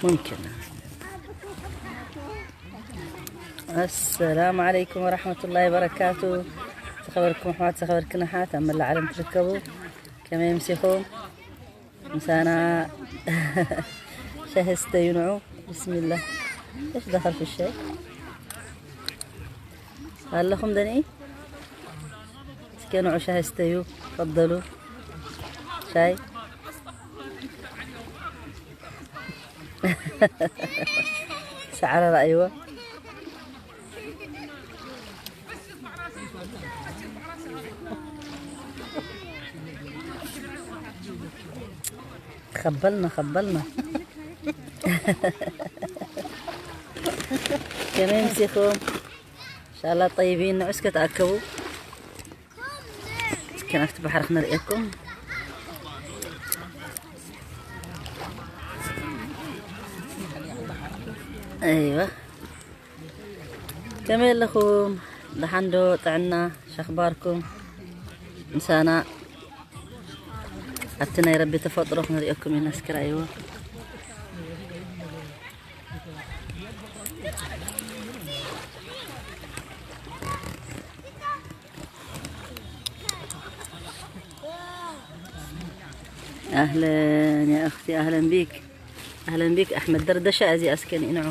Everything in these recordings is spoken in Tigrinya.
ممكن. السلام عليكم ورحمة الله وبركاته. ዝኸበርኩም ኣሕዋት፣ ዝኸበርክን ኣሓት ኣብ መላእ ዓለም ትርከቡ፣ ከመይ ኣምሲኹም? ምሳና ሻሂ ስተዩ ንዑ። ብስሚላህ። እሽ ደኸል في الشاي ኣለኹም ደኒ። እስከ ንዑ ሻሂ ስተዩ። ተፈደሉ። ሻይ። ሰዓረ ረኣይዎ። خبلنا خبلنا. ከመይ ኣምሲኹም? إن شاء الله طيبين። ንዑ እስከ ተኣከቡ። እስከ ናብቲ ባሕሪ ክነርእየኩም። ኣይዋ። ከመይ ኣለኹም? ደሓን ዶ? ጥዕና? ሸኽባርኩም? ምሳና ኣብቲ ናይ ረቢ ተፈጥሮ ክነርእየኩም ኢና። እስኪ ረኣይዎ። أهلًا يا أختي، أهلًا بك، أهلًا بك أحمد። ደርደሻ እዚ ኣስከኒ ንዑ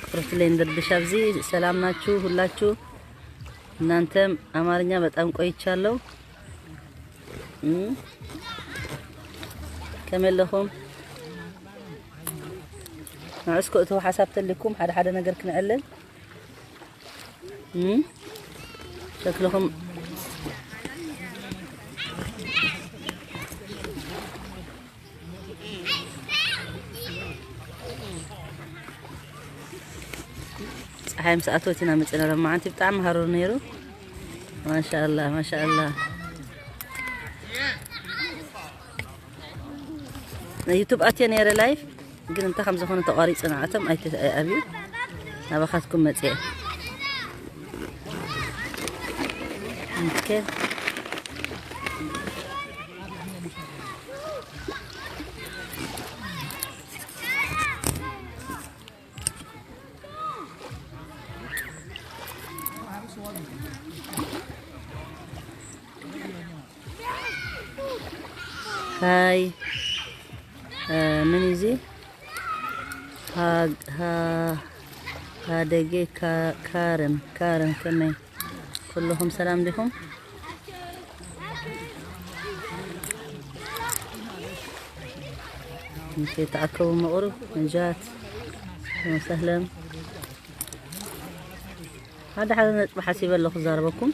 ክፍርትለይን ደርደሻ ኣብዚ ሰላም ናችሁ ሁላችሁ። እናንተም አማርኛ በጣም ቆይቻለሁ። እም፣ ከመይ ኣለኹም? ንዑ እስከ እተው ሓሳብ ተልኩም ሓደ ሓደ ነገር ክንዕልል። እም፣ ሸክልኹም ፀሓይ ምስ ኣተወት ኢና መፂና። ሎማዓንቲ ብጣዕሚ ሃሩር ነይሩ። ማሻኣላ ማሻኣላ። ዩቱብ ኣትየ ነይረ ላይፍ፣ ግን እንታይ ከም ዝኾነ ተቋሪፁ ንዓቶም ኣይተ-፣ ኣይኣብዩ። ናባኻትኩም መፅየ። ኦኬ። ሃይ፣ እ፣ ምን እዩ እዚ? ሃ-፣ ሃ-፣ ሃደጌ ካ-፣ ካርም፣ ካርም ከመይ? ኩልኹም ሰላም ዲኹም? እንተ ተኣከቡ መቑርብ ነጃት ወሰህለን። ሓደ ሓደ ነጥቢ ሓሲበ ኣለኹ ክዛረበኩም።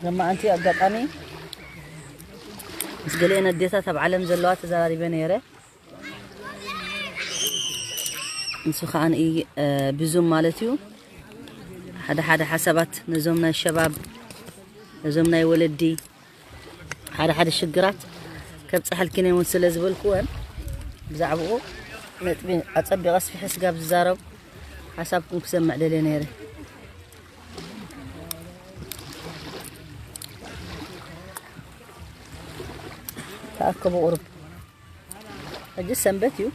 ለማዓንቲ ኣጋጣሚ ምስ ገሊአን ኣዴታት ኣብ ዓለም ዘለዋ ተዘራሪበ ነይረ። ንሱ ከዓ ንኢ-፣ እ፣ ብዙም ማለት እዩ። ሓደ ሓደ ሓሳባት ነዞም ናይ ሸባብ፣ ነዞም ናይ ወለዲ ሓደ ሓደ ሽግራት ከብፀሐልክን እየ እውን ስለ ዝበልክወን ብዛዕባኡ ነጥቢ ኣፀቢቐ ኣስፊሐ ስጋብ ዝዛረብ ሓሳብኩም ክሰምዕ ደልየ ነይረ። ተኣከቡ ቁሩብ። ሕጂ ሰንበት እዩ።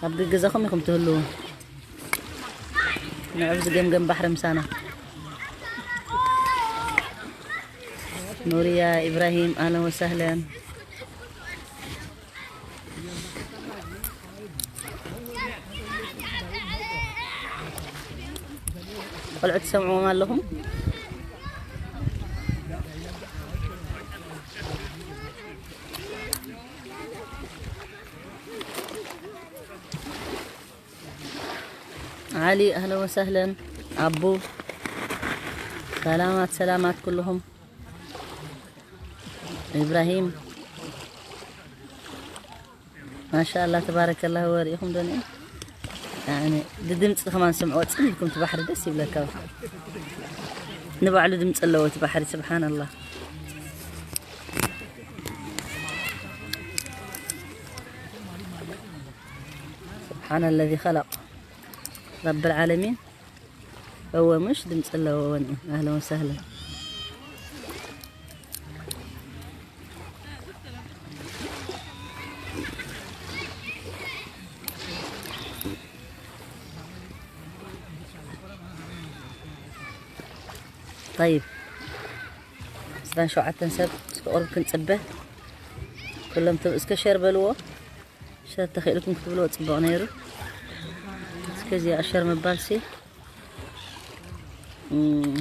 ኣብ ገገዛኹም ኢኹም ትህልዉ። ንዑ ኣብዚ ገምገም ባሕሪ ምሳና። ኑርያ ኢብራሂም፣ ኣህለን ወሰህለን። ቆልዑ ትሰምዕዎም ኣለኹም? ዓሊ፣ ኣህለን ወሰህለን። ኣቡ፣ ሰላማት፣ ሰላማት ኩልኹም። ኢብራሂም፣ ማሻኣላ፣ ተባረከላ። ወሪኢኹም ዶ ንዒ? ያኒ፣ ብድምፂ ከማን ስምዕዎ፣ ፅን ኢልኩም፣ እቲ ባሕሪ ደስ ይብለካ። ንባዕሉ ድምፂ ኣለዎ እቲ ባሕሪ፣ ስብሓንላ። سبحان الذي خلق رب العالمين. እወ፣ ምሽ ድምፂ ኣለዎ። ወኒ፣ ኣህለን ወሰህለን። طيب، ዕስራን ሸውዓተን ሰብ እስከ ቁሩብ ክንጽበ። ኩሎም ተ-፣ እስከ ሸር በልዎ። ሸር ተኽኢልኩም ክትብልዎ ጽቡቕ ነይሩ። እስከ እዚኣ ሸር ምባል ሲ። እም።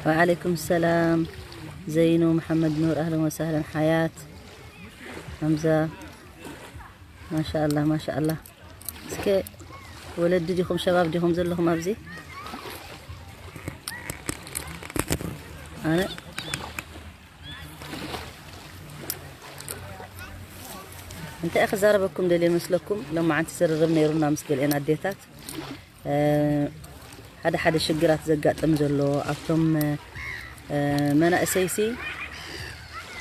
وعليكم السلام زينو محمد نور، أهلا وسهلا حياة همزة. ما شاء الله، ما شاء الله. እስከ ወለዲ ዲኹም ሸባብ ዲኹም ዘለኹም ኣብዚ? ኣነ እንታይ ክዛረበኩም ደልየ መስለኩም? ሎማዓንቲ ዝርርብ ነይሩና ምስ ገሊአን ኣዴታት። እ፣ ሓደ ሓደ ሽግራት ዘጋጥም ዘሎ ኣብቶም፣ እ፣ መናእሰይሲ፣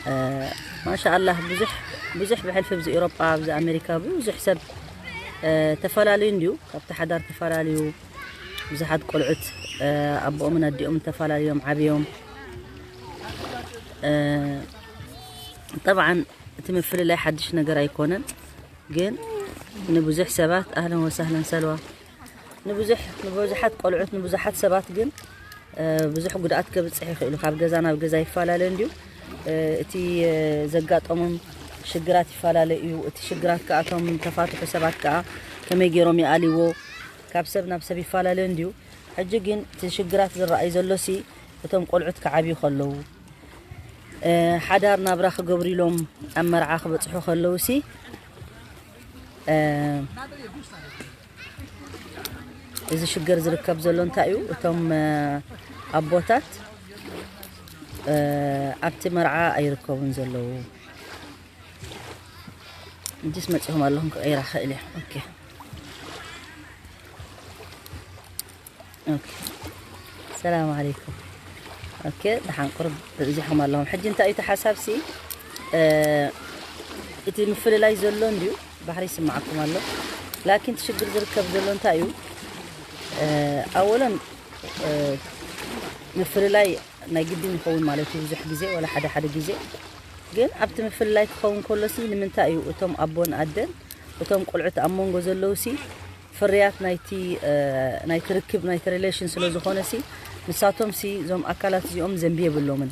እ፣ ማሻኣላህ ብዙሕ፣ ብዙሕ ብሕልፊ ኣብዚ ኤውሮጳ፣ ኣብዚ ኣሜሪካ ብዙሕ ሰብ፣ እ፣ ተፈላለዩ እንድዩ። ካብቲ ሓዳር ተፈላለዩ ብዙሓት ቆልዑት፣ እ፣ ኣቦኦምን ኣዲኦምን ተፈላለዮም ዓብዮም። እ፣ ጠብዓን እቲ ምፍልላይ ሓድሽ ነገር ኣይኮነን፣ ግን ንብዙሕ ሰባት፣ ኣህለን ወሳህለን ሰልዋ፣ ንብዙሕ፣ ንብዙሓት ቆልዑት፣ ንብዙሓት ሰባት ግን፣ እ፣ ብዙሕ ጉድኣት ከብጽሕ ይኽእሉ። ካብ ገዛ ናብ ገዛ ይፈላለ እንድዩ። እ፣ እቲ፣ እ፣ ዘጋጠሞም ሽግራት ይፈላለ እዩ። እቲ ሽግራት ከኣ እቶም ተፋትሑ ሰባት ከኣ ከመይ ገይሮም ይኣልይዎ፣ ካብ ሰብ ናብ ሰብ ይፈላለ እንድዩ። ሕጂ ግን እቲ ሽግራት ዝረኣይ ዘሎሲ እቶም ቆልዑት ክዓብዩ ከለዉ፣ እ፣ ሓዳር ናብራ ክገብሩ ኢሎም ኣብ መርዓ ክበጽሑ ከለዉሲ፣ እ፣ እዚ ሽግር ዝርከብ ዘሎ እንታይ እዩ? እቶም፣ እ፣ ኣቦታት፣ እ፣ ኣብቲ መርዓ ኣይርከቡን ዘለዉ። እንጂስ መጺኹም ኣለኹም ክቐይራ ክእል እየ። ኦኬ። ኦኬ። ሰላም ዓለይኩም። ኦኬ፣ ደሓን ቁሩብ በዚሖም ኣለኹም። ሕጂ እንታይ እዩ እቲ ሓሳብሲ? እ፣ እቲ ምፍልላይ ዘሎ እንድዩ፣ ባሕሪ ይስምዓኩም ኣሎ። ላኪን እቲ ሽግር ዝርከብ ዘሎ እንታይ እዩ? እ፣ ኣወለን፣ እ፣ ምፍልላይ ናይ ግድን ይኸውን ማለት እዩ ብዙሕ ግዜ፣ ወላ ሓደ ሓደ ግዜ። ግን ኣብቲ ምፍልላይ ክኸውን ከሎሲ ንምንታይ እዩ እቶም ኣቦን ኣደን እቶም ቆልዑት ኣብ መንጎ ዘለዉሲ ፍርያት ናይቲ፣ እ፣ ናይቲ ርክብ፣ ናይቲ ሪሌሽን ስለ ዝኾነሲ፣ ንሳቶምሲ እዞም ኣካላት እዚኦም ዘንቢ የብሎምን።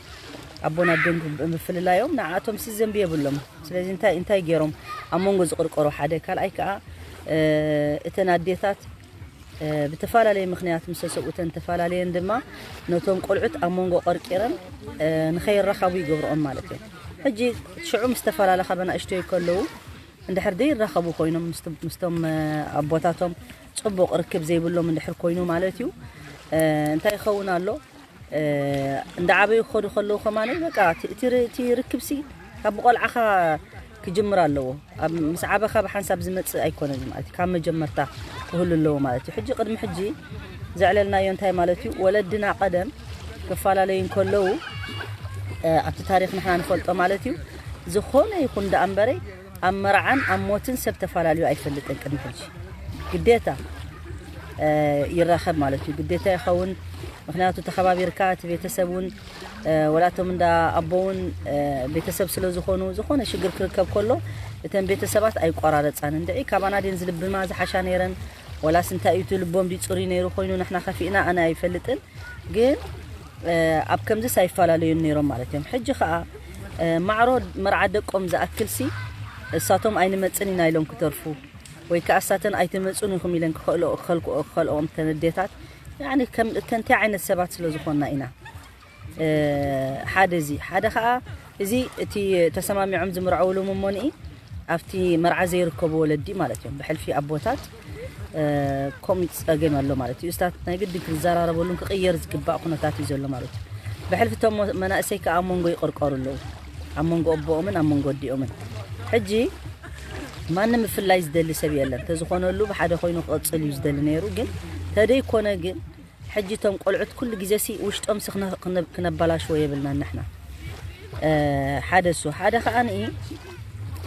ኣቦን ኣደን ብምፍልላዮም ንዓኣቶምሲ ዘንቢ የብሎምን። ስለዚ እንታይ፣ እንታይ ገይሮም ኣብ መንጎ ዝቕርቀሩ ሓደ፣ ካልኣይ ከኣ፣ እ፣ እተን ኣዴታት፣ እ፣ ብተፈላለየ ምኽንያት ምስ ሰብኡተን ተፈላለየን ድማ ነቶም ቆልዑት ኣብ መንጎ ቀርቂረን፣ እ፣ ንኸይራኸቡ ይገብርኦም ማለት እዩ። ሕጂ ሽዑ ምስ ተፈላለኻ በናእሽተይ ከለዉ እንድሕር ዘይራኸቡ ኮይኖም ምስቲ-፣ ምስቶም፣ እ፣ ኣቦታቶም ጽቡቕ ርክብ ዘይብሎም እንድሕር ኮይኑ ማለት እዩ፣ እ፣ እንታይ ይኸውን ኣሎ? እ፣ እንዳ ዓበዩ ክኸዱ ከለዉ ከማን በቃ እቲ፣ እቲ ር-፣ እቲ ርክብሲ ካብ ብቆልዓኻ ክጅምር ኣለዎ። ኣብ ምስ ዓበኻ ብሓንሳብ ዝመጽእ ኣይኮነን ማለት እዩ። ካብ መጀመርታ ክህሉ ኣለዎ ማለት እዩ። ሕጂ ቅድሚ ሕጂ ዘዕለልናዮ እንታይ ማለት እዩ? ወለድና ቀደም ክፈላለዩ እንከለዉ፣ እ፣ ኣብቲ ታሪኽ ንሕና ንፈልጦ ማለት እዩ። ዝኾነ ይኹን ደኣ እምበረይ ኣብ መርዓን ኣብ ሞትን ሰብ ተፈላለዩ ኣይፈልጥን ቅድሚ ሕጂ። ግዴታ፣ እ፣ ይራኸብ ማለት እዩ። ግዴታ ይኸውን። ምኽንያቱ ተኸባቢርካ እቲ ቤተሰብ እውን፣ እ፣ ወላቶም እንዳ ኣቦ እውን፣ እ፣ ቤተሰብ ስለ ዝኾኑ፣ ዝኾነ ሽግር ክርከብ ከሎ እተን ቤተሰባት ኣይቆራረጻን። እንድዒ ካባና ድየን ዝልብማ ዝሓሻ ነይረን፣ ወላስ እንታይ እዩ እቲ ልቦም ድዩ ጽሩይ ነይሩ ኮይኑ ንሕና ከፊእና ኣነ ኣይፈልጥን። ግን፣ እ፣ ኣብ ከምዚስ ኣይፈላለዩን ነይሮም ማለት እዮም። ሕጂ ኸኣ፣ እ፣ ማዕሮ መርዓ ደቆም ዝኣክልሲ እሳቶም ኣይንመጽን ኢና ኢሎም ክተርፉ፣ ወይ ከኣ እሳተን ኣይትመጹን ኢኹም ኢለን ክኸልኦ-፣ ክኸልክኦ-፣ ክኸልኦኦም እተን ኣዴታት፣ ያዕኒ ከም፣ ከ-፣ እንታይ ዓይነት ሰባት ስለ ዝኾንና ኢና። እ፣ ሓደ እዚ፣ ሓደ ኸኣ እዚ እቲ ተሰማሚዖም ዝምርዐውሉ እሞንኢ ኣብቲ መርዓ ዘይርከቡ ወለዲ ማለት እዮም። ብሕልፊ ኣቦታት፣ እ፣ ከምኡ ጸገም ኣሎ ማለት እዩ። እስታት ናይ ግድን ክንዘራረበሉን ክቕየር ዝግባእ ኩነታት እዩ ዘሎ ማለት እዩ። ብሕልፊ እቶም መናእሰይ ከኣ ኣብ መንጎ ይቕርቀሩ ኣለዉ። ኣብ መንጎ ኣቦኦምን ኣብ መንጎ ኣዲኦምን። ሕጂ ማንም ምፍላይ ዝደሊ ሰብ የለን። ተዝኾነሉ ብሓደ ኮይኑ ክቕጽል እዩ ዝደሊ ነይሩ። ግን ተደይኮነ ግን ሕጂ እቶም ቆልዑት ኩሉ ግዜሲ ውሽጦምሲ ክነ-፣ ክነ-፣ ክነበላሽዎ የብልናን ንሕና። እ፣ ሓደ እሱ። ሓደ ከኣ ንኢ፣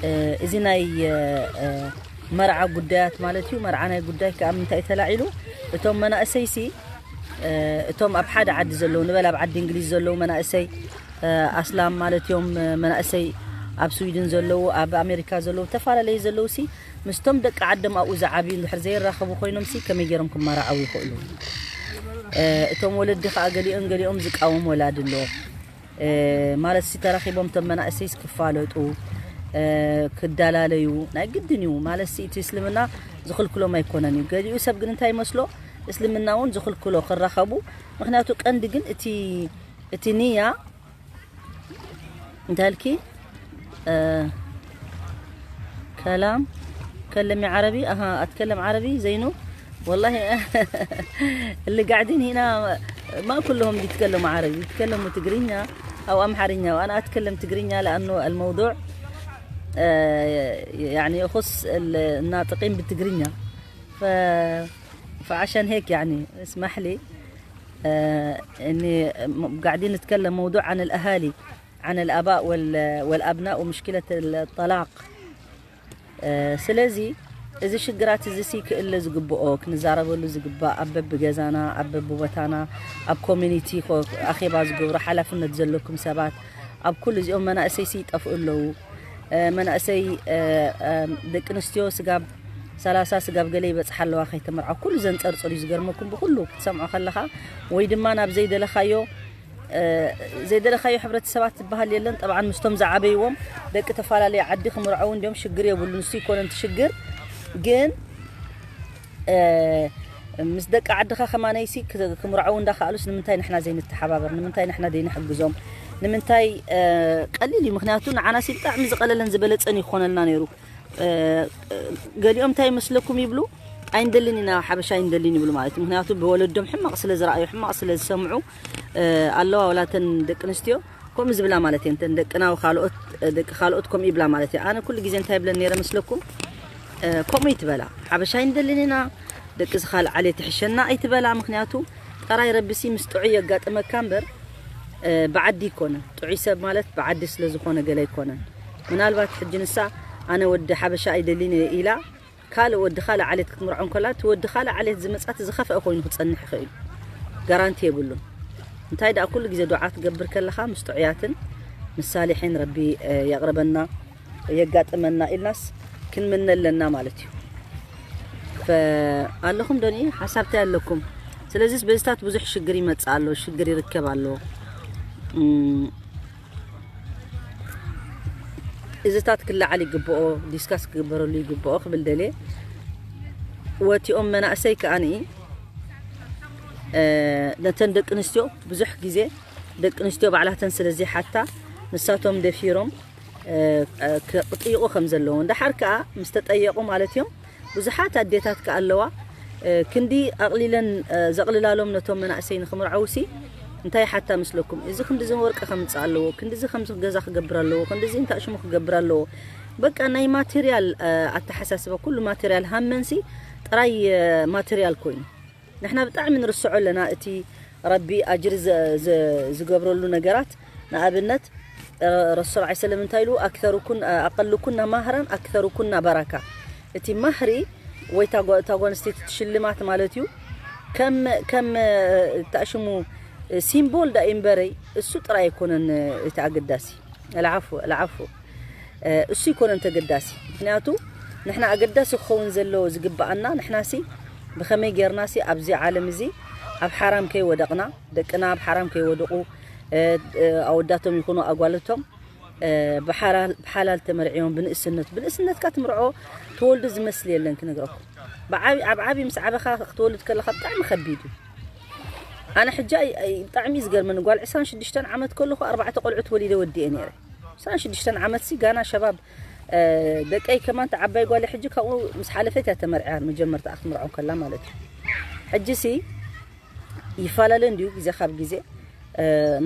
እ፣ እዚ ናይ፣ እ፣ እ፣ መርዓ ጉዳያት ማለት እዩ። መርዓ ናይ ጉዳይ ከኣ ምንታይ ተላዒሉ? እቶም መናእሰይሲ እቶም ኣብ ሓደ ዓዲ ዘለዉ ንበል ኣብ ዓዲ እንግሊዝ ዘለዉ መናእሰይ ኣስላም ማለት እዮም። መናእሰይ ኣብ ስዊድን ዘለዉ ኣብ ኣሜሪካ ዘለዉ ተፈላለዩ ዘለዉ ሲ ምስቶም ደቂ ዓዶም ኣብኡ ዝዓብዩ እንድሕር ዘይራኸቡ ኮይኖም ሲ ከመይ ገይሮም ክመራዓው ይኽእሉ? እቶም ወለዲ ከዓ ገሊኦም ገሊኦም ዝቃወም ወላድ ኣሎ። ማለት ሲ ተራኺቦም እቶም መናእሰይ ክፋለጡ ክዳላለዩ ናይ ግድን እዩ። ማለት ሲ እቲ እስልምና ዝኽልክሎም ኣይኮነን እዩ። ገሊኡ ሰብ ግን እንታይ ይመስሎ እስልምና እውን ዝኽልክሎ ክራኸቡ። ምክንያቱ ቀንዲ ግን እቲ እቲ ንያ እንታይ ኢልኪ كلام كلمي عربي. أها، أتكلم عربي زينو. والله اللي قاعدين هنا ما كلهم بيتكلموا عربي، بيتكلموا تقرينيا أو أمحرينيا، وأنا أتكلم تقرينيا لأنه الموضوع آه، يعني يخص الناطقين بالتقرينيا. ف... فعشان هيك يعني اسمح لي آه، إني قاعدين نتكلم موضوع عن الأهالي، عن الآباء وال... والأبناء ومشكلة الطلاق. ስለዚ እዚ ሽግራት እዚ ሲ ክእለ ዝግብኦ ክንዛረበሉ ዝግባእ ኣብ በብገዛና ኣብ በብቦታና ኣብ ኮሚኒቲ ኣኼባ ዝገብሩ ሓላፍነት ዘለኩም ሰባት ኣብ ኩሉ እዚኦም መናእሰይ ሲ ይጠፍኡ ኣለዉ። መናእሰይ ደቂ ኣንስትዮ ስጋብ ሰላሳ ስጋብ ገለ ይበፅሓ ኣለዋ ከይተመርዓ ኩሉ ዘንፀርፅር እዩ ዝገርመኩም ብኩሉ ክትሰምዖ ከለኻ ወይ ድማ ናብ ዘይደለኻዮ ዘይደለኻዮ ሕብረተሰባት ዝበሃል የለን። ጠብዓን ምስቶም ዝዓበይዎም ደቂ ተፈላለየ ዓዲ ክምርዐው እንዲዮም ሽግር የብሉ። ንሱ ይኮነ እቲ ሽግር ግን ምስ ደቂ ዓድኻ ከማነይሲ ክምርዐው እንዳኸኣሉስ ንምንታይ ንሕና ዘይንተሓባበር? ንምንታይ ንሕና ዘይንሕግዞም? ንምንታይ ቀሊል እዩ። ምክንያቱ ንዓናሲ ብጣዕሚ ዝቐለለን ዝበለፀን ይኾነልና ነይሩ። ገሊኦም እንታይ ይመስለኩም ይብሉ ኣይንደልን ኢና ሓበሻ ኣይንደልን ይብሉ ማለት እዩ። ምክንያቱ ብወለዶም ሕማቕ ስለ ዝረኣዩ ሕማቕ ስለ ዝሰምዑ ኣለዋ ወላተን ደቂ ኣንስትዮ ከምኡ ዝብላ ማለት እየ። እንተን ደቅና ካልኦት ደቂ ካልኦት ከምኡ ይብላ ማለት እየ። ኣነ ኩሉ ግዜ እንታይ ይብለን ነይረ መስለኩም? ከምኡ ይትበላ ሓበሻ ኣይንደልን ኢና ደቂ ዝኻል ዓሌት ትሕሸና ኣይትበላ። ምክንያቱ ጠራይ ረቢሲ ምስ ጥዑይ የጋጥመካ እምበር ብዓዲ ይኮነ ጥዑይ ሰብ ማለት ብዓዲ ስለ ዝኾነ ገለ ኣይኮነን። ምናልባት ሕጂ ንሳ ኣነ ወዲ ሓበሻ ኣይደልን እየ ኢላ ካልእ ወዲ ካልእ ዓሌት ክትምርዖ እንከላ እቲ ወዲ ካልእ ዓሌት ዝመጻት ዝኸፍአ ኮይኑ ክጸንሕ ይኽእል እዩ። ጋራንቲ የብሉን። እንታይ ደኣ ኩሉ ግዜ ዱዓ ትገብር ከለኻ ምስ ጥዑያትን ምስ ሳሊሒን ረቢ የቕርበና የጋጥመና ኢልናስ ክንምነ ኣለና ማለት እዩ። ኣለኹም ዶኒ ሓሳብታይ ኣለኩም። ስለዚስ በዚታት ብዙሕ ሽግር ይመጽእ ኣሎ፣ ሽግር ይርከብ ኣሎ። እዚታት ክለዓል ይግብኦ፣ ዲስካስ ክግበረሉ ይግብኦ ክብል ደልየ። ወቲኦም መናእሰይ ከኣ ነተን ደቂ ኣንስትዮ ብዙሕ ግዜ ደቂ ኣንስትዮ ባዕላተን ስለ ዘይሓታ ንሳቶም ደፊሮም ክጥይቑ ከም ዘለዎም ደሓር ከኣ ምስ ተጠየቑ ማለት እዮም። ብዙሓት ኣዴታት ከኣ ኣለዋ ክንዲ ኣቕሊለን ዘቕልላሎም ነቶም መናእሰይ ንኽምርዓውሲ እንታይ ሓታ ምስለኩም እዚ ክንዲዚ ወርቂ ከምፅእ ኣለዎ ክንዲዚ ከምዚ ገዛ ክገብር ኣለዎ ክንዲዚ እንታይ ሽሙ ክገብር ኣለዎ በቃ ናይ ማቴሪያል ኣተሓሳስባ ኩሉ ማቴሪያል ሃመንሲ ጥራይ ማቴሪያል ኮይኑ ንሕና ብጣዕሚ ንርስዖ ኣለና እቲ ረቢ ኣጅሪ ዝገብረሉ ነገራት ንኣብነት ረሱል ዓ ሰለም እንታይ ኢሉ ኣክተሩኩን ኣቀልኩና ማህራን ኣክተሩኩና በረካ እቲ ማህሪ ወይ እታ ጓንስተይቲ ትሽልማት ማለት እዩ ከም ከም ታሽሙ ሲምቦል ዳ እምበረይ እሱ ጥራይ ኣይኮነን እቲ ኣገዳሲ العفو العفو እሱ ይኮነን ተገዳሲ ምክንያቱ ንሕና ኣገዳሲ ክኸውን ዘለዎ ዝግባኣና ንሕናሲ ብኸመይ ጌርናሲ ኣብዚ ዓለም እዚ ኣብ ሓራም ከይወደቕና ደቅና ኣብ ሓራም ከይወድቑ ኣወዳቶም ይኹኑ ኣጓልቶም ብሓላል ተመርዕዮም ብንእስነት ብንእስነትካ ትምርዖ ትወልዱ ዝመስል የለን ክነግረኩም ኣብ ዓብዪ ምስ ዓበኻ ክትወልድ ከለኻ ብጣዕሚ ከቢድ እዩ ኣነ ሕጂ ብጣዕሚ እዩ ዝገርመኒ ጓል ዕስራን ሽዱሽተን ዓመት ከለኹ ኣርባዕተ ቆልዑት ወሊደ ወዲኤ ነይረ ዕስራን ሽዱሽተን ዓመት ሲ ጋና ሸባብ ደቀይ ከማን ተዓባይ ጓል ሕጂ ካብኡ ምስ ሓለፈት እያ ተመርዕያ መጀመርታ ክትምርዖ ከላ ማለት እዩ ሕጂ ሲ ይፈላለ እንዲዩ ግዜ ካብ ግዜ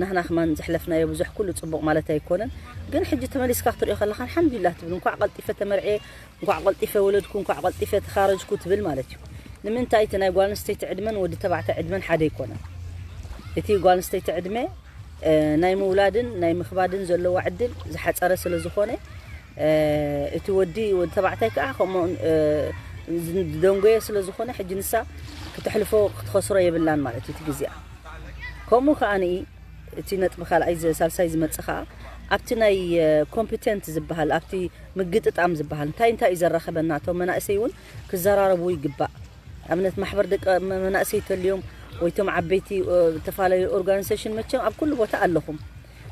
ናህና ክማን ዘሕለፍናዮ ብዙሕ ኩሉ ፅቡቕ ማለት ኣይኮነን ግን ሕጂ ተመሊስካ ክትሪኦ ከለካ ኣልሓምዱሊላህ ትብል እንኳዕ ቀልጢፈ ተመርዕየ እንኳዕ ቀልጢፈ ወለድኩ እንኳዕ ቀልጢፈ ተኻረጅኩ ትብል ማለት እዩ ንምንታይ እቲ ናይ ጓል ኣንስተይቲ ዕድመን ወዲ ተባዕታይ ዕድመን ሓደ ኣይኮነን እቲ ጓል ኣንስተይቲ ዕድመ ናይ ምውላድን ናይ ምኽባድን ዘለዋ ዕድል ዝሓፀረ ስለ ዝኾነ እቲ ወዲ ወዲ ተባዕታይ ከዓ ከምኡ ዝደንጎየ ስለ ዝኾነ ሕጂ ንሳ ክትሕልፎ ክትኸስሮ የብላን ማለት እዩ እቲ ግዜኣ። ከምኡ ከኣ እቲ ነጥቢ ካልኣይ ዝ- ሳልሳይ ዝመጽእ ከኣ ኣብቲ ናይ ኮምፒተንት ዝበሃል ኣብቲ ምግጥጣም ዝበሃል እንታይ እንታይ እዩ ዘራኸበና እቶም መናእሰይ እውን ክዘራረቡ ይግባእ። ኣብነት ማሕበር ደቂ መናእሰይ ተልዮም ወይ ቶም ዓበይቲ ዝተፈላለዩ ኦርጋኒዜሽን መቸም ኣብ ኩሉ ቦታ ኣለኹም።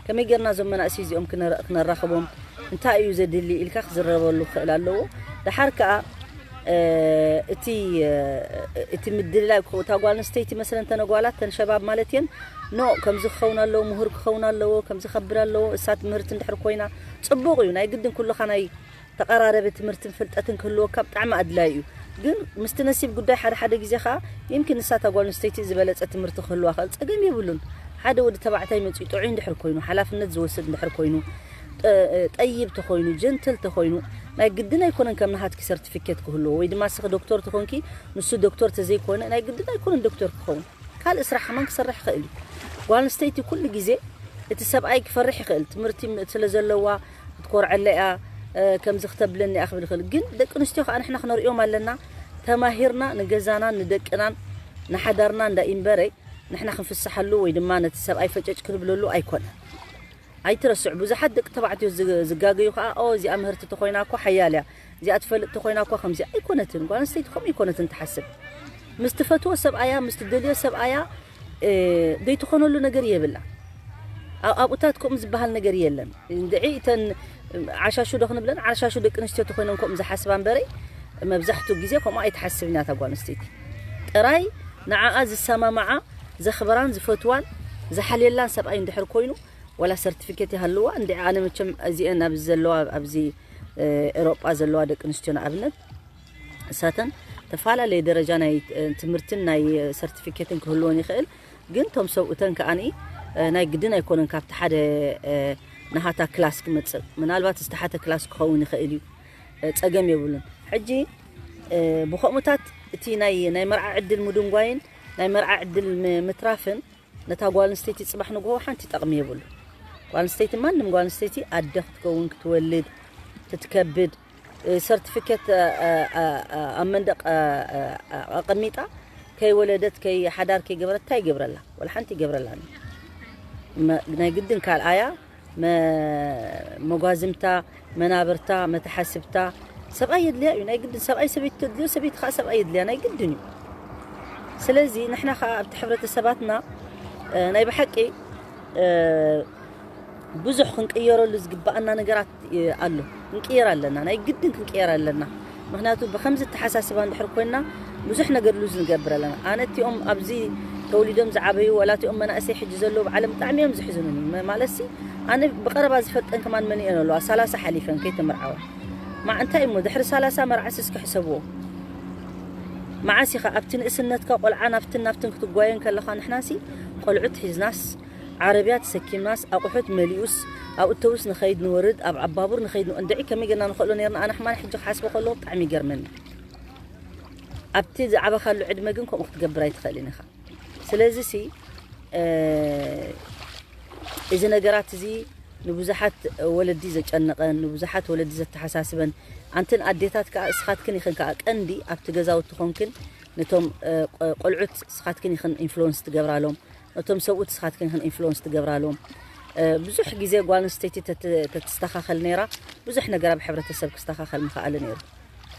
ከመይ ጌርና እዞም መናእሰይ እዚኦም ክነራኽቦም እንታይ እዩ ዘድሊ ኢልካ ክዝረበሉ ክኽእል ኣለዎ። ደሓር ከኣ እቲ እቲ ምድልላይ እታ ጓል ኣንስተይቲ መስለን ተነጓላት ተን ሸባብ ማለት እየን ኖ ከምዚ ክኸውን ኣለዎ፣ ምሁር ክኸውን ኣለዎ፣ ከምዚ ከብል ኣለዎ። እሳ ትምህርቲ እንድሕር ኮይና ጽቡቕ እዩ። ናይ ግድን ኩልኻ ናይ ተቐራረቢ ትምህርትን ፍልጠትን ክህልወካ ብጣዕሚ ኣድላይ እዩ። ግን ምስቲ ነሲብ ጉዳይ ሓደ ሓደ ግዜ ከዓ ይምኪን ንሳ እታ ጓል ኣንስተይቲ ዝበለፀ ትምህርቲ ክህልዋ ክእል ፀገም የብሉን። ሓደ ወዲ ተባዕታይ መፅኡ ጥዑይ እንድሕር ኮይኑ፣ ሓላፍነት ዝወስድ እንድሕር ኮይኑ፣ ጠይብ ተኮይኑ፣ ጀንትል ተኮይኑ፣ ናይ ግድን ኣይኮነን ከም ናሃትኪ ሰርቲፊኬት ክህልዎ ወይ ድማ ስኺ ዶክተር ተኮንኪ ንሱ ዶክተር ተዘይኮነ ናይ ግድን ኣይኮነን ዶክተር ክኸውን። ካልእ ስራሕ ከማን ክሰርሕ ይኽእል እዩ። ጓል ኣንስተይቲ ኩሉ ግዜ እቲ ሰብኣይ ክፈርሕ ይኽእል። ትምህርቲ ስለ ዘለዋ ክትኮርዐለ እያ፣ ከምዚ ክተብለኒ እያ ክብል ይኽእል። ግን ደቂ ኣንስትዮ ከዓ ንሕና ክነርእዮም ኣለና። ተማሂርና ንገዛናን ንደቅናን ንሓዳርና እንዳ ኢምበረ ንሕና ክንፍስሓሉ ወይ ድማ ነቲ ሰብኣይ ፈጨጭ ክንብለሉ ኣይኮነ። ኣይትረስዑ፣ ብዙሓት ደቂ ተባዕትዮ ዝጋገዩ ከዓ ኦ እዚኣ ምህርቲ ተኮይና እኮ ሓያል እያ፣ እዚኣ ትፈልጥ ተኮይና እኮ ከምዚ ኣይኮነትን። ጓል ኣንስተይቲ ከምኡ ኣይኮነትን ትሓስብ። ምስ ትፈትዎ ሰብኣያ ምስ ትደልዮ ሰብኣያ ዘይትኾነሉ ነገር የብላ። ኣብኡታት ከምኡ ዝበሃል ነገር የለን። እንድዒ እተን ዓሻሹ ዶ ክንብለን ዓሻሹ ደቂ ኣንስትዮ ተኮይነን ከምኡ ዝሓስባ እምበረይ መብዛሕትኡ ግዜ ከምኡ ኣይትሓስብን እያ እታ ጓል ኣንስተይቲ። ጥራይ ንዓኣ ዝሰማማዓ ዘኽብራን ዝፈትዋን ዝሓልየላን ሰብኣይ እንድሕር ኮይኑ ወላ ሰርቲፊኬት ይሃልዋ እንዲ ኣነ መቸም እዚአን ኣብዚ ዘለዋ ኣብዚ ኤሮጳ ዘለዋ ደቂ ኣንስትዮ ንኣብነት እሳተን ተፈላለየ ደረጃ ናይ ትምህርትን ናይ ሰርቲፊኬትን ክህልወን ይኽእል። ግን ቶም ሰብኡተን ከኣኒ ናይ ግድን ኣይኮነን ካብቲ ሓደ ናሃታ ክላስ ክመፅእ ምናልባት ዝተሓተ ክላስ ክኸውን ይኽእል እዩ። ፀገም የብሉን። ሕጂ ብከምኡታት እቲ ናይ ናይ መርዓ ዕድል ምድንጓይን ናይ መርዓ ዕድል ምትራፍን ነታ ጓል ኣንስተይቲ ጽባሕ ንግሆ ሓንቲ ጠቕሚ የብሉ። ጓል ኣንስተይቲ ማንም ጓል ኣንስተይቲ ኣደ ክትከውን ክትወልድ ክትከብድ ሰርቲፊኬት ኣብ መንደቕ ኣቐሚጣ ከይወለደት ከይ ሓዳር ከይገበረት እንታይ ይገብረላ? ወላ ሓንቲ ይገብረላ ናይ ግድን ካልኣያ መጓዝምታ መናብርታ መተሓስብታ ሰብኣይ የድልያ እዩ ናይ ግድን ሰብኣይ ሰበይቲ ተድልዮ ሰበይቲ ከዓ ሰብኣይ የድልያ ናይ ግድን እዩ። ስለዚ ንሕና ከዓ ኣብቲ ሕብረተሰባትና ናይ ብሓቂ ብዙሕ ክንቅየረሉ ዝግባኣና ነገራት ኣሎ። ክንቅየር ኣለና ናይ ግድን ክንቅየር ኣለና። ምክንያቱ ብከምዚ ተሓሳስባ እንድሕር ኮይና ብዙሕ ነገር ሉዝ ንገብር ኣለና። ኣነ እቲኦም ኣብዚ ተወሊዶም ዝዓበዩ ወላ እቲኦም መናእሰይ ሕጂ ዘለዉ ብዓለም ብጣዕሚ እዮም ዝሕዝኑኒ። ማለት ሲ ኣነ ብቀረባ ዝፈልጠን ከማን መን እየን ኣለዋ ሰላሳ ሓሊፈን ከይተመርዓዋ። ማዕ እንታይ እሞ ድሕሪ ሰላሳ መርዓሲ እስኪ ሕሰብዎ። መዓስ ኢኻ ኣብቲ ንእስነትካ ቆልዓ ናብትን ናብትን ክትጓየን ከለኻ ንሕና ሲ ቆልዑት ሒዝናስ ዓረብያ ተሰኪምናስ ኣቑሑት መሊኡስ ኣብ እተውስ ንኸይድ ንወርድ ኣብ ዓባቡር ንኸይድ እንድዒ ከመይ ገና ንኽእሎ ነርና ኣነ ሕማን ሕጂ ክሓስቦ ከለዎ ብጣዕሚ ይገርመኒ። ኣብቲ ዝዓበኻሉ ዕድመ ግን ከምኡ ክትገብር ኣይትኽእልን ኢኻ። ስለዚ ሲ እዚ ነገራት እዚ ንብዙሓት ወለዲ ዘጨነቐን ንብዙሓት ወለዲ ዘተሓሳስበን ኣንትን ኣዴታት ከዓ እስኻትክን ይኽን ከዓ ቀንዲ ኣብቲ ገዛውቲ ኮንክን ነቶም ቆልዑት እስኻትክን ይኽን ኢንፍሉወንስ ትገብራሎም ነቶም ሰብኡት እስኻትክን ይኽን ኢንፍሉወንስ ትገብራሎም ብዙሕ ግዜ ጓል ኣንስተይቲ ተትስተኻኸል ነይራ ብዙሕ ነገር ኣብ ሕብረተሰብ ክስተኻኸል ምኽኣለ ነይሩ።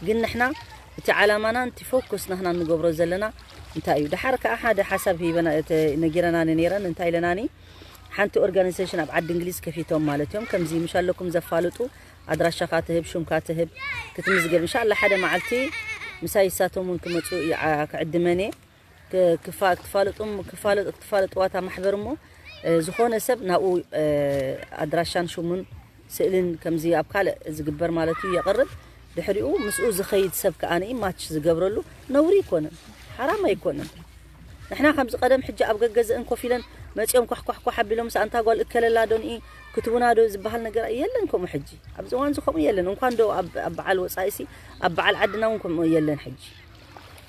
ግን ንሕና እቲ ዓላማና እቲ ፎኩስ ንሕና እንገብሮ ዘለና እንታይ እዩ? ደሓር ከዓ ሓደ ሓሳብ ሂበና ነጊረናኒ ነይረን እንታይ ኢለናኒ ሓንቲ ኦርጋናይዜሽን ኣብ ዓዲ እንግሊዝ ከፊቶም ማለት እዮም ከምዚ ምሽ ኣለኩም ዘፋልጡ ኣድራሻኻ ትህብ ሹምካ ትህብ ክትምዝገብ እንሻላ ሓደ መዓልቲ ምሳይ ይሳቶም እውን ክመፁ ክዕድመን እየ። ክትፋለጥዋ እታ ማሕበር እሞ ዝኾነ ሰብ ናብኡ ኣድራሻን ሽሙን ስእልን ከምዚ ኣብ ካልእ ዝግበር ማለት እዩ የቕርብ። ድሕሪኡ ምስኡ ዝኸይድ ሰብ ከኣ ማች ዝገብረሉ ነውሪ ኣይኮነን፣ ሓራም ኣይኮነን። ንሕና ከምዚ ቀደም ሕጂ ኣብ ገገዘእን ኮፍ ኢለን መፂኦም ኳሕኳሕኳሕ ኣቢሎም ኣንታ ጓል እከለላ ዶ ንኢ ክትቡና ዶ ዝበሃል ነገር የለን። ከምኡ ሕጂ ኣብዚ እዋን እዚ ከምኡ የለን። እንኳን ዶ ኣብ በዓል ወፃኢሲ ኣብ በዓል ዓድና እውን ከምኡ የለን። ሕጂ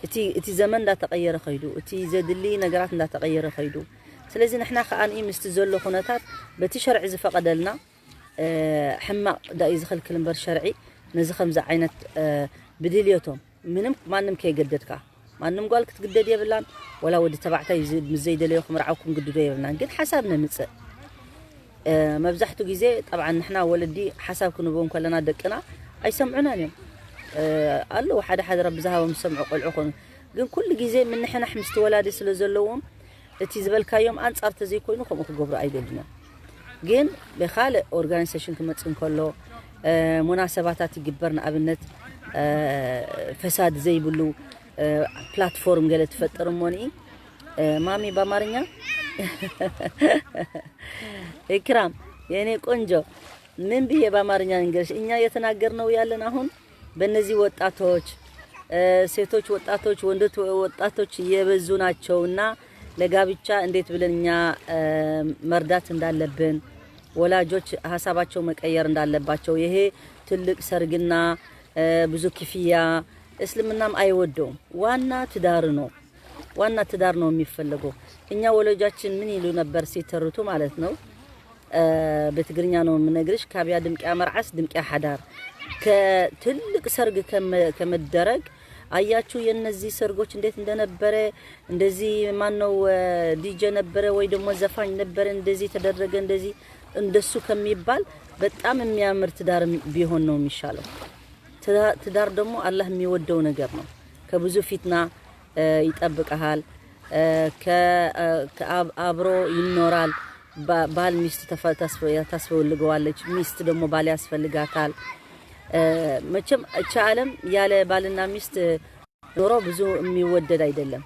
እቲ እቲ ዘመን እንዳተቐየረ ከይዱ፣ እቲ ዘድሊ ነገራት እንዳተቐየረ ከይዱ። ስለዚ ንሕና ከኣ ምስቲ ዘሎ ኩነታት በቲ ሸርዒ ዝፈቐደልና ሕማቕ ዳእዩ ዝኸልክል እምበር ሸርዒ ነዚ ከምዚ ዓይነት ብድልየቶም ምንም ማንም ከይገደድካ፣ ማንም ጓል ክትግደድ የብላን፣ ወላ ወዲ ተባዕታይ ዝ-፣ ምስ ዘይደለዮ ክምርዓው ክንግድዶ የብልናን። ግን ሓሳብ ነምጽእ። እ፣ መብዛሕትኡ ግዜ ጠብዓ ንሕና ወለዲ ሓሳብ ክንቦም ከለና ደቅና ኣይሰምዑናን እዮም። እ፣ ኣለዉ ሓደ ሓደ ረቢ ዝሃቦም ዝሰምዑ ቆልዑ ኾኑ። ግን ኩሉ ግዜ ምንሕናሕ ምስቲ ወላዲ ስለ ዘለዎም እቲ ዝበልካዮም ኣንጻር ተዘይኮይኑ ከምኡ ክገብሩ ኣይደልዩን እዮም። ግን ብኻልእ ኦርጋናይዜሽን ክመጽእ እንከሎ፣ እ፣ ሙናሰባታት ይግበር፣ ንኣብነት፣ እ፣ ፈሳድ ዘይብሉ፣ እ፣ ፕላትፎርም ገለ ትፈጥር እሞኒ፣ እ፣ ማሚ በአማርኛ ኢክራም የኔ ቆንጆ ምን ብዬ በአማርኛ ልንገርሽ? እኛ እየተናገርነው ያለን አሁን በእነዚህ ወጣቶች፣ እ፣ ሴቶች ወጣቶች፣ ወንዶች ወጣቶች እየበዙ ናቸውና ለጋብቻ እንዴት ብለን እኛ፣ እ፣ መርዳት እንዳለብን፣ ወላጆች ሀሳባቸው መቀየር እንዳለባቸው። ይሄ ትልቅ ሰርግና፣ እ፣ ብዙ ክፍያ እስልምናም አይወደውም። ዋና ትዳር ነው፣ ዋና ትዳር ነው የሚፈለገው። እኛ ወላጆቻችን ምን ይሉ ነበር ሲተርቱ ማለት ነው? እ፣ በትግርኛ ነው የምነግርሽ። ካብያ ድምቅያ መርዓስ ድምቅያ ሓዳር። ከትልቅ ሰርግ ከመ-፣ ከመደረግ አያችሁ የነዚህ ሰርጎች እንዴት እንደነበረ፣ እንደዚህ ማነው፣ እ፣ ዲጄ ነበረ ወይ ደግሞ ዘፋኝ ነበረ፣ እንደዚህ ተደረገ፣ እንደዚህ እንደሱ ከሚባል በጣም የሚያምር ትዳር ቢሆን ነው የሚሻለው። ትዳ-፣ ትዳር ደግሞ አላህ የሚወደው ነገር ነው። ከብዙ ፊትና፣ እ፣ ይጠብቀሃል። እ፣ ከ-፣ እ፣ ከአብ-፣ አብሮ ይኖራል። ባ-፣ ባል ሚስት ተፈ-፣ ታስፈ-፣ ታስፈልገዋለች። ሚስት ደግሞ ባል ያስፈልጋታል። እ፣ መቼም እቺ ዓለም ያለ ባልና ሚስት ኑሮ ብዙ የሚወደድ አይደለም።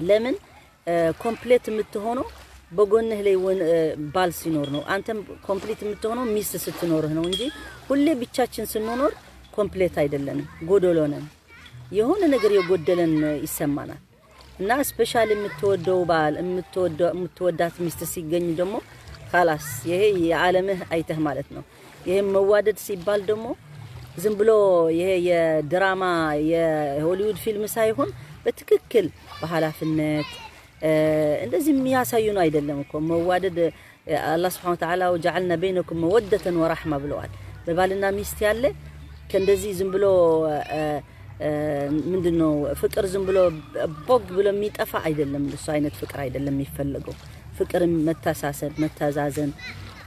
ለምን? እ፣ ኮምፕሌት የምትሆነው በጎንህ ላይ ወን-፣ እ፣ ባል ሲኖር ነው። አንተም ኮምፕሊት የምትሆነው ሚስት ስትኖርህ ነው እንጂ ሁሌ ብቻችን ስንኖር ኮምፕሌት አይደለንም፣ ጎዶሎ ነን። የሆነ ነገር የጎደለን ይሰማናል። እና ስፔሻሊ የምትወደው ባል፣ የምትወደው፣ የምትወዳት ሚስት ሲገኝ ደግሞ ካላስ ይሄ የዓለምህ አይተህ ማለት ነው። ይሄም መዋደድ ሲባል ደግሞ ዝም ብሎ ይሄ የድራማ የሆሊውድ ፊልም ሳይሆን በትክክል በኃላፊነት፣ እ፣ እንደዚህ የሚያሳዩ ነው አይደለም እኮ መዋደድ። እ፣ አላህ ስብሐነ ወተዓላ «ወጀዐልና በይነኩም መወደተን ወራሕማ» ብለዋል። በባልና ሚስት ያለ ከእንደዚህ ዝም ብሎ፣ እ፣ እ፣ ምንድን ነው ፍቅር ዝም ብሎ ቦግ ብሎ የሚጠፋ አይደለም። እሱ አይነት ፍቅር አይደለም የሚፈለገው። ፍቅር መተሳሰብ፣ መተዛዘን፣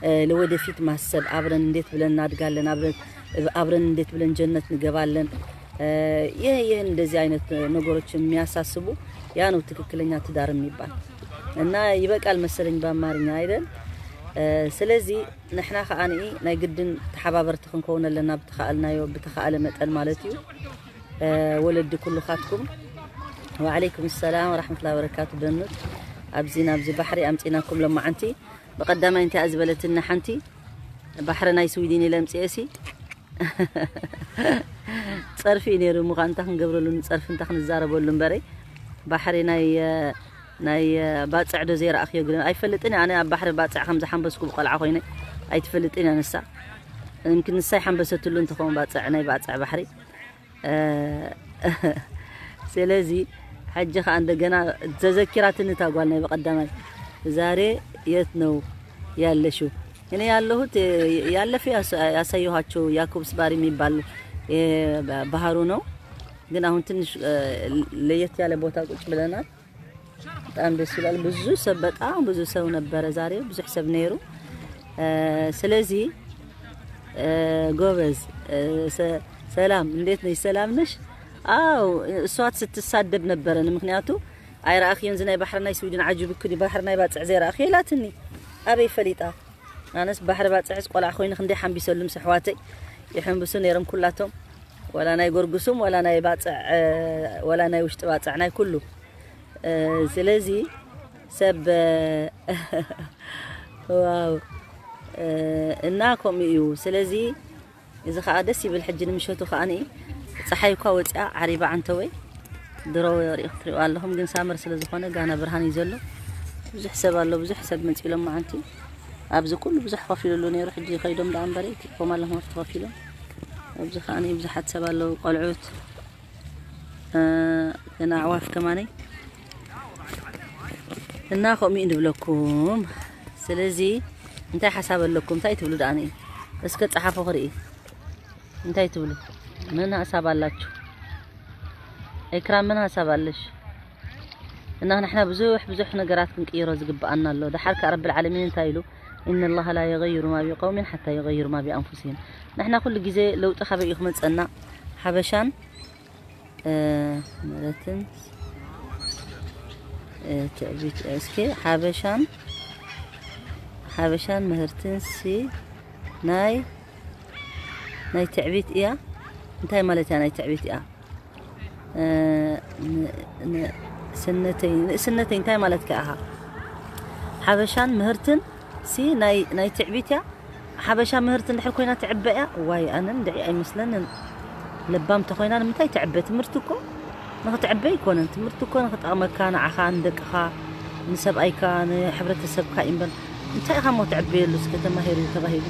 እ፣ ለወደፊት ማሰብ፣ አብረን እንዴት ብለን እናድጋለን፣ አብረን፣ አብረን እንዴት ብለን ጀነት እንገባለን። እ፣ ይህ፣ ይህ እንደዚህ አይነት ነገሮች የሚያሳስቡ ያ ነው ትክክለኛ ትዳር የሚባል። እና ይበቃል መሰለኝ በአማርኛ አይደል? እ፣ ስለዚህ ንሕና ከኣ ንኢ ናይ ግድን ተሓባበርቲ ክንከውን ኣለና ብተኻእልናዮ፣ ብተኻእለ መጠን ማለት እዩ። እ፣ ወለዲ ኩሉኻትኩም። ወዓለይኩም ሰላም ወራሕመቱላሂ ወበረካቱ። ደኑት ኣብዚ ናብዚ ባሕሪ ኣምጺናኩም ለማዓንቲ። ብቐዳማይ እንታይ እያ ዝበለትኒ ሓንቲ ባሕሪ ናይ ስዊድን ኢለ ኣምጺኤሲ ጸርፊ እዩ ነይሩ። ምዃን እንታይ ክንገብረሉ ንጸርፊ እንታይ ክንዛረበሉ እምበረይ ባሕሪ ናይ፣ ናይ ባጽዕ ዶ ዘይረኣኽዮ ግን ኣይፈልጥን እየ። ኣነ ኣብ ባሕሪ ባጽዕ ከም ዝሓንበስኩ ብቆልዓ ኮይነ ኣይትፈልጥን እያ ንሳ። እምኪን ንሳ ይሓንበሰትሉ እንትኸውን ባጽዕ ናይ ባጽዕ ባሕሪ። እ፣ ስለዚ ሕጂ ኸኣ እንደገና ተዘኪራትኒ እታ ጓል ናይ በቐዳማይ። ዛሬ የት ነው ያለሽው? እኔ ያለሁት፣ እ፣ ያለፈ ያሳ-፣ ያሳየኋቸው ያኩብስ ባር የሚባል፣ እ፣ ባህሩ ነው። ግን አሁን ትንሽ፣ እ፣ ለየት ያለ ቦታ ቁጭ ብለናል። በጣም ደስ ይላል። ብዙ ሰብ፣ በጣም ብዙ ሰው ነበረ ዛሬ፣ ብዙሕ ሰብ ነይሩ። እ፣ ስለዚህ፣ እ፣ ጎበዝ፣ እ፣ ሰ-፣ ሰላም፣ እንዴት ነሽ? ሰላም ነሽ? አው፣ እሷት ስትሳደብ ነበረ። ምክንያቱ ኣይረኣኽዮን፣ እዚ ናይ ባሕሪ ናይ ስዊድን ዓጅብክን እዩ፣ ባሕሪ ናይ ባጽዕ ዘይረኣኽዮ ኢላትኒ። ኣበይ ፈሊጣ? ኣነስ ባሕሪ ባጽዕስ ቆልዓ ኮይኑ ክንደይ ሓንቢሰሉ ምስ ኣሕዋተይ ይሕንብሱ ነይሮም ኩላቶም። ወላ ናይ ጎርጉሱም፣ ወላ ናይ ባጽዕ፣ እ፣ ወላ ናይ ውሽጢ ባጽዕ፣ ናይ ኩሉ። እ፣ ስለዚ ሰብ፣ እ፣ ዋው፣ እ፣ እና ከምኡ እዩ። ስለዚ እዚ ኸኣ ደስ ይብል። ሕጂ ንምሸቱ ኸኣ ንኢ ጸሓይ እኳ ወጺኣ ዓሪባ ዓንተወይ ድሮ ሪኢኹም ትሪእዋ ኣለኹም፣ ግን ሳመር ስለ ዝኾነ ጋና ብርሃን እዩ ዘሎ። ብዙሕ ሰብ ኣሎ፣ ብዙሕ ሰብ መጺኡ ሎማዓንቲ። ኣብዚ ኩሉ ብዙሕ ኮፍ ኢሉሉ ነይሩ፣ ሕጂ ከይዶም ደኣ እምበረይ ትሪእዎም ኣለኹም ኣብቲ ኮፍ ኢሎም። ኣብዚ ኸኣ ንኢ ብዙሓት ሰብ ኣለዉ፣ ቆልዑት፣ እ፣ ገና ኣዕዋፍ ከማነይ እና ከምኡ እዩ ንብለኩም። ስለዚ እንታይ ሓሳብ ኣለኩም? እንታይ ትብሉ ደኣ ንኢ? እስከ ጸሓፉ ክርኢ። እንታይ ትብሉ? ምን ሀሳብ አላችሁ? إكرام، ምን ሀሳብ ኣለሽ? እና ንሕና ብዙሕ ብዙሕ ነገራት ክንቅይሮ ዝግብኣና ኣሎ። ደሓር ከኣ ረብል ዓለሚን እንታይ ኢሉ? إن الله لا يغير ما بقوم حتى يغيروا ما بأنفسهم። ንሕና ኩሉ ግዜ ለውጢ ካበይ እዩ ክመጸና? ሓበሻን እ፣ ምህርትን እ፣ ትዕቢት እስኪ ሓበሻን ሓበሻን ምህርትን ሲ ናይ ናይ ትዕቢት እያ። እንታይ ማለት እያ ናይ ትዕቢት እያ? እ፣ ን- ንእስነተይ ንእስነተይ እንታይ ማለት ከ ኣኻ? ሓበሻን ምህርትን ሲ ናይ ናይ ትዕቢት እያ። ሓበሻ ምህርት እንድሕር ኮይና ትዕበ እያ? ዋይ፣ ኣነ እንድዒ ኣይመስለንን። ለባም ተኾይና ንምንታይ ትዕበ? ትምህርቲ እኮ ንኽትዕበ ኣይኮነን። ትምህርቲ እኮ ንኽጠቕመካ፣ ንዓኻ፣ ንደቅኻ፣ ንሰብኣይካ፣ ንሕብረተሰብካ እዩ እምበር። እንታይ ኢኻ እሞ ትዕበየሉ? እስከ ተማሂሩ ተባሂሉ፣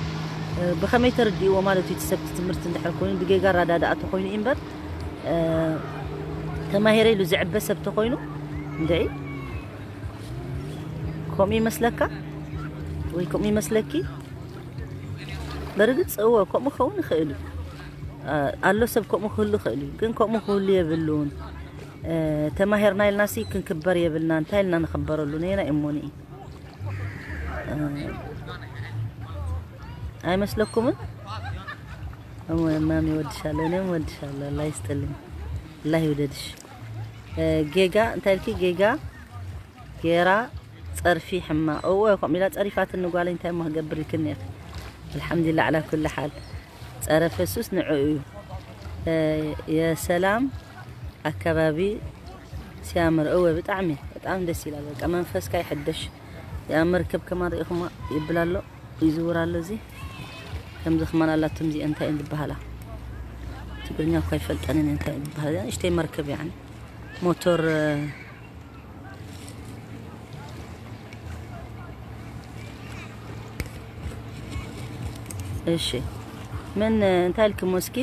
እ፣ ብኸመይ ተረድእዎ ማለት እዩ? እቲ ሰብቲ ትምህርቲ እንድሕር ኮይኑ ብጌጋ ኣረዳድኣ ተኾይኑ እዩ እምበር፣ እ፣ ተማሂረ ኢሉ ዝዕበ ሰብ ተኾይኑ፣ እንድዒ፣ ከምኡ ይመስለካ ወይ ከምኡ ይመስለኪ? በርግጽ እወ፣ ከምኡ ክኸውን ይኽእል እዩ። ኣ-፣ ኣሎ ሰብ ከምኡ ክህሉ ይኽእል እዩ። ግን ከምኡ ክህሉ የብሉን። እ፣ ተማሂርና ኢልናሲ ክንክበር የብልና። እንታይ ኢልና ንኽበረሉ? ነየናይ እሞኒ? እ፣ ኣይመስለኩምን? እሞ ማሚ፣ እወድሻለሁ፣ እኔም እወድሻለሁ። ኣላህ ይስጥልኝ። ኣላህ ይውደድሽ። እ፣ ጌጋ፣ እንታይ ኢልኪ? ጌጋ ጌራ ጸርፊ ሕማቕ። እወ፣ ከምኡ ኢላ ጸሪፋትኒ ጓለይ፣ እንታይ እሞ ክገብር ኢልክኒ ኢኺ? ኣልሓምዱሊላህ ዓላ ኩሊ ሓል። ጸረ ፈሱስ ንዕኡ እዩ። እ፣ የሰላም ኣካባቢ ሲያምር። እወ፣ ብጣዕሚ፣ በጣም ደስ ይላል። በቃ መንፈስካ ይሕደሽ። ያ መርከብ ከማን ርኢኹማ ይብል ኣሎ፣ ይዝውር ኣሎ። እዚ ከምዚ ከማን ኣላቶም። እዚአን እንታይ እየን ዝበሃላ? ትግርኛ እኳ ኣይፈልጠንን እየን እንታይ እየን ዝበሃላ። እዚኣ ንእሽተይ መርከብ፣ ያኒ ሞቶር፣ እ፣ እሺ፣ ምን እንታይ ኢልክሞ እስኪ?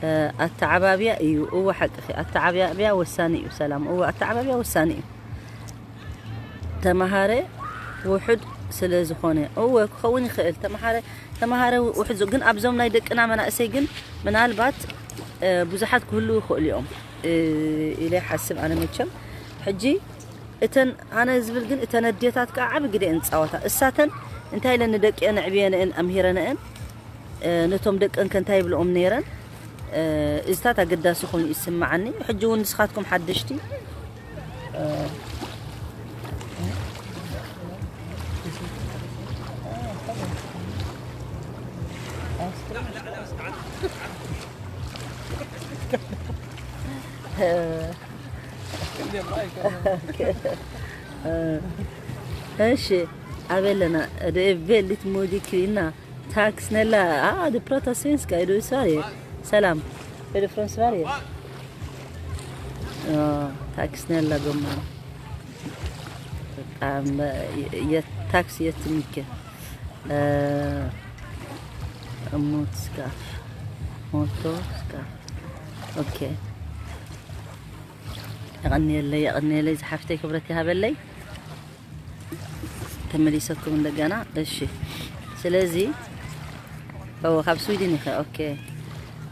እ፣ ኣተዓባብያ እዩ። እወ፣ ሓቅኺ፣ ኣተዓባብያ ወሳኒ እዩ። ሰላም፣ እወ፣ ኣተዓባብያ ወሳኒ እዩ። ተማሃረ ውሑድ ስለ ዝኾነ፣ እወ፣ ክኸውን ይኽእል። ተማሃረ፣ ተማሃረ ውሑድ ዝ-፣ ግን ኣብዞም ናይ ደቅና መናእሰይ ግን ምናልባት፣ እ፣ ብዙሓት ክህልዉ ይኽእሉ እዮም፣ እ፣ ኢለ ይሓስብ ኣነ መቸም። ሕጂ እተን፣ ኣነ ዝብል ግን እተን ኣዴታት ከኣ ዓቢ ግደ እየን ዝጻወታ። እሳተን እንታይ ኢለን ንደቂአን ኣዕብየንአን ኣምሂረንአን፣ እ፣ ነቶም ደቀን ከ እንታይ ይብልኦም ነይረን? እ፣ እዚታት ኣገዳሲ ኮይኑ ይስምዓኒ። ሕጂ እውን ንስኻትኩም ሓደሽቲ፣ እ፣ እ፣ እሺ፣ ኣበይ ኣለና? ደ ቬሊት ሙዲ ክሪና ታክስ ነላ፣ አ፣ ደ ፕራታ ስቬንስካ፣ ዶ Sverige? ሰላም። Är du från Sverige? Ja, tack snälla gumman. በጣም የ-፣ የት-፣ ታክስ የት የሚገኝ? እ፣ ሞት ስካፍ። ሞቶ ስካፍ። ኦኬ። የቐንየለይ፣ የቐንየለይ ዝሓፍተይ፣ ክብረት ይሃበለይ። ተመሊሰኩም እንደገና። እሺ፣ ስለዚ፣ ኦ፣ ካብ ስዊድን ኢኸ? ኦኬ።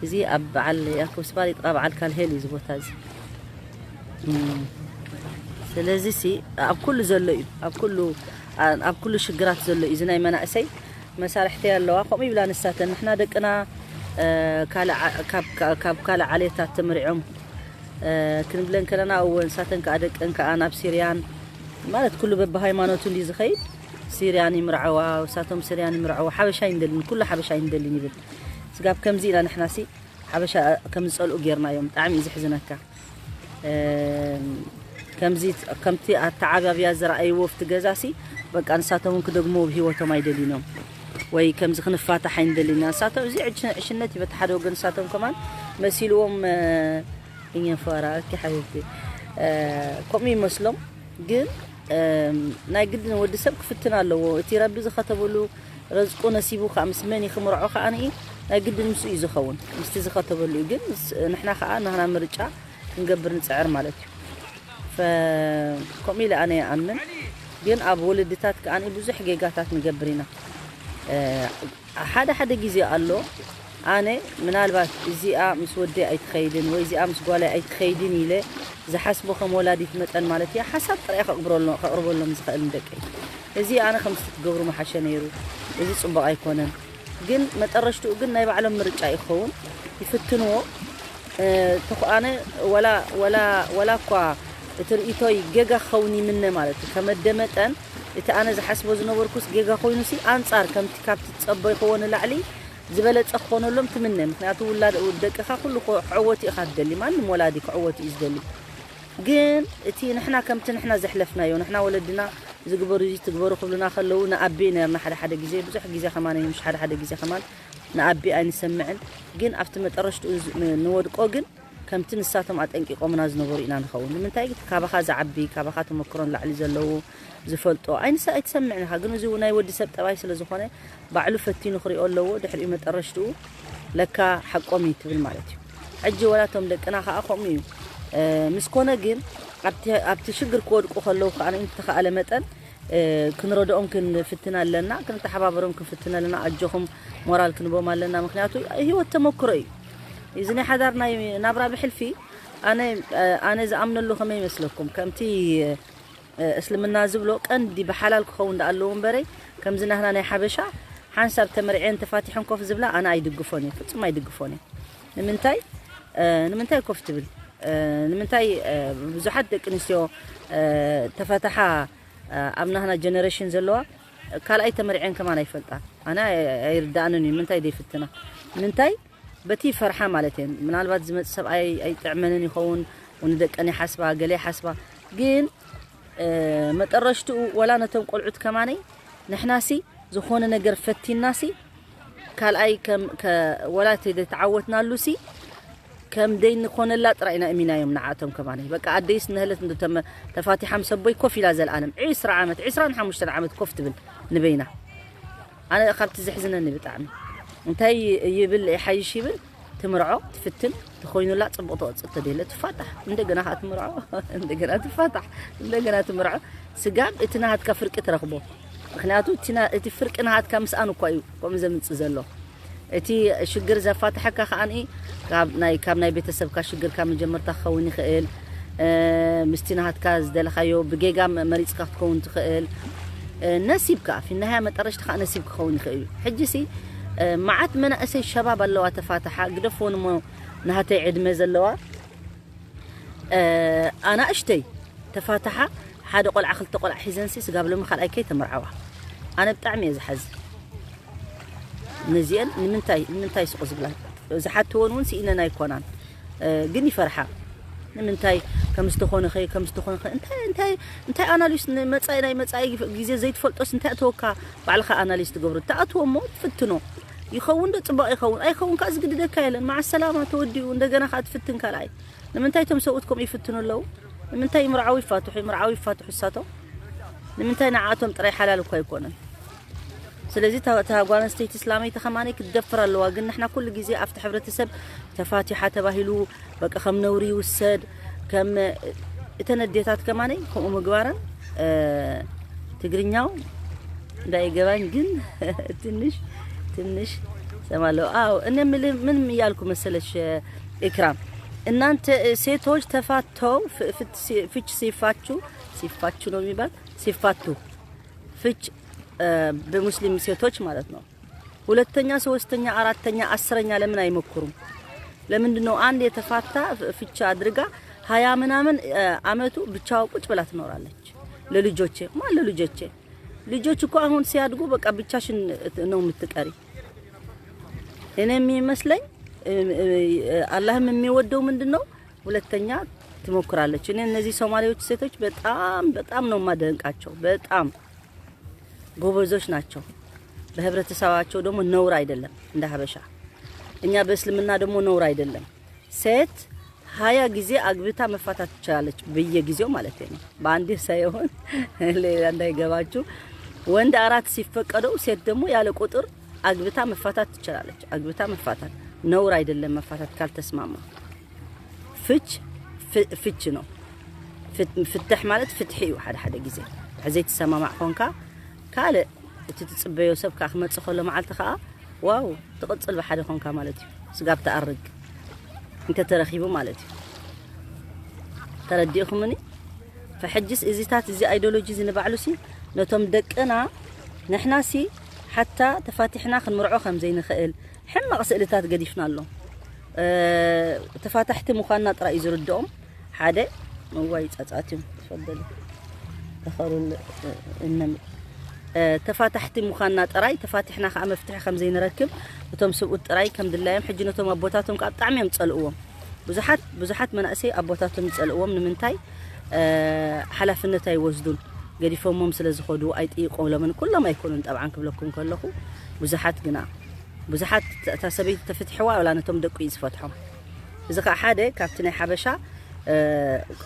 እዚ ኣብ በዓል ያኮብስባር ጥቓ በዓል ካልሄል እዩ እዚ ቦታ እዚ። እም፣ ስለዚ ሲ ኣብ ኩሉ ዘሎ እዩ፣ ኣብ ኩሉ፣ ኣ-፣ ኣብ ኩሉ ሽግራት ዘሎ እዩ። እዚ ናይ መናእሰይ መሳርሕተይ ኣለዋ፣ ከምኡ ይብላ ንሳተን። ንሕና ደቅና፣ እ፣ ካልእ ዓ-፣ ካብ፣ ካብ፣ ካብ ካልእ ዓሌታት ተመሪዖም፣ እ፣ ክንብለን ከለና፣ እወ፣ ንሳተን ከኣ ደቀን ከኣ ናብ ሲርያን፣ ማለት ኩሉ በብሃይማኖቱ እንዲ ዝኸይድ፣ ሲርያን ይምርዓዋ፣ ንሳቶም ሲርያን ይምርዓዋ፣ ሓበሻ ኣይንደልን፣ ኩሉ ሓበሻ ኣይንደልን ይብል። ስጋብ ከምዚ ኢና ንሕናሲ ሓበሻ ከም ዝጸልኡ ጌርናዮም። ብጣዕሚ እዩ ዘሕዝነካ። እም፣ ከምዚ፣ ከምቲ ኣተዓባብያ ዝረኣይዎ ኣብቲ ገዛሲ፣ በቃ ንሳቶም እውን ክደግምዎ ብህይወቶም ኣይደልዩን እዮም። ወይ ከምዚ ክንፋታሕ ኣይንደልን ኢና። ንሳቶም እዚ ዕሽ-፣ ዕሽነት እዩ፣ በቲ ሓደ ወገን ንሳቶም ከማን መሲልዎም፣ እ፣ እኛ ፋራ፣ ኦኬ ሓቢብቲ። እ፣ ከምኡ ይመስሎም። ግን፣ እም፣ ናይ ግድን ወዲ ሰብ ክፍትን ኣለዎ። እቲ ረቢ ዝኸተበሉ ረዝቁ ነሲቡ ከኣ ምስ መን እዩ ክምርዖ ከኣ ንኢ ናይ ግድን ምስኡ እዩ ዝኸውን። ምስቲ ዝኸተበሉ እዩ። ግን ምስ-፣ ንሕና ከኣ ናህና ምርጫ ክንገብር ንጽዕር ማለት እዩ። ፈ-፣ ከምኡ ኢለ ኣነ ይኣምን። ግን ኣብ ወለድታት ከኣ ብዙሕ ጌጋታት ንገብር ኢና። እ፣ ሓደ ሓደ ግዜ ኣሎ፣ ኣነ ምናልባት እዚኣ ምስ ወደይ ኣይትኸይድን ወይ እዚኣ ምስ ጓለይ ኣይትኸይድን ኢለ ዝሓስቦ ከም ወላዲት መጠን ማለት እያ ሓሳብ ጥራይ ከቕብረሎ- ከቕርበሎም ዝኽእል ንደቀይ። እዚ ኣነ ከምዚ ትገብሩ ምሓሸ ነይሩ፣ እዚ ጽቡቕ ኣይኮነን። ግን መጠረሽትኡ ግን ናይ ባዕሎም ምርጫ ይኸውን፣ ይፍትንዎ። እ፣ ተኾ- ኣነ ወላ ወላ ወላ እኳ እቲ ርእይቶይ ጌጋ ክኸውን ይምነ ማለት እዩ። ከመደ መጠን እቲ ኣነ ዝሓስቦ ዝነበርኩስ ጌጋ ኮይኑሲ ኣንጻር ከምቲ ካብቲ ትጸበይክዎ ንላዕሊ ዝበለጸ ክኾነሎም ትምነ። ምክንያቱ ውላድ ደቅኻ ኩሉ ክዕወት ኢኻ ትደሊ፣ ማንም ወላዲ ክዕወት እዩ ዝደሊ። ግን እቲ ንሕና ከምቲ ንሕና ዘሕለፍናዮ ንሕና ወለድና ዝግበሩ እዚ ትግበሩ ክብሉና ከለዉ ንኣቢ ነርና ሓደ ሓደ ግዜ ብዙሕ ግዜ ከማን እዩ፣ ምሽ ሓደ ሓደ ግዜ ከማን ንኣቢ ኣይንሰምዕን። ግን ኣብቲ መጠረሽትኡ ዝ- ን- ንወድቆ ግን ከምቲ ንሳቶም ኣጠንቂቆምና ዝነበሩ ኢና ንኸውን። ንምንታይ ካባኻ ዝዓቢ ካባኻ ተመክሮን ላዕሊ ዘለዉ ዝፈልጦ ኣይንሰ ኣይትሰምዕን ኢኻ። ግን እዚ ናይ ወዲ ሰብ ጠባይ ስለ ዝኾነ ባዕሉ ፈቲኑ ክሪኦ ኣለዎ። ድሕሪኡ መጠረሽትኡ ለካ ሓቆም እዩ ትብል ማለት እዩ። ሕጂ ወላቶም ደቅና ከዓ ከምኡ እዩ። እ፣ ምስ ኮነ ግን ኣብቲ ኣብቲ ሽግር ክወድቁ ከለዉ ከዓ እንተኸኣለ መጠን እ፣ ክንረድኦም ክንፍትን ኣለና፣ ክንተሓባበሮም ክንፍትን ኣለና። ኣጆኹም ሞራል ክንቦም ኣለና። ምክንያቱ ህይወት ተመክሮ እዩ። እዚ ናይ ሓዳር ናይ ናብራ ብሕልፊ ኣነ እ፣ ኣነ ዝኣምነሉ ከመይ ይመስለኩም? ከምቲ እ፣ እስልምና ዝብሎ ቀንዲ ብሓላል ክኸውን ዳኣ ኣለዎ እምበረይ ከምዚ ናህና ናይ ሓበሻ ሓንሳብ ተመርዕየን ተፋቲሐን ኮፍ ዝብላ ኣነ ኣይድግፎን እየ፣ ፍጹም ኣይድግፎን እየ። ንምንታይ እ፣ ንምንታይ ኮፍ ትብል? እ፣ ንምንታይ እ፣ ብዙሓት ደቂ ኣንስትዮ እ፣ ተፋታሓ እ፣ ኣብ ናህና ጀነሬሽን ዘለዋ ካልኣይ ተመርዕየን ከማን ኣይፈልጣ። ኣነ ኣይ- ኣይርዳእንን እዩ ምንታይ ዘይፍትና ምንታይ በቲ ፈርሓ ማለት እየን። ምናልባት ዝመፅ ሰብኣይ ኣይጥዕመንን ይኸውን፣ ንደቀን ይሓስባ፣ ገለ ይሓስባ። ግን እ፣ መጠረሽትኡ ወላ ነቶም ቆልዑት ከማነይ ንሕናሲ ዝኾነ ነገር ፈቲናሲ ካልኣይ ከም ከ- ወላ ተተዓወትናሉሲ ከም ደይንኾነላ ጥራይ ኢና እሚናዮም ንዓቶም ከማነይ። በቃ ኣደይስ ነህለት እንዶ ተመ- ተፋቲሓ ምስ ኣቦይ ኮፍ ኢላ ዘልኣለም ዒስራ ዓመት ዒስራን ሓሙሽተን ዓመት ኮፍ ትብል ንበይና። ኣነ ካብቲ ዘሕዝነኒ ብጣዕሚ እንታይ ይብል ይሓይሽ ይብል ትምርዖ ትፍትን ተኾይኑላ ጽቡቕ ተወጽእ ተደለ ትፋታሕ እንደገና ከዓ ትምርዖ እንደገና ትፋታሕ እንደገና ትምርዖ ስጋብ እቲ ናሃትካ ፍርቂ ትረኽቦ። ምክንያቱ እቲ ና- እቲ ፍርቂ ናሃትካ ምስኣን እኳ እዩ ከምኡ ዘምጽእ ዘሎ። እቲ ሽግር ዘፋትሐካ ከዓኒ ካብ ናይ ካብ ናይ ቤተሰብካ ሽግር ካብ መጀመርታ ክኸውን ይኽእል። እ፣ ምስቲ ናሃትካ ዝደለኻዮ ብጌጋ መ- መሪጽካ ክትከውን ትኽእል። እ፣ ነሲብካ ፊናሃያ መጠረሽትኻ ነሲብ ክኸውን ይኽእል እዩ። ሕጂ ሲ እ፣ መዓት መናእሰይ ሸባብ ኣለዋ ተፋትሓ ግደፎን እሞ ናሃተይ ዕድመ ዘለዋ እ፣ ኣናእሽተይ ተፋታሓ ሓደ ቆልዓ ክልተ ቆልዓ ሒዘንሲ ስጋብ ሎሚ ካልኣይ ከይተመርዓዋ። ኣነ ብጣዕሚ እየ ዝሓዝን። ነዚአን ንምንታይ ንምንታይ ስቕ ዝብላ ዝሓትወን እውን ስኢነን ኣይኮናን። እ፣ ግን ይፈርሓ ንምንታይ ከም ዝተኾነ ኸ ከም ዝተኾነ ኸ እንታይ እንታይ እንታይ ኣናሊስ ንመጻኢ ናይ መጻኢ ግዜ ዘይትፈልጦስ እንታይ ኣተወካ? ባዕልኻ ኣናሊስ ትገብሮ ትኣትዎ እሞ ትፍትኖ። ይኸውን ዶ ጽባቕ ይኸውን ኣይኸውን ከዓ ዝግድደካ የለን። መዓ ሰላማ ተወዲኡ እንደገና ከዓ ትፍትን ካልኣይ ንምንታይ እቶም ሰብኡት ከምኡ ይፍትኑ ኣለዉ? ንምንታይ ይምርዓው ይፋትሑ ይምርዓው ይፋትሑ እሳቶም? ንምንታይ ንዓኣቶም ጥራይ ሓላል እኳ ኣይኮነን። ስለዚ እታ እታ ጓል ኣንስተይቲ እስላመይቲ ከማነይ ክትደፍር ኣለዋ። ግን ንሕና ኩሉ ግዜ ኣብቲ ሕብረተሰብ ተፋቲሓ ተባሂሉ በቃ ከም ነውሪ ይውሰድ ከም እተን ኣዴታት ከማነይ ከምኡ ምግባረን እ፣ ትግርኛው እንዳይገባኝ ግን ትንሽ ትንሽ ሰማለሁ። አዎ እኔ የምልህ ምን እያልኩ መሰለሽ ኢክራም፣ እናንተ ሴቶች ተፋተው ፍ- ፍት- ሲ- ፍች ሲፋችሁ ሲፋችሁ ነው የሚባል ሲፋቱ ፍች እ፣ በሙስሊም ሴቶች ማለት ነው። ሁለተኛ፣ ሶስተኛ፣ አራተኛ፣ አስረኛ ለምን አይሞክሩም? ለምንድን ነው አንድ የተፋታ ፍ- ፍች አድርጋ ሀያ ምናምን እ፣ አመቱ ብቻዋ ቁጭ ብላ ትኖራለች? ለልጆቼ ማን ለልጆቼ ልጆች እኮ አሁን ሲያድጉ በቃ ብቻሽን ነው የምትቀሪ። እኔ የሚመስለኝ እ፣ እ፣ አላህም የሚወደው ምንድን ነው? ሁለተኛ ትሞክራለች። እኔ እነዚህ ሶማሌዎች ሴቶች በጣም በጣም ነው የማደንቃቸው። በጣም ጎበዞች ናቸው። በህብረተሰባቸው ደግሞ ነውር አይደለም እንደ ሀበሻ። እኛ በእስልምና ደግሞ ነውር አይደለም። ሴት ሀያ ጊዜ አግብታ መፋታት ትችላለች፣ በየጊዜው ማለት ነው። በአንዴ ሳይሆን ሌላ እንዳይገባችሁ። ወንድ አራት ሲፈቀደው ሴት ደግሞ ያለ ቁጥር አግብታ መፋታት ትችላለች። አግብታ መፋታት ነውር አይደለም፣ መፋታት ካልተስማማ። ፍች ፍ- ፍች ነው። ፍት- ፍትሕ ማለት ፍትሒ እዩ። ሓደ ሓደ ግዜ ድሕሪ ዘይትሰማማዕ ኮንካ ካልእ እቲ ትጽበዮ ሰብ ከዓ ክመጽእ ከሎ መዓልቲ ከዓ ዋው ትቕጽል ብሓደ ኮንካ ማለት እዩ። ስጋብ ትኣርግ እንተተረኺቡ ማለት እዩ። ተረዲእኹምኒ? ፈሕጅስ እዚታት እዚ ኣይዲዮሎጂ እዚ ንባዕሉሲ ነቶም ደቅና ንሕናሲ ሓታ ተፋቲሕና ክንምርዖ ከም ዘይንኽእል ሕማቕ ስእልታት ገዲፍና ኣሎ። እ፣ ተፋታሕቲ ምዃንና ጥራይ እዩ ዝርድኦም። ሓደ እዋይ ጻጻት እዮም። ተፈደሉ ተኸሩል እነም እ፣ ተፋታሕቲ ምዃንና ጥራይ ተፋቲሕና ከዓ መፍትሒ ከም ዘይንረክብ እቶም ስብኡት ጥራይ ከም ድላዮም ሕጂ ነቶም ኣቦታቶም ከዓ ብጣዕሚ እዮም ዝጸልእዎም። ብዙሓት ብዙሓት መናእሰይ ኣቦታቶም ይጸልእዎም ንምንታይ እ፣ ሓላፍነት ኣይወስዱን ገዲፎሞም ስለ ዝኸዱ ኣይጥይቆሎምን ኩሎም ኣይኮኑን ጠብዓን ክብለኩም ከለኹ ብዙሓት ግና ብዙሓት እታ ሰበይቲ ተፍትሕዋ ወላ ነቶም ደቁ እዩ ዝፈትሖም። እዚ ከዓ ሓደ ካብቲ ናይ ሓበሻ እ፣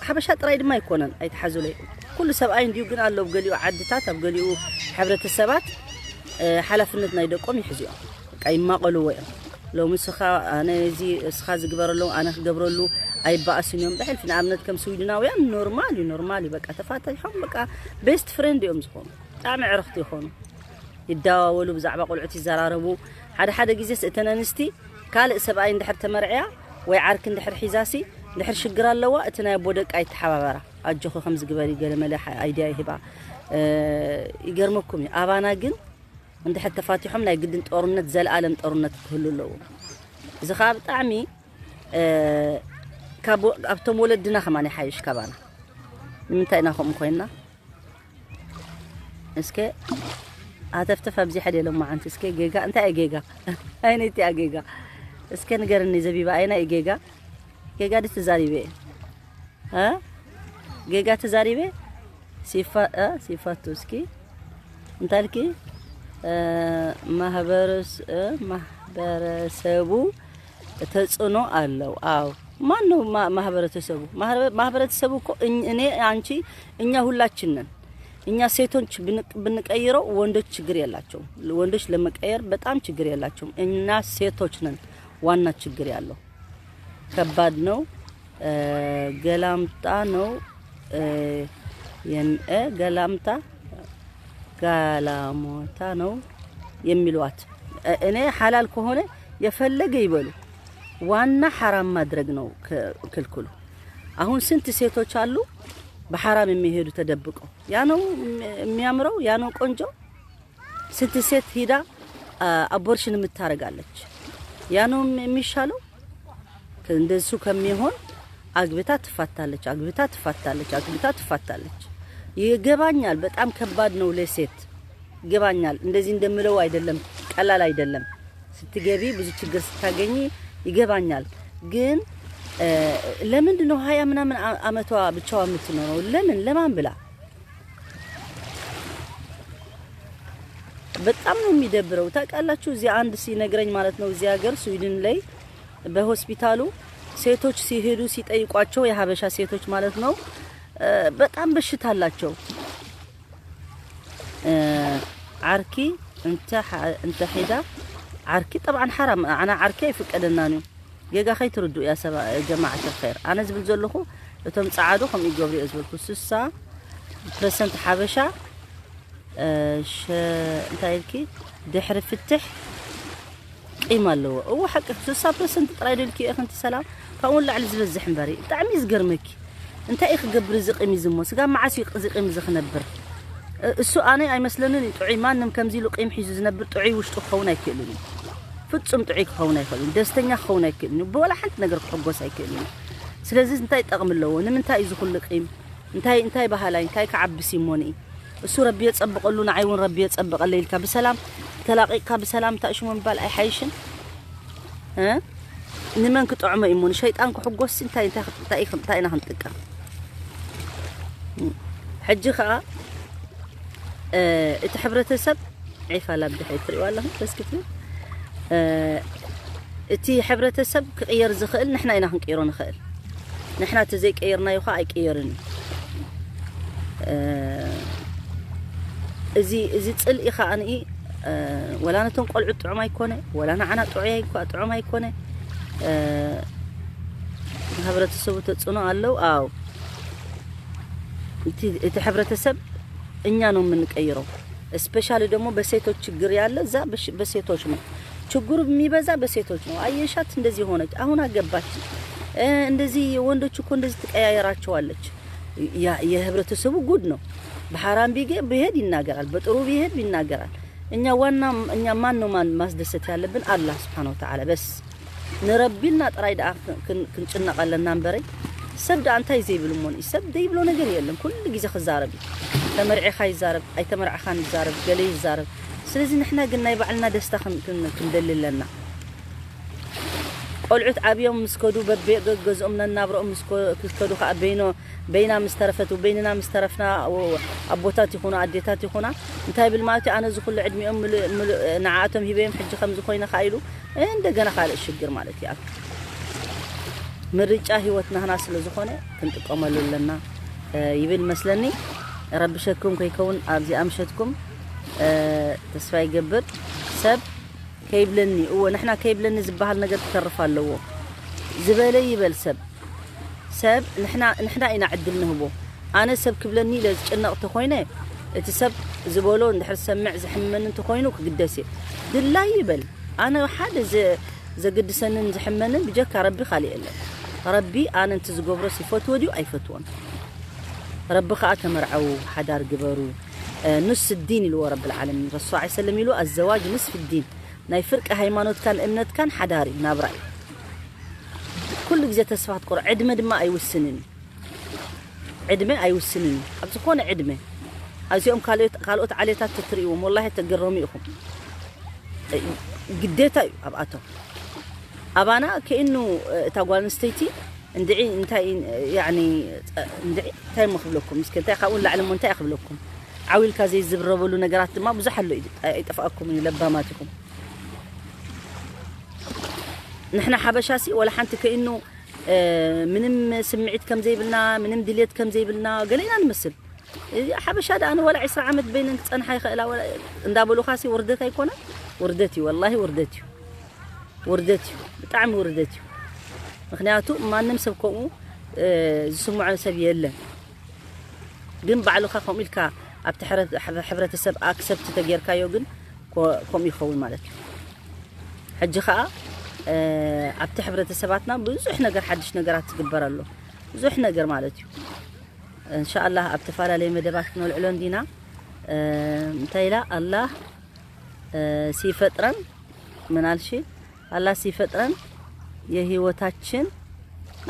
ሓበሻ ጥራይ ድማ ኣይኮነን ኣይተሓዙለይ ኩሉ ሰብኣይ እንዲዩ ግን ኣሎ ኣብ ገሊኡ ዓድታት ኣብ ገሊኡ ሕብረተሰባት እ፣ ሓላፍነት ናይ ደቆም ይሕዝኦም በቃ ይማቐልዎ እዮም። ሎሚ ስኻ ኣነ እዚ እስኻ ዝግበረሉ ኣነ ክገብረሉ ኣይበኣስን እዮም ብሕልፊ ንኣብነት ከም ስዊድናውያን ኖርማል እዩ ኖርማል እዩ በቃ ተፋታይሖም በቃ ቤስት ፍሬንድ እዮም ዝኾኑ ብጣዕሚ ዕርኽቲ ይኾኑ። ይደዋወሉ ብዛዕባ ቆልዑት ይዘራረቡ ሓደ ሓደ ግዜስ እተን ኣንስቲ ካልእ ሰብኣይ እንድሕር ተመርዕያ ወይ ዓርኪ እንድሕር ሒዛሲ እንድሕር ሽግር ኣለዋ እቲ ናይ ኣቦ ደቃ ይተሓባበራ ኣጆኺ ከምዚ ግበሪ ገለ መለ ኣይድያ ይህባ እ፣ ይገርመኩም እዩ ኣባና ግን እንድሕር ተፋቲሖም ናይ ግድን ጦርነት ዘለኣለም ጦርነት ክህሉ ኣለዎ እዚ ከዓ ብጣዕሚ እ፣ ካብ ኣብቶም ወለድና ከማን ይሓይሽ ካባና ንምንታይ ኢና ከምኡ ኮይንና እስከ ኣተፍተፍ ኣብዚሐ ደሎ መዓንቲ እስከ ጌጋ እንታይ እየ ጌጋ ኣይነይቲ እያ ጌጋ እስከ ንገርኒ ዘቢባ ኣይና እዩ ጌጋ ጌጋ ድስ ተዛሪበ እየ እ? ጌጋ ተዛሪበ ሲፋ እ? ሲፋቱ እስኪ እንታልኪ እ፣ ማህበረስ እ፣ ማህበረሰቡ ተጽዕኖ አለው። አዎ ማን ነው ማ- ማህበረተሰቡ? ማህበረ- ማህበረተሰቡ እኮ እኝ- እኔ አንቺ እኛ ሁላችን ነን። እኛ ሴቶች ብን- ብንቀይረው ወንዶች ችግር የላቸውም። ወንዶች ለመቀየር በጣም ችግር የላቸውም። እኛ ሴቶች ነን ዋና ችግር ያለው። ከባድ ነው። እ፣ ገላምጣ ነው እ፣ የም- እ፣ ገላምጣ ጋላሞታ ነው የሚሏት። እ፣ እኔ ሐላል ከሆነ የፈለገ ይበሉ፣ ዋና ሐራም ማድረግ ነው ክ- ክልክሉ። አሁን ስንት ሴቶች አሉ በሐራም የሚሄዱ ተደብቀው። ያ ነው የሚያምረው፣ ያ ነው ቆንጆ። ስንት ሴት ሂዳ አቦርሽን የምታረጋለች። ያ ነው የሚሻለው። እንደሱ ከሚሆን አግብታ ትፋታለች፣ አግብታ ትፋታለች፣ አግብታ ትፋታለች። ይገባኛል፣ በጣም ከባድ ነው ለሴት ይገባኛል። እንደዚህ እንደምለው አይደለም፣ ቀላል አይደለም። ስትገቢ ብዙ ችግር ስታገኚ ይገባኛል። ግን እ፣ ለምንድን ነው ሀያ ምናምን አ- አመቷ ብቻዋ የምትኖረው? ለምን ለማን ብላ? በጣም ነው የሚደብረው። ታውቃላችሁ፣ እዚህ አንድ ሲነግረኝ ማለት ነው፣ እዚህ ሀገር ስዊድን ላይ በሆስፒታሉ ሴቶች ሲሄዱ ሲጠይቋቸው፣ የሀበሻ ሴቶች ማለት ነው፣ እ፣ በጣም በሽታ አላቸው። እ፣ ዓርኪ እንተ ሓ- እንተ ሒዛ ዓርኪ ጠብዓን ሓራም ኣና ዓርኪ ኣይፍቀደናን እዩ። ጌጋ ከይትርድኡ እያ ሰባ ጀማዓት ኸይር። ኣነ ዝብል ዘለኹ እቶም ጸዓዱ ከምኡ ይገብሩ እየ ዝበልኩ። ስሳ ፐርሰንት ሓበሻ እ፣ ሸ- እንታይ ኢልኪ ድሕሪ ፍትሕ ቂም ኣለዎ። እዎ ሓቂ ስሳ ፐርሰንት ጥራይ ደልኪ እየ ከንቲ ሰላም ካብኡ ንላዕሊ ዝበዝሕ እምበሪ ብጣዕሚ እዩ ዝገርመኪ። እንታይ እዩ ክገብር እዚ ቂም እዚ እሞ ስጋ መዓስ እዩ እዚ ቂም እዚ ክነብር? እ፣ እሱ ኣነ ኣይመስለንን እዩ ጥዑይ ማንም ከምዚ ኢሉ ቂም ሒዙ ዝነብር ጥዑይ ውሽጡ ክኸውን ኣይክእልን እዩ። ፍጹም ጥዑይ ክኸውን ኣይክእልን እዩ። ደስተኛ ክኸውን ኣይክእልን እዩ። ብወላ ሓንቲ ነገር ክሕጎስ ኣይክእልን እዩ። ስለዚ እንታይ ጠቕሚ ኣለዎ? ንምንታይ እዩ ዝኹሉ ቂም? እንታይ እንታይ ባህላይ እንታይ ክዓብስ እዩ እሞኒ? እሱ ረቢ የጸብቐሉ ንዓይ እውን ረቢ የጸብቐለ ኢልካ ብሰላም ተላቂቅካ ብሰላም እንታይ ሽሙ ምባል ኣይሓይሽን? እ? ንመን ክጥዕሞ እዩ እሞ ንሸይጣን ክሕጎስ እንታይ እንታይ እንታይ እንታይ ኢና ክንጥቀም? ሕጂ ከዓ እ፣ እቲ ሕብረተሰብ ዒፍ ኣላ ብድሕሪት ትሪእዋ ኣለኹም በስክቲ እ፣ እቲ ሕብረተሰብ ክቕየር ዝኽእል ንሕና ኢና ክንቅይሮ ንኽእል። ንሕና እቲ ዘይቀየርናዮ ከዓ ኣይቅየርን እዩ። እ፣ እዚ እዚ ፅልኢ ከዓ ንኢ እ፣ ወላ ነቶም ቆልዑት ጥዑም ኣይኮነ ወላ ንዓና ጥዑይ ኣይኮ- ጥዑም ኣይኮነ እ፣ ንሕብረተሰቡ ተፅዕኖ ኣለው። ኣው እቲ እቲ ሕብረተሰብ እኛ ነው የምንቀይረው። ስፔሻሊ ደግሞ በሴቶች ችግር ያለ እዛ በሽ- በሴቶች ነው። ችግሩ የሚበዛ በሴቶች ነው። አየሻት እንደዚህ ሆነች፣ አሁን አገባች፣ እ፣ እንደዚህ ወንዶች እኮ እንደዚህ ትቀያየራቸዋለች። ያ የህብረተሰቡ ጉድ ነው። በሐራም ቢገ- ቢሄድ ይናገራል፣ በጥሩ ቢሄድ ይናገራል። እኛ ዋና እኛ ማን ነው ማን ማስደሰት ያለብን? አላህ ስብሓነ ወተዓላ በስ። ንረቢልና ጥራይ ደኣ ክን- ክንጭነቕ ኣለና እምበረይ። ሰብ ደኣ እንታይ ዘይብል እሞ ንኢ ሰብ ዘይብሎ ነገር የለን። ኩሉ ግዜ ክዛረብ እዩ። ተመርዒኻ ይዛረብ፣ ኣይተመርዓኻን ይዛረብ፣ ገለ ይዛረብ። ስለዚ ንሕና ግን ናይ ባዕልና ደስታ ክን- ክን- ክንደሊ ኣለና። ቆልዑት ዓብዮም ምስ ከዱ በቤ ገገዝኦም ነናብረኦም ምስ ኮ- ክከዱ ከዓ በይኖ በይና ምስ ተረፈት በይንና ምስ ተረፍና፣ ኣቦታት ይኹኑ ኣዴታት ይኹና እንታይ ብል ማለት እዩ? ኣነ እዚ ኩሉ ዕድሚኦም ምሉእ ምሉእ ንዓኣቶም ሂበዮም ሕጂ ከምዚ ኮይነ ከዓ ኢሉ እንደገና ካልእ ሽግር ማለት እዩ። ምርጫ ህይወት ናህና ስለ ዝኾነ ክንጥቀመሉ ኣለና፣ እ፣ ይብል መስለኒ። ረብሸኩም ከይከውን ኣብዚ ኣምሸትኩም፣ እ፣ ተስፋ ይገብር። ሰብ ከይብለኒ፣ እወ፣ ንሕና ከይብለኒ ዝበሃል ነገር ክተርፍ ኣለዎ። ዝበለ ይበል ሰብ። ሰብ ንሕና፣ ንሕና ኢና ዕድል ንህቦ። ኣነ ሰብ ክብለኒ ኢለ ዝጭነቕ ተኾይነ፣ እቲ ሰብ ዝበሎ እንድሕር ዝሰምዕ ዝሕመኒ እንተኾይኑ ክግደስ እየ። ድላይ ይበል። ኣነ ሓደ ዘ-፣ ዘግድሰንን ዝሕመንን ብጀካ ረቢ ካልእ የለን። ረቢ ኣነ እንት ዝገብሮስ ይፈትዎ ድዩ ኣይፈትዎን? ረቢ ከኣ ተመርዐዉ፣ ሓዳር ግበሩ። እ፣ ኑስ ዲን ኢልዎ ረብል ዓለሚን። ረሱል ሰለላሁ ዐለይሂ ወሰለም ኢሉ፣ ኣዘዋጅ ንስፍ ዲን። ናይ ፍርቂ ሃይማኖትካን እምነትካን ሓዳር እዩ፣ ናብራ እዩ። ኩሉ ግዜ ተስፋ ክትቆርጽ፣ ዕድመ ድማ ኣይውስንን እዩ። ዕድመ ኣይውስንን እዩ። ኣብ ዝኾነ ዕድመ፣ ኣብዚኦም ካልኦት፣ ካልኦት ዓሌታት ትትርእይዎም፣ ወላሂ ተገረሙ ኢኹም። እ፣ ግዴታ እዩ ኣብኣቶም። ኣባና ከእኑ፣ እ፣ እታ ጓል ኣንስተይቲ እንድዒ እንታይ፣ ያኒ፣ ጸ-፣ እንድዒ እንታይ እሞ ክብለኩም? እስከ እንታይ ካብኡ ንላዕሊ እሞ እንታይ ክብለኩም? ዓው ኢልካ ዘይዝረበሉ ነገራት ድማ ብዙሕ ኣሎ እዩ። ኣይ-፣ ኣይጠፍኣኩምን እዩ፣ ለባማት ኢኹም። ንሕና ሓበሻሲ ወላ ሓንቲ ከእኑ፣ እ፣ ምንም ስምዒት ከም ዘይብልና፣ ምንም ድሌት ከም ዘይብልና ገለ ኢና ንመስል። እዚ ሓበሻ ደኣ ንወላ ዕስራ ዓመት በይነን ክጸንሓ ይኽእላ፣ ወላ እንዳበሉኻሲ ውርደት ኣይኮነን? ውርደት እዩ፣ ወላሂ ውርደት እዩ። ውርደት እዩ፣ ብጣዕሚ ውርደት እዩ። ምኽንያቱ ማንም ሰብ ከምኡ፣ እ፣ ዝስምዖ ሰብ የለን። ግን ባዕልኻ ከምኡ ኢልካ ኣብቲ ሕረ-፣ ሕብረ-፣ ሕብረተሰብ ኣክሰፕት ተጌርካዮ ግን ኮ-፣ ከምኡ ይኸውን ማለት እዩ። ሕጂ ኸኣ፣ እ፣ ኣብቲ ሕብረተሰባትና ብዙሕ ነገር ሓድሽ ነገራት ዝግበር ኣሎ። ብዙሕ ነገር ማለት እዩ። እንሻኣላህ ኣብ ተፈላለየ መደባት ክነልዕሎ እንዲና። እ፣ እንታይ ኢላ? ኣላህ፣ እ፣ ሲፈጥረን ምን ኣልሽ? ኣላህ ሲፈጥረን የህይወታችን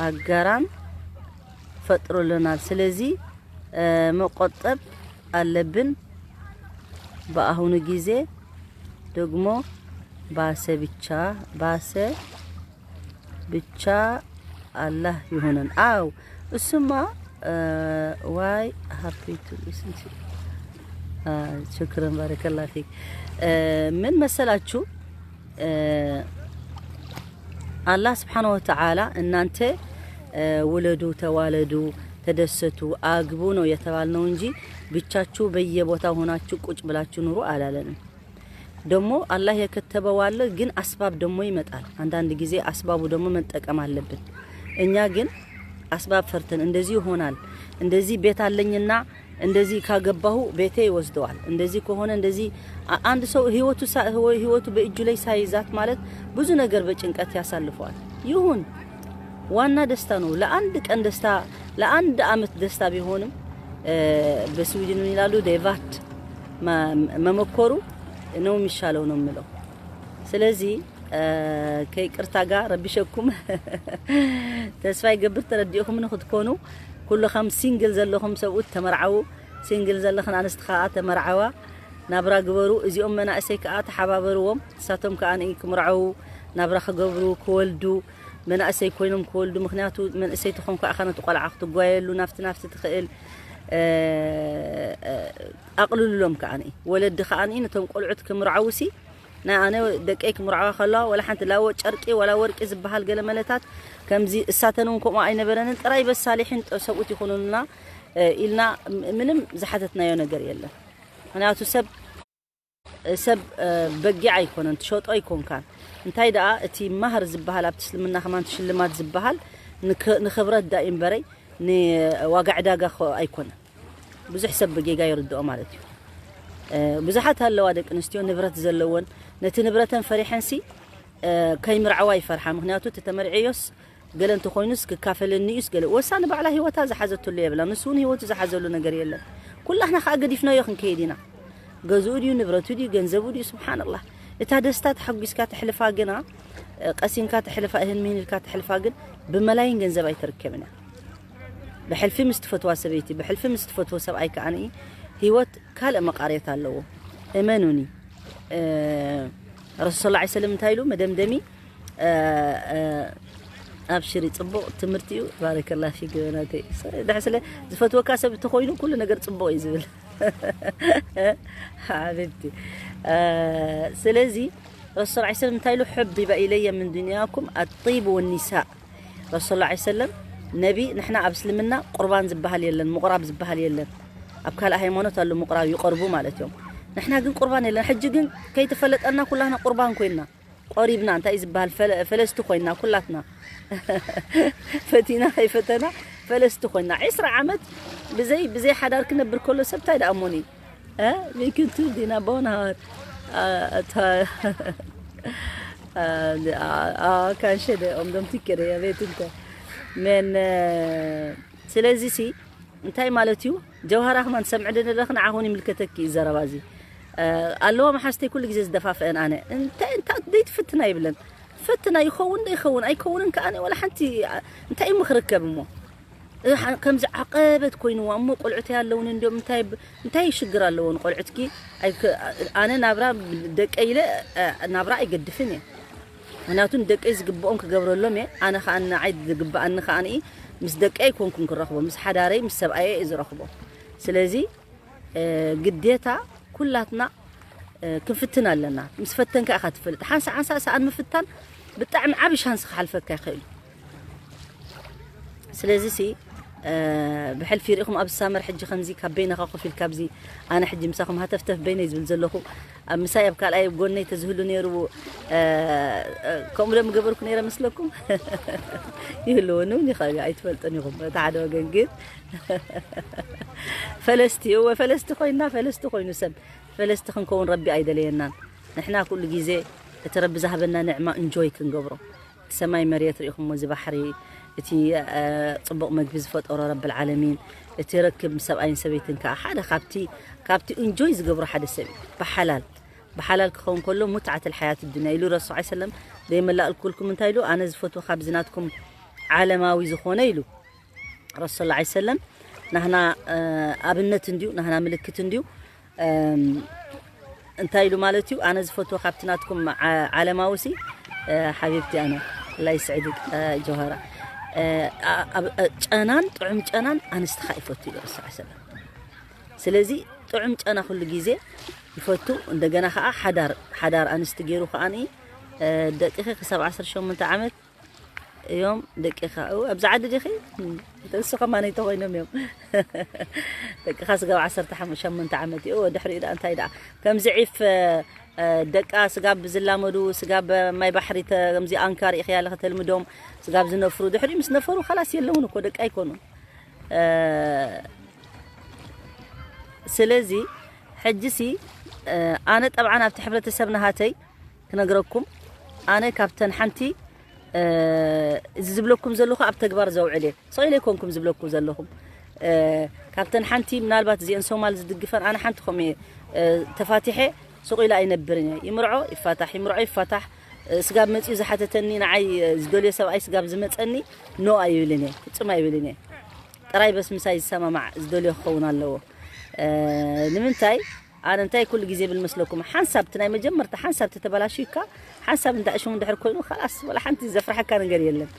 አጋራን ፈጥሮልናል። ስለዚህ፣ እ፣ መቆጠብ አለብን። በአሁኑ ጊዜ ደግሞ ባሰ ብቻ፣ ባሰ ብቻ አላህ ይሁነን። አው እሱማ፣ እ፣ ዋይ ሃፒ ቱ ሊስን ቱ፣ አ፣ ሹክረን ባረከላህ ፊክ። እ፣ ምን መሰላችሁ? እ፣ አላህ ስብሓነ ወተዓላ እናንተ፣ እ፣ ውለዱ፣ ተዋለዱ፣ ተደሰቱ፣ አግቡ ነው የተባልነው እንጂ ብቻችሁ በየቦታው ሆናችሁ ቁጭ ብላችሁ ኑሩ አላለንም። ደግሞ አላህ የከተበው አለ፣ ግን አስባብ ደግሞ ይመጣል። አንዳንድ ጊዜ አስባቡ ደግሞ መጠቀም አለብን። እኛ ግን አስባብ ፈርተን እንደዚህ ይሆናል፣ እንደዚህ ቤት አለኝና እንደዚህ ካገባሁ ቤቴ ይወስደዋል፣ እንደዚህ ከሆነ እንደዚህ አ-፣ አንድ ሰው ህይወቱ ሳ-፣ ህይወ-፣ ህይወቱ በእጁ ላይ ሳይዛት ማለት ብዙ ነገር በጭንቀት ያሳልፈዋል። ይሁን ዋና ደስታ ነው። ለአንድ ቀን ደስታ፣ ለአንድ አመት ደስታ ቢሆንም፣ እ፣ በስዊድን ምን ይላሉ? ዴቫት መ-፣ መመኮሩ ነው የሚሻለው ነው የምለው። ስለዚህ፣ እ፣ ከይቅርታ ጋር ረቢሸኩም ተስፋ ይገብር ተረዲእኹም ንክትኮኑ። ኩልኹም ሲንግል ዘለኹም ሰብኡት ተመርዓዉ። ሲንግል ዘለኽን ኣንስቲ ከኣ ተመርዓዋ፣ ናብራ ግበሩ። እዚኦም መናእሰይ ከኣ ተሓባበርዎም። ንሳቶም ከኣ ንኢ ክምርዓዉ፣ ናብራ ክገብሩ፣ ክወልዱ፣ መናእሰይ ኮይኖም ክወልዱ። ምኽንያቱ መንእሰይ ትኾን ከኣ ነቲ ቆልዓ ክትጓየሉ ናፍቲ ናፍቲ ትኽእል፣ እ፣ እ፣ ኣቕልሉሎም ከኣ ንኢ። ወለዲ ከኣ ንኢ ነቶም ቆልዑት ክምርዓዉሲ ናይ ኣነ ደቀይ ክምርዓዋ ከለዋ ወላ ሓንቲ ላዎ ጨርቂ ወላ ወርቂ ዝበሃል ገለ መለታት ከምዚ እሳተን እውን ከምኡ ኣይነበረንን። ጥራይ በስ ሳሊሒን ጥ-፣ ሰብኡት ይኹኑልና፣ እ፣ ኢልና ም-፣ ምንም ዝሓተትናዮ ነገር የለን። ምኽንያቱ ሰብ፣ ሰብ፣ እ፣ በጊዕ ኣይኮነን፣ ትሸጦ ኣይኮንካን። እንታይ ደኣ እቲ ማህር ዝበሃል ኣብቲ እስልምና ከማን ሽልማት ዝበሃል ንክ-፣ ንኽብረት ዳእ እምበረይ ንዋጋ ዕዳጋ ኸ-፣ ኣይኮነን። ብዙሕ ሰብ ብጌጋ ይርድኦ ማለት እዩ። እ፣ ብዙሓት ኣለዋ ደቂ ኣንስትዮ ንብረት ዘለወን፣ ነቲ ንብረተን ፈሪሐንሲ ከይምርዓዋ ይፈርሓ። ምክንያቱ እቲ ተመርዕዮስ ገለ እንተኾይኑስ ክካፈለኒ እዩስ ገለ። ወሳ ንባዕላ ህይወታ ዝሓዘትሉ የብላ፣ ንሱ እውን ህይወቱ ዝሓዘሉ ነገር የለን። ኩላህና ከዓ ገዲፍናዮ ክንከይድ ኢና። ገዝኡ ድዩ፣ ንብረቱ ድዩ፣ ገንዘቡ ድዩ? ስብሓንላህ። እታ ደስታ ተሓጒስካ ተሕልፋ ግና፣ ቀሲንካ ተሕልፋ፣ እህን ምህን ኢልካ ተሕልፋ ግን ብመላይን ገንዘብ ኣይተርከብን እያ። ብሕልፊ ምስ ትፈትዋ ሰበይቲ፣ ብሕልፊ ምስ ትፈትዎ ሰብኣይ ከዓኒ ህይወት ካልእ መቓርየት ኣለዎ። እመኑኒ። ረሱል ሰለላሁ ዐለይሂ ወሰለም እንታይ ኢሉ መደምደሚ? ኣብሽሪ፣ ጽቡቕ ትምህርቲ እዩ። ባረከላ ፊክ በናተይ። ድሕ ስለ ዝፈትወካ ሰብ እንተኾይኑ ኩሉ ነገር ጽቡቕ እዩ ዝብል። ሓቢብቲ። ስለዚ ረሱል ሰለላሁ ዐለይሂ ወሰለም እንታይ ኢሉ? ሑቢበ ኢለየ ምን ዱንያኩም ኣጢብ ወኒሳእ። ረሱል ሰለላሁ ዐለይሂ ወሰለም ነቢ፣ ንሕና ኣብ እስልምና ቁርባን ዝበሃል የለን፣ ምቑራብ ዝበሃል የለን። ኣብ ካልእ ሃይማኖት ኣሎ ምቑራብ፣ ይቐርቡ ማለት እዮም። ንሕና ግን ቁርባን የለን። ሕጂ ግን ከይተፈለጠና ኩላና ቁርባን ኮይና፣ ቆሪብና፣ እንታይ እዩ ዝበሃል፣ ፈለ-፣ ፈለስቲ ኮይና ኩላትና። ፈቲና ከይፈተና ፈለስቲ ኮይና። ዒስራ ዓመት ብዘይ፣ ብዘይ ሓዳር ክነብር ከሎ ሰብ እንታይ ደኣ እሞኒ? Vilken tur dina barn har. Att ha, kanske det, om de tycker det, jag vet inte. Men ስለዚ ሲ እንታይ ማለት እዩ? ጀውሃራ ከማን ትሰምዒ ዶ ዘለኺ? ንዓኹን ይምልከተኪ እዩ ዘረባ እዚ። ኣለዋ መሓዝተይ ኩሉ ግዜ ዝደፋፍአን ኣነ። እንታይ፣ እንታይ ደይትፍትና ይብለን። ፈትና ይኸውን ዶ ይኸውን ኣይከውንን ከኣ ዋላ ሓንቲ እንታይ እዩ ምኽርከብ እሞ? ከምዚ ዓቐበት ኮይንዋ እሞ ቆልዑተይ ኣለውን እንዲኦም እንታይ ብ-፣ እንታይ ሽግር ኣለዎ ንቆልዑትኪ? ኣይከ-፣ ኣነ ናብራ ደቀይ ኢለ፣ እ፣ ናብራ ኣይገድፍን እየ። ምክንያቱ ንደቀይ ዝግብኦም ክገብረሎም እየ። ኣነ ከኣ ንዓይ ዝግብኣኒ ከኣ ንኢ ምስ ደቀይ ኣይኮንኩን ክረኽቦ፣ ምስ ሓዳረይ ምስ ሰብኣየ እየ ዝረኽቦ። ስለዚ፣ እ፣ ግዴታ ኩላትና፣ እ፣ ክንፍትን ኣለና። ምስ ፈተንካ ኢኻ ትፈልጥ። ሓንሳ ሓንሳ ሰኣን ምፍታን ብጣዕሚ ዓቢ ሻንስ ክሓልፈካ ይኽእል እዩ። ስለዚ ሲ፣ እ፣ ብሕልፊ ርኢኹም ኣብ ሳመር ሕጂ ከምዚ ካብ በይንኻ ኮፍ ኢልካ ኣብዚ ኣነ ሕጂ ምሳኹም ሃተፍተፍ በይነይ ዝብል ዘለኹ ኣብ ምሳይ ኣብ ካልኣይ ኣብ ጎነይ ተዝህሉ ነይሩ፣ እ፣ እ፣ ከምኡ ዶ ምገበርኩ ነይረ መስለኩም? ይህልወኒ እውን ይኽእል እዩ፣ ኣይትፈልጡን ኢኹም። እቲ ሓደ ወገን ግን ፈለስቲ፣ እወ ፈለስቲ ኮይና፣ ፈለስቲ ኮይኑ ሰብ፣ ፈለስቲ ክንከውን ረቢ ኣይደለየናን። ንሕና ኩሉ ግዜ እቲ ረቢ ዝሃበና ንዕማ እንጆይ ክንገብሮ። እቲ ሰማይ መሬት ርኢኹሞ፣ እዚ ባሕሪ፣ እቲ፣ እ፣ ጽቡቕ መግቢ ዝፈጠሮ ረብል ዓለሚን፣ እቲ ርክብ ምስ ሰብኣይን ሰበይትን ከኣ ሓደ ካብቲ፣ ካብቲ እንጆይ ዝገብሮ ሓደ ሰብ እዩ። ብሓላል፣ ብሓላል ክኸውን ከሎ ሙትዓት ልሓያት ዱንያ ኢሉ ረሱል ሰለላሁ ዐለይሂ ወሰለም ዘይመላእልኩልኩም እንታይ ኢሉ? ኣነ ዝፈትዎ ካብዚ ናትኩም ዓለማዊ ዝኾነ ኢሉ ረሱል ሰለላሁ ዐለይሂ ወሰለም ናህና፣ እ፣ ኣብነት እንድዩ፣ ናህና ምልክት እንድዩ። እም፣ እንታይ ኢሉ ማለት እዩ? ኣነ ዝፈትዎ ካብቲ ናትኩም ዓ-፣ ዓለማዊ ሲ፣ እ፣ ሓቢብቲ ኣነ፣ ኣላህ ይስዕድክ፣ እ፣ ጀውሃራ። እ፣ ኣ-፣ ኣብ፣ እ፣ ጨናን፣ ጥዑም ጨናን ኣንስትኻ ይፈቱ ኢሉ ረሱል ሰለላሁ ዐለይሂ ወሰለም። ስለዚ ጥዑም ጨና ኩሉ ግዜ ይፈቱ። እንደገና ከኣ ሓዳር፣ ሓዳር ኣንስቲ ገይሩ ከኣ ኒ፣ እ፣ ደቂኺ ክሳብ ዓሰርተ ሸሞንተ ዓመት እዮም ደቂኻ። እው፣ ኣብዚ ዓዲ ዲኺ? እም፣ እሱ ከማን እንተኾይኖም እዮም። ደቂኻ ስጋብ ዓሰርተ ሸሞንተ ዓመት እዩ። እዎ፣ ድሕሪኡ ደኣ እንታይ ደኣ? ከምዚ ዒፍ፣ እ፣ ደቃ ስጋብ ዝላመዱ፣ ስጋብ ማይ ባሕሪ ተ-፣ ከምዚ ኣንካር ኢኽያ ኣለኸ ተልምዶም፣ ስጋብ ዝነፍሩ፣ ድሕሪኡ ምስ ነፈሩ፣ ኻላስ የለውን እኮ፣ ደቂ ኣይኮኑን። እ፣ ስለዚ፣ ሕጂሲ፣ እ፣ ኣነ ጠብዓን ኣብቲ ሕብረተሰብ ናሃተይ ክነግረኩም፣ ኣነ ካብተን ሓንቲ፣ እ፣ እዚ ዝብለኩም ዘለኹ ኣብ ተግባር ዘውዕል እየ። ስቕ ኢለ ኣይኮንኩም ዝብለኩም ዘለኹም። እ፣ ካብተን ሓንቲ ምናልባት እዚአን ሶማል ዝድግፈን ኣነ ሓንቲ ከምኡ እየ፣ እ፣ ተፋቲሐ ስቕ ኢለ ኣይነብርን እየ። ይምርዖ ይፋታሕ፣ ይምርዖ ይፋታሕ። እ፣ ስጋብ መጺኡ ዝሓተተኒ ንዓይ፣ እ፣ ዝደልዮ ሰብኣይ ስጋብ ዝመጸኒ ኖ ኣይብልን እየ፣ ፍጹም ኣይብልን እየ። ጥራይ በስ ምሳይ ዝሰማማዕ ዝደልዮ ክኸውን ኣለዎ። እ፣ ንምንታይ? ኣነ እንታይ ኩሉ ግዜ ብል መስለኩም? ሓንሳብ እቲ ናይ መጀመርታ ሓንሳብ ተተበላሽዩካ፣ ሓንሳብ እንዳ እሽሙ እንድሕር ኮይኑ፣ ኻላስ፣ ወላ ሓንቲ ዘፍርሐካ ነገር የለን።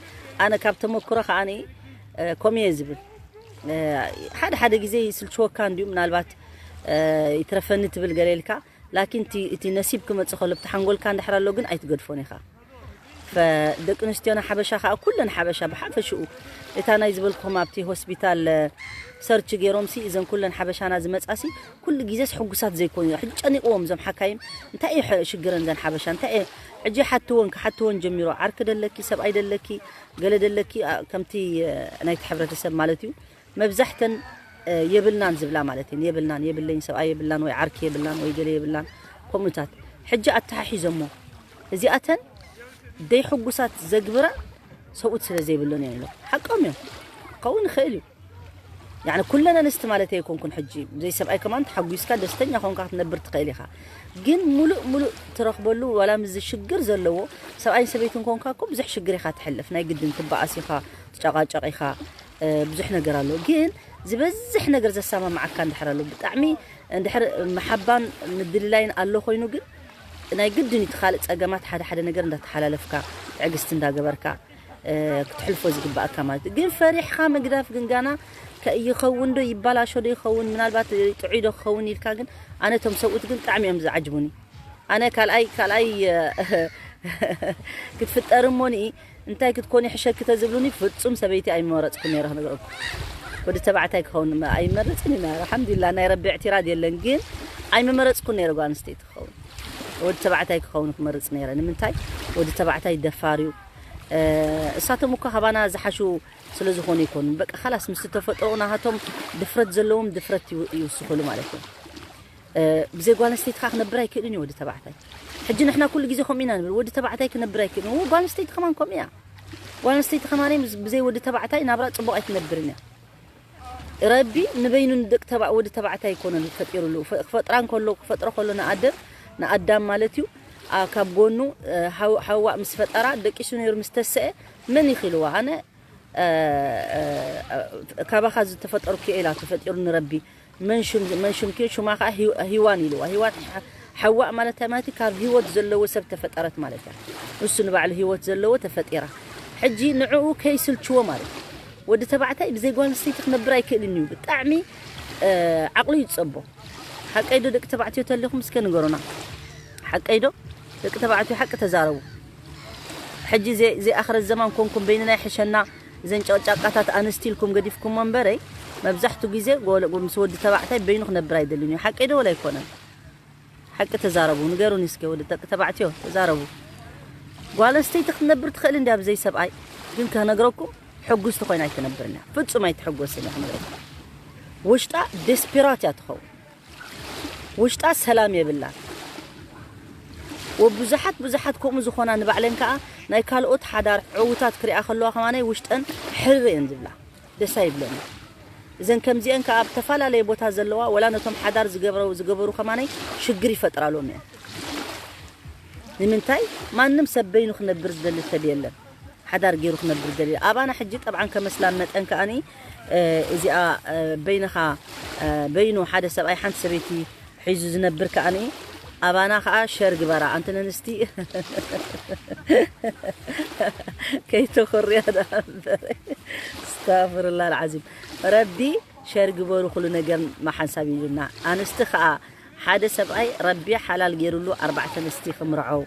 ኣነ ካብ ተመክሮ ከኣ፣ እ፣ ከምኡ እየ ዝብል። እ፣ ሓደ ሓደ ግዜ ይስልችወካ እንድዩ፣ ምናልባት፣ እ፣ ይትረፈኒ ትብል ገለ ኢልካ፣ ላኪን እቲ፣ እቲ ነሲብ ክመጽእ ከሎ፣ ብቲ ሓንጎልካ እንድሕር ኣሎ ግን ኣይትገድፎን ኢኻ። ፈ-፣ ደቂ ኣንስትዮና ሓበሻ ከኣ፣ ኩለን ሓበሻ ብሓፈሽኡ፣ እታ ናይ ዝበልኩኹም ኣብቲ ሆስፒታል፣ እ፣ ሰርች ገይሮምሲ፣ እዘን ኩለን ሓበሻና ዝመጻሲ፣ ኩሉ ግዜስ ሕጉሳት ዘይኮኑ፣ ሕጂ ጨኒቕዎም እዞም ሓካይም፣ እንታይ እዩ ሐ-፣ ሽግረን እዘን ሓበሻ? እንታይ እዩ? ሕጂ ሓትወን፣ ክሓትወን ጀሚሮ፣ ዓርኪ ደለኪ፣ ሰብኣይ ደለኪ፣ ገለ ደለኪ፣ ኣ፣ ከምቲ፣ እ፣ ናይቲ ሕብረተሰብ ማለት እዩ። መብዛሕተን፣ እ፣ የብልናን ዝብላ ማለት እየን። የብልናን፣ የብለይን፣ ሰብኣይ የብላን፣ ወይ ዓርኪ የብላን፣ ወይ ገለ የብላን፣ ከምኡታት። ሕጂ ኣተሓሒዞሞ። እዚኣተን ደይ ሕጉሳት ዘግብራ ሰብኡት ስለ ዘይብለን እዮም ኢሎም። ሓቆም እዮም። ክኸውን ይኽእል እዩ። ያኒ ኩለን ኣንስቲ ማለት ኣይኮንኩን። ሕጂ ብዘይ ሰብኣይ ከማን ተሓጒስካ ደስተኛ ኮንካ ክትነብር ትኽእል ኢኻ። ግን ሙሉእ ሙሉእ ትረኽበሉ ዋላ ምስዚ ሽግር ዘለዎ ሰብኣይን ሰበይትን ኮንካ እኮ ብዙሕ ሽግር ኢኻ ትሕልፍ። ናይ ግድን ትበኣስ ኢኻ፣ ትጨቓጨቕ ኢኻ፣ እ፣ ብዙሕ ነገር ኣሎ። ግን ዝበዝሕ ነገር ዘሰማምዓካ እንድሕር ኣሎ፣ ብጣዕሚ እንድሕር መሓባን ምድልላይን ኣሎ ኮይኑ ግን ናይ ግድን እቲ ካልእ ጸገማት ሓደ ሓደ ነገር እንዳተሓላለፍካ ትዕግስቲ እንዳገበርካ እ፣ ክትሕልፎ ዝግባኣካ ማለት እዩ። ግን ፈሪሕኻ ምግዳፍ ግን ጋና ከይኸውን ዶ ይባላሾ ዶ ይኸውን ምናልባት ጥዑይ ዶ ክኸውን ኢልካ ግን ኣነ እቶም ሰብኡት ግን ብጣዕሚ እዮም ዝዓጅቡኒ። ኣነ ካልኣይ ካልኣይ እ፣ ክትፍጠር እሞኒ እንታይ ክትኮኒ ሕሸኪ ተዝብሉኒ ፍጹም ሰበይቲ ኣይመረጽኩ ነይረ ክነግረኩም። ወዲ ተባዕታይ ክኸውን ኣይመረጽን እዩ ነይረ። ኣልሓምዱሊላህ ናይ ረቢ እዕትራድ የለን ግን ኣይመመረጽኩ ነይረ ጓል ኣንስተይቲ ክኸውን። ወዲ ተባዕታይ ክኸውን ክመርጽ ነይረ። ንምንታይ ወዲ ተባዕታይ ደፋር እዩ። እ፣ እሳቶም እኮ ካባና ዝሓሹ ስለ ዝኾኑ ይኮኑ። በቃ ካላስ ምስ ተፈጥሮ ናሃቶም ድፍረት ዘለዎም ድፍረት ይው-፣ ይውስኹሉ ማለት እዩ። እ፣ ብዘይ ጓል ኣንስተይቲ ከዓ ክነብር ኣይክእልን እዩ ወዲ ተባዕታይ። ሕጂ ንሕና ኩሉ ግዜ ከምኡ ኢና ንብል። ወዲ ተባዕታይ ክነብር ኣይክእልን። እዎ ጓል ኣንስተይቲ ከማን ከምኡ እያ። ጓል ኣንስተይቲ ከማን ምስ-፣ ብዘይ ወዲ ተባዕታይ ናብራ ጽቡቕ ኣይትነብርን እያ። ረቢ ንበይኑ ንደቂ ተባ-፣ ወዲ ተባዕታይ ኣይኮነን ፈጢሩሉ። ፈ-፣ ክፈጥራ እንከሎ፣ ክፈጥሮ ከሎ ንኣደም፣ ንኣዳም ማለት እዩ። ኣ፣ ካብ ጎኑ፣ እ፣ ሃው-፣ ሃዋ ምስ ፈጠራ ደቂሱ ነይሩ ምስ ተሰአ መን ይኽልዋ? ኣነ፣ እ፣ እ፣ ካባኻ ዝተፈጠርኩ እየ ኢላ ተፈጢሩ ንረቢ። መን ሹም፣ መን ሹምኪ? ሹማ ኸዓ ሂ-፣ ሂዋን ኢልዋ። ሂዋን ሓ-፣ ሓዋእ ማለት እንታይ ማለት እዩ? ካብ ህይወት ዘለዎ ሰብ ተፈጠረት ማለት እያ። ንሱ ንባዕሉ ህይወት ዘለዎ ተፈጢራ። ሕጂ ንዕኡ ከይስልችዎ ማለት እዩ። ወዲ ተባዕታይ ብዘይ ጓል ኣንስተይቲ ክነብር ኣይክእልን እዩ። ብጣዕሚ፣ እ፣ ዓቕሉ ይጸቦ። ሓቀይ ዶ ደቂ ተባዕትዮ ተሊኹም እስከ ንገሩና። ሓቀይ ዶ ደቂ ተባዕትዮ ሓቂ ተዛረቡ። ሕጂ ዘይ-፣ ዘይኣኽረት ዘማን ኮንኩም በይንና ይሕሸና፣ እዘን ጨቕጫቃታት ኣንስቲ ኢልኩም ገዲፍኩሞ እምበረይ፣ መብዛሕቱ ግዜ ጎለ-፣ ምስ ወዲ ተባዕታይ በይኑ ክነብር ኣይደልን እዩ። ሓቀይ ዶ ወላ ኣይኮነን? ሓቂ ተዛረቡ፣ ንገሩኒ እስከ ወዲ ደቂ ተባዕትዮ ተዛረቡ። ጓል ኣንስተይቲ ክትነብር ትኽእል እንድያ ብዘይ ሰብኣይ፣ ግን ከነግረኩም ሕጉስቲ ኮይና ኣይትነብርን እያ። ፍጹም ኣይትሕጎስን እያ ክነግረኩም። ውሽጣ ዴስፒራት እያ ትኸውን። ውሽጣ ሰላም የብላን። ወብዙሓት ብዙሓት ከምኡ ዝኾና ንባዕለን ከኣ ናይ ካልኦት ሓዳር ዕዉታት ክሪኣ ከለዋ ከማናይ ውሽጠን ሕርር እየን ዝብላ። ደስ ኣይብለኒ። እዘን ከምዚአን ከኣ ኣብ ተፈላለየ ቦታ ዘለዋ ወላ ነቶም ሓዳር ዝገብረው-፣ ዝገበሩ ከማናይ ሽግር ይፈጥራሎም እየን። ንምንታይ? ማንም ሰብ በይኑ ክነብር ዝደሊ ሰብ የለን። ሓዳር ገይሩ ክነብር ዝደሊ። ኣባና ሕጂ ጠብዓን ከመስላን መጠን ከኣኒ፣ እ፣ እዚኣ፣ እ፣ በይንኻ፣ እ፣ በይኑ ሓደ ሰብኣይ ሓንቲ ሰበይቲ ሒዙ ዝነብር ከኣኒ፣ ኣባና ከኣ ሸር ግበራ። ኣንተን ኣንስቲ ከይተኾርያ ደኣ እምበር። ኣስተግፍሩላህ ኣልዓዚም። ረቢ ሸር ግበሩ ኩሉ ነገር መሓንሳብ ኢሉና። ኣንስቲ ከኣ ሓደ ሰብኣይ ረቢ ሓላል ገይሩሉ ኣርባዕተ ኣንስቲ ክምርዖ።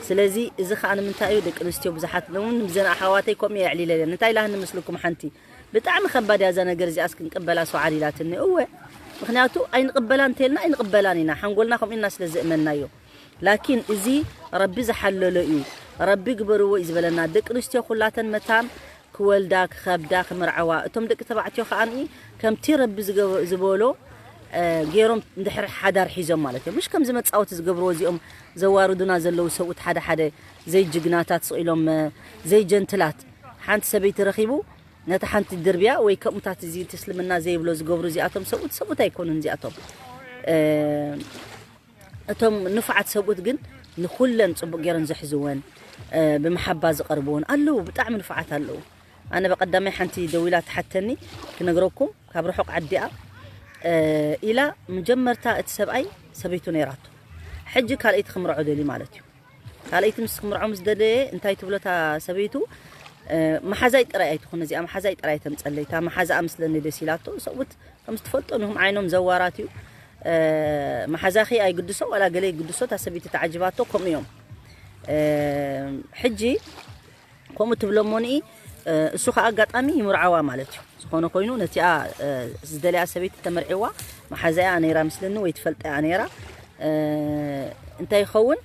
ስለዚ እዚ ከኣ ንምንታይ እዩ ደቂ ኣንስትዮ ብዙሓት እውን ብዘን ኣሓዋተይ ከምኡ እየ ኣዕሊለለን። እንታይ ኢላ ንመስልኩም ሓንቲ ብጣዕሚ ከባድ እያ እዛ ነገር እዚኣስ ክንቅበላ ሰውዓል ኢላትኒ። እወ ምኽንያቱ ኣይንቕበላን እንተልና ኣይንቕበላን ኢና። ሓንጎልና ከምኡ ኢልና ስለ ዘእመናዮ። ላኪን እዚ ረቢ ዝሓለሎ እዩ። ረቢ ግበርዎ እዩ ዝበለና። ደቂ ኣንስትዮ ኩላተን መታን ክወልዳ፣ ክኸብዳ፣ ክምርዓዋ። እቶም ደቂ ተባዕትዮ ከኣ ከምቲ ረቢ ዝገበ-፣ ዝበሎ፣ እ፣ ገይሮም እንድሕር ሓዳር ሒዞም ማለት እዮም። ምሽ ከምዚ መጻወቲ ዝገብርዎ እዚኦም ዘዋርዱና ዘለዉ ሰብኡት ሓደ ሓደ ዘይጅግናታት ስቕ ኢሎም፣ እ፣ ዘይጀንትላት። ሓንቲ ሰበይቲ ረኺቡ ነታ ሓንቲ ድርብያ ወይ ከምኡታት እዚ እቲ እስልምና ዘይብሎ ዝገብሩ እዚኣቶም ሰብኡት፣ ሰብኡት ኣይኮኑን እዚኣቶም። እ፣ እቶም ንፉዓት ሰብኡት ግን ንኹለን ጽቡቕ ገይረን ዘሕዝወን፣ እ፣ ብምሓባ ዝቐርብወን ኣለዉ። ብጣዕሚ ንፉዓት ኣለዉ። ኣነ በቀዳማይ ሓንቲ ደዊላ ትሓተኒ ክነግረኩም፣ ካብ ርሑቕ ዓዲኣ፣ እ፣ ኢላ መጀመርታ እቲ ሰብኣይ ሰበይቱ ነይራቶ። ሕጂ ካልኣይቲ ክምርዖ ደልዩ ማለት እዩ። ካልኣይቲ ምስ ክምርዖ ምስ ደለየ እንታይ ትብሎ እታ ሰበይቱ፣ እ፣ መሓዛይ ጥራይ ኣይትኹን እዚኣ፣ መሓዛይ ጥራይ ተምጸለይ፣ እታ መሓዛኣ ምስለኒ ደስ ኢላቶ። ሰብኡት ከም ዝትፈልጦ ንኹም ዓይኖም ዘዋራት እዩ። እ፣ መሓዛኺ ኣይግድሶ ዋላ ገለ ይግድሶ፣ እታ ሰበይቲ ተዓጅባቶ፣ ከምኡ እዮም። እ፣ ሕጂ ከምኡ ትብሎ እሞኒ፣ እ፣ እሱ ኸኣ ኣጋጣሚ ይምርዓዋ ማለት እዩ። ዝኾነ ኮይኑ ነቲኣ፣ እ፣ ዝደልያ ሰበይቲ ተመርዒዋ፣ መሓዛኣ ነይራ ምስለኒ ወይ ትፈልጣ እያ ነይራ። እ፣ እንታይ ይኸውን?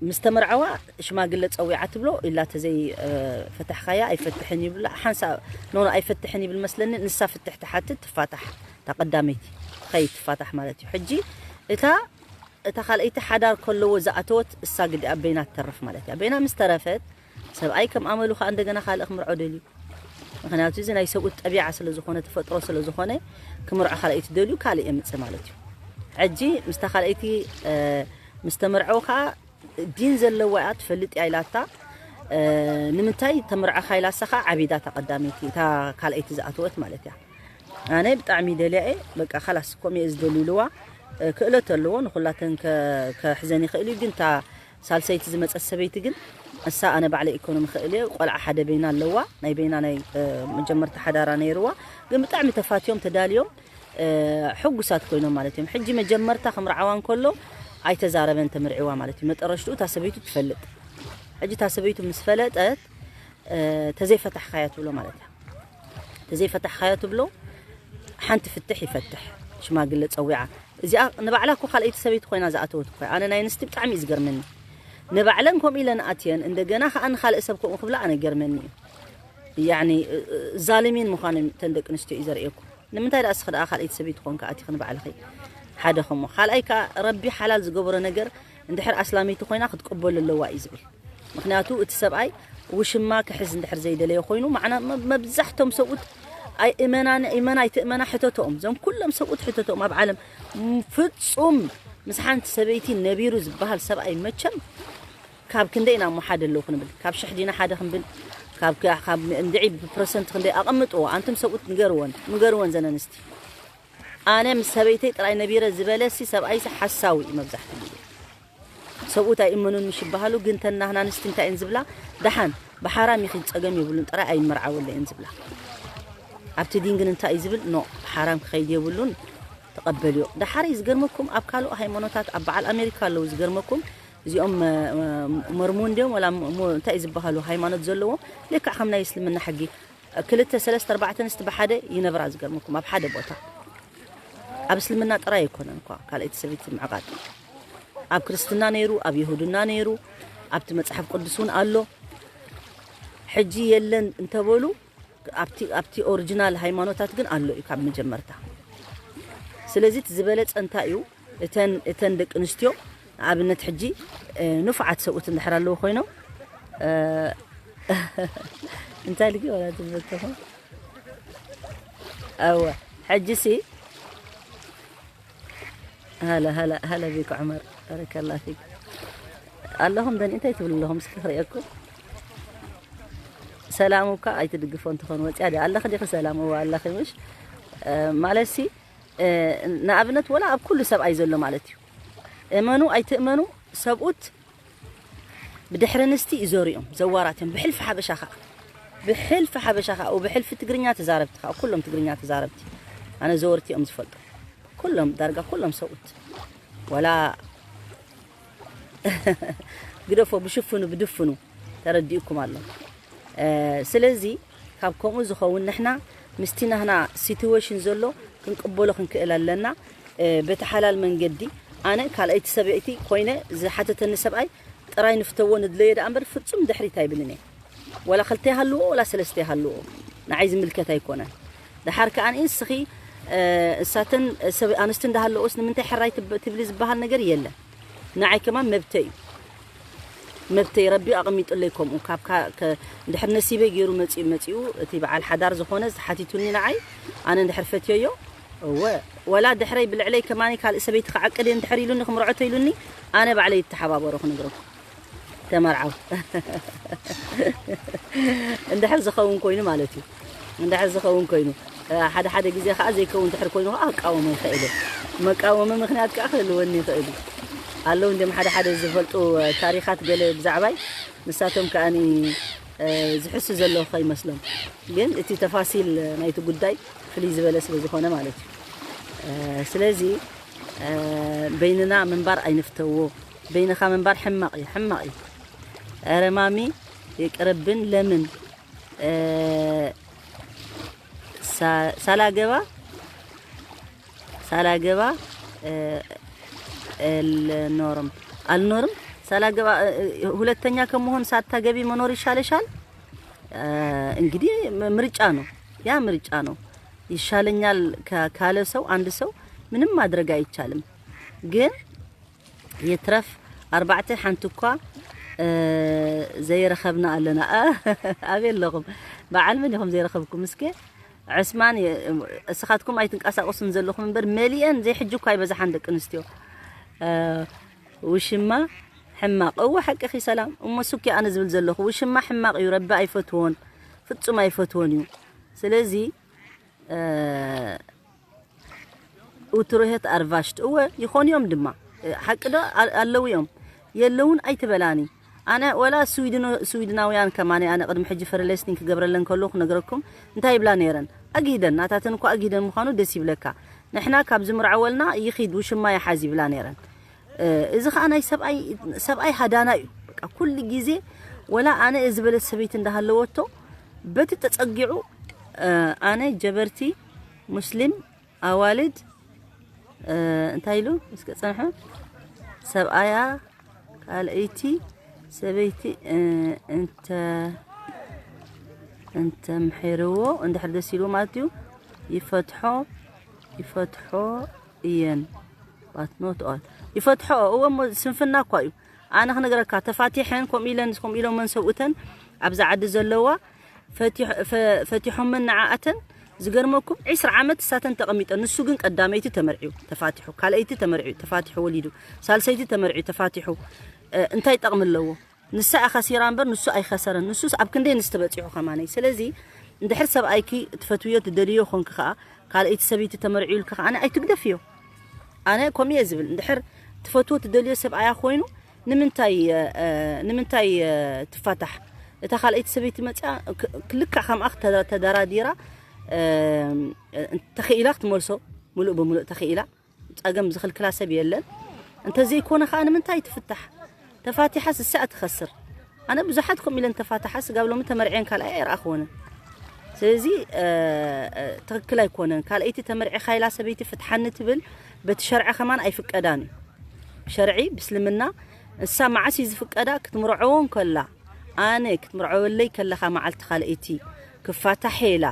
ምስ ተመርዓዋ ሽማግለ ጸዊዓ ትብሎ ኢላ ተዘይ፣ እ፣ ፈታሕካያ ኣይፈትሕን ይብላ። ሓንሳ፣ ኖ፣ ኖ፣ ኣይፈትሕን ይብል መስለኒ። ንሳ ፍትሕ ትሓትት ትፋታሕ። እታ ቀዳመይቲ ትኸይድ ትፋታሕ ማለት እዩ። ሕጂ እታ እታ ካልኣይቲ ሓዳር ከለዎ ዝኣተወት እሳ ግዲ ኣብ በይና ትተርፍ ማለት እያ። በይና ምስ ተረፈት ሰብኣይ ከም ኣመሉ ከኣ እንደገና ካልእ ክምርዖ ደልዩ። ምኽንያቱ እዚ ናይ ሰብኡት ጠቢዓ ስለ ዝኾነ፣ ተፈጥሮ ስለ ዝኾነ፣ ክምርዖ ካልኣይቲ ደልዩ ካልእ የምጽእ ማለት እዩ። ሕጂ ምስታ ካልኣይቲ ምስ ተመርዐው ከኣ ዲን ዘለዋ እያ ትፈልጥ እያ ኢላታ። ንምንታይ ተምርዐኻ ኢላ እሳ ከኣ ዓቢዳታ ቀዳመይቲ እታ ካልኣይቲ ዝኣተወት ማለት እያ። ኣነ ብጣዕሚ ደልያ እየ። በቃ ካላስ ከምኡ እየ ዝደሊ ኢልዋ። ክእለት ኣለዎ፣ ንኹላተን ከ- ከሕዘን ይኽእል እዩ። ግን እታ ሳልሰይቲ ዝመፀት ሰበይቲ ግን እሳ ኣነ ባዕለይ ኢኮኖሚ ክእል እየ። ቆልዓ ሓደ በይና ኣለዋ፣ ናይ በይና ናይ መጀመርታ ሓዳራ ነይርዋ። ግን ብጣዕሚ ተፋትዮም ተዳልዮም ሕጉሳት ኮይኖም ማለት እዮም። ሕጂ መጀመርታ ክምርዓዋ እንከሎ ኣይተዛረበን ተምርዒዋ ማለት እዩ። መጠረሽትኡ እታ ሰበይቱ ትፈልጥ። ሕጂ እታ ሰበይቱ ምስ ፈለጠት ተዘይፈታሕካያ ትብሎ ማለት እያ። ተዘይፈታሕካያ ትብሎ። ሓንቲ ፍትሕ ይፈትሕ ሽማግለ ፀዊዓ። እዚኣ ንባዕላ እኮ ካልኣይቲ ሰበይቲ ኮይና ዝኣተወት እኮ እያ። ኣነ ናይ ኣንስቲ ብጣዕሚ እዩ ዝገርመኒ። ንባዕለን ከምኡ ኢለን ኣትየን እንደገና ከዓ ንካልእ ሰብ ከምኡ ክብላ ኣነ ገርመኒ እዩ። ያኒ ዛልሚን ምዃኖም ተን ደቂ ኣንስትዮ እዩ ዘርእየኩም። ንምንታይ ደኣ እስኺ ደኣ ካልኣይቲ ሰበይቲ ኮንካ ኣቲኺ ንባዕልኺ ሓደ ኸሞ? ካልኣይ ከኣ ረቢ ሓላል ዝገበሮ ነገር እንድሕር ኣስላመይቲ ኮይና ክትቅበሎ ኣለዋ እዩ ዝብል። ምኽንያቱ እቲ ሰብኣይ ውሽማ ክሕዝ እንድሕር ዘይደለየ ኮይኑ፣ ማዕና መ- መብዛሕቶም ሰብኡት ኣይእመናን እመን ኣይትእመና ሕተትኦም። እዞም ኩሎም ሰብኡት ሕተትኦም ኣብ ዓለም ም- ፍጹም ምስ ሓንቲ ሰበይቲ ነቢሩ ዝበሃል ሰብኣይ መቸም ካብ ክንደይ ኢና እሞ ሓደ ኣለዉ ክንብል? ካብ ሽሕ ዲና ሓደ ክንብል? ካብ ከ- ካብ እንድዒ ብፐርሰንት ክንደይ ኣቐምጥዎ? ኣንቱም ሰብኡት ንገርወን፣ ንገርወን ዘን ኣንስቲ። ኣነ ምስ ሰበይተይ ጥራይ ነቢረ ዝበለ ሲ ሰብኣይሲ ሓሳዊ እዩ መብዛሕትኡ ግዜ። ሰብኡት ኣይእመኑን ምሽ ይበሃሉ፣ ግን ተን ናህና ኣንስቲ እንታይ እየን ዝብላ? ደሓን ብሓራም ይኺድ ጸገም የብሉን ጥራይ ኣይመርዓወለ እየን ዝብላ። ኣብቲ ዲን ግን እንታይ እዩ ዝብል? ኖ ብሓራም ክኸይድ የብሉን ተቐበልዮ። ደሓር እዩ ዝገርመኩም ኣብ ካልኦ ሃይማኖታት ኣብ በዓል ኣሜሪካ ኣለዉ ዝገርመኩም እዚኦም መ- መ- መርሙን ድዮም ወላ ሞ- እንታይ እዩ ዝበሃሉ ሃይማኖት ዘለዎም ልክዕ ከም ናይ እስልምና ሕጊ ክልተ ሰለስተ ኣርባዕተ ኣንስቲ ብሓደ ይነብራ ዝገርመኩም ኣብ ሓደ ቦታ። ኣብ እስልምና ጥራይ ኣይኮነን እኳ ካልኣይቲ ሰበይቲ ምዕቃጥ። ኣብ ክርስትና ነይሩ፣ ኣብ ይሁድና ነይሩ፣ ኣብቲ መጽሓፍ ቅዱስ እውን ኣሎ። ሕጂ የለን እንተበሉ ኣብቲ ኣብቲ ኦሪጂናል ሃይማኖታት ግን ኣሎ እዩ ካብ መጀመርታ። ስለዚ እቲ ዝበለጸ እንታይ እዩ? እተን እተን ደቂ ኣንስትዮ ንኣብነት ሕጂ ንፉዓት ሰብኡት እንድሕር ኣለዉ ኮይኖም እንታይ ልጊ ወላ ትብለተኹም ኣወ ሕጂ ሲ ሃላ ሃላ ሃላ ቢክ ዑመር ባረከላ ፊክ ኣለኹም ደን እንታይ ትብሉ ኣለኹም እስኪ ክርእየኩም ሰላም እኳ ኣይትድግፎ እንትኾን ወፂያ ዲ ኣለኺ ዲኺ ሰላም እዋ ኣለኺ ምሽ ማለት ሲ ንኣብነት ወላ ኣብ ኩሉ ሰብኣይ ዘሎ ማለት እዩ እመኑ ኣይትእመኑ ሰብኡት ብድሕሪ ኣንስቲ ይዞሩ እዮም ዘዋራት እዮም ብሕልፊ ሓበሻ ከዓ ብሕልፊ ሓበሻ ከዓ ብሕልፊ ትግርኛ ተዛረብቲ ከዓ ኩሎም ትግርኛ ተዛረብቲ ኣነ ዘወርቲ እዮም ዝፈልጡ ኩሎም ዳርጋ ኩሎም ሰብኡት ወላ ግደፎ ብሽፍኑ ብድፍኑ ተረዲኡኩም ኣሎ ስለዚ ካብ ከምኡ ዝኸውን ንሕና ምስቲ ናህና ሲትዌሽን ዘሎ ክንቅበሎ ክንክእል ኣለና በቲ ሓላል መንገዲ ኣነ ካልኣይቲ ሰበይቲ ኮይነ ዝሓተተኒ ሰብኣይ ጥራይ ንፍተዎ ንድለዮ ደኣ እምበር ፍጹም ድሕሪት ኣይብልን እየ ወላ ክልተ ይሃልዎ ወላ ሰለስተ ይሃልዎ ንዓይ ዝምልከት ኣይኮነን ደሓር ከኣ ንስኺ እሳተን ሰብ ኣንስቲ እንዳሃለኦስ ንምንታይ ሕራይ ትብሊ ዝበሃል ነገር የለን ንዓይ ከማን መብተይ እዩ መብተይ ረቢ ኣቐሚጡለይ ከምኡ ካብ እንድሕር ነሲበይ ገይሩ መፂኡ መፂኡ እቲ በዓል ሓዳር ዝኾነ ዝሓቲቱኒ ንዓይ ኣነ እንድሕር ፈትዮዮ እወ ወላ ድሕረይ ብልዕለይ ከማኒ ካልእ ሰበይቲ ክዓቅድ እየ እንድሕር ኢሉኒ ክምርዖቶ ኢሉኒ ኣነ ባዕለይ ይተሓባበሮ ክነግረኩም ተመርዓው እንድሕር ዝኸውን ኮይኑ ማለት እዩ እንድሕር ዝኸውን ኮይኑ ሓደ ሓደ ግዜ ከዓ ዘይከውን ድሕር ኮይኑ ከዓ እቃወሞ ይኽእል እየ መቃወሚ ምክንያት ከዓ ክህልወኒ ይኽእል እዩ ኣለዉ እንዲም ሓደ ሓደ ዝፈልጡ ታሪኻት ገለ ብዛዕባይ ንሳቶም ከዓኒ ዝሕሱ ዘለዉ ከይመስሎም ግን እቲ ተፋሲል ናይቲ ጉዳይ ፍልይ ዝበለ ስለ ዝኾነ ማለት እዩ ስለዚ በይንና ምንባር ኣይንፍተዎ በይንኻ ምንባር ሕማቕ እዩ ሕማቕ እዩ ኧረ ማሚ ይቅርብን ለምን ሳላገባ ሳላገባ አልኖርም አልኖርም ሳላገባ ሁለተኛ ከመሆን ሳታገቢ መኖር ይሻለሻል። እንግዲህ ምርጫ ነው፣ ያ ምርጫ ነው። ይሻለኛል ካለ ሰው አንድ ሰው ምንም ማድረግ አይቻልም። ግን ይትረፍ ኣርባዕተ ሓንቲ እኳ ዘይረኸብና ኣለና። ኣበይ ኣለኹም? በዓል መን ኢኹም ዘይረኸብኩም? እስከ ዕስማን፣ እስኻትኩም ኣይትንቀሳቀሱን ዘለኹም እምበር፣ መሊአን ዘይሕጂ እኳ ኣይበዛሓን ደቂ ኣንስትዮ። ውሽማ ሕማቕ። እወ፣ ሓቅኺ ሰላም። እሞ ሱኪ ኣነ ዝብል ዘለኹ፣ ውሽማ ሕማቕ እዩ፣ ረቢ ኣይፈትዎን፣ ፍጹም ኣይፈትዎን እዩ። ስለዚ ውትሮሄት ኣርቫሽት፣ እወ፣ ይኾኑ እዮም ድማ። ሓቂ ዶ? ኣለዉ እዮም። የለውን ኣይትበላኒ። ኣነ ወላ ስዊድን፣ ስዊድናውያን ከማኒ፣ ኣነ ቅድሚ ሕጂ ፈረለስቲን ክገብረለን ከለኹ ክነግረኩም እንታይ ይብላ ነይረን? ኣጊደን፣ ናታተን እኮ ኣጊደን ምዃኑ ደስ ይብለካ። ንሕና ካብ ዝምርዐወልና ይኺድ፣ ውሽማ ይሓዝ ይብላ ነይረን። እዚ ኸዓ ናይ ሰብኣይ፣ ሰብኣይ ሃዳና እዩ። በቃ ኩሉ ግዜ ወላ ኣነ ዝበለት ሰበይቲ እንዳሃለወቶ በቲ ተጸጊዑ፣ ኣነ ጀበርቲ፣ ሙስሊም፣ ኣዋልድ፣ እንታይ ኢሉ እስከ ጸንሐ? ሰብኣያ ካልኣይቲ ሰበይቲ እንተ፣ እንተ ምሒርዎ እንድሕር ደስ ኢሉ ማለት እዩ፣ ይፈትሖ፣ ይፈትሖ እየን። But not all። ይፈትሖ፣ እወ፣ እሞ ስንፍና እኳ እዩ። ኣነ ክነግረካ፣ ተፋቲሐን ከምኡ ኢለን፣ ከምኡ ኢሎመን ሰብኡተን ኣብዛ ዓዲ ዘለዋ ፈቲሖ-፣ ፈ-፣ ፈቲሖመን ንዓኣተን። ዝገርመኩም ዒስራ ዓመት እሳተን ተቐሚጠን፣ ንሱ ግን ቀዳመይቲ ተመርዒዩ ተፋቲሑ፣ ካልኣይቲ ተመርዒዩ ተፋቲሑ ወሊዱ፣ ሳልሰይቲ ተመርዒዩ ተፋቲሑ። እ፣ እንታይ ጠቕሚ ኣለዎ? ንሳ እያ ከሲራ እምበር ንሱ ኣይኸሰረን። ንሱስ ኣብ ክንደይ ንስ ተበጺሑ ከማነይ። ስለዚ እንድሕር ሰብኣይኪ ትፈትውዮ ትደልዮ ኾንኪ ከኣ፣ ካልኣይቲ ሰበይቲ ተመርዒዩልኪ ከኣ ኣይትግደፍዮ። ኣነ ከምኡ እየ ዝብል። እንድሕር ትፈትዎ ትደልዮ ሰብኣያ ኮይኑ ንምንታይ፣ እ፣ ንምንታይ፣ እ፣ ትፋታሕ? እታ ካልኣይቲ ሰበይቲ መጽያ ክ-፣ ክልክዕ ከምኣ ክተ-፣ ተደራዲራ፣ እ፣ ተኽኢላ ክትመልሶ፣ ምሉእ ብምሉእ ተኽኢላ፣ ጸገም ዝኽልክላ ሰብ የለን። እንተዘይኮነ ከኣ ንምንታይ ትፍታሕ? ተፋቲሓስ እሳ እያ ትኸስር። ኣነ ብዙሓት ከምኡ ኢለን ተፋታሓ ስጋብ ሎሚ ተመርዕየን ካልኣይ ኣይረኣኽወንን። ስለዚ፣ እ፣ እ፣ ትኽክል ኣይኮነን። ካልኣይቲ ተመርዒኻ ኢላ ሰበይቲ ፍትሓኒ ትብል በቲ ሸርዒ ከማን ኣይፍቀዳን እዩ። ሸርዒ ብስልምና እሳ መዓስ እዩ ዝፍቀዳ? ክትምርዐዎ እንከላ፣ ኣነ ክትምርዐወለይ ከለኻ መዓልቲ ካልኣይቲ ክፋታሕ ኢላ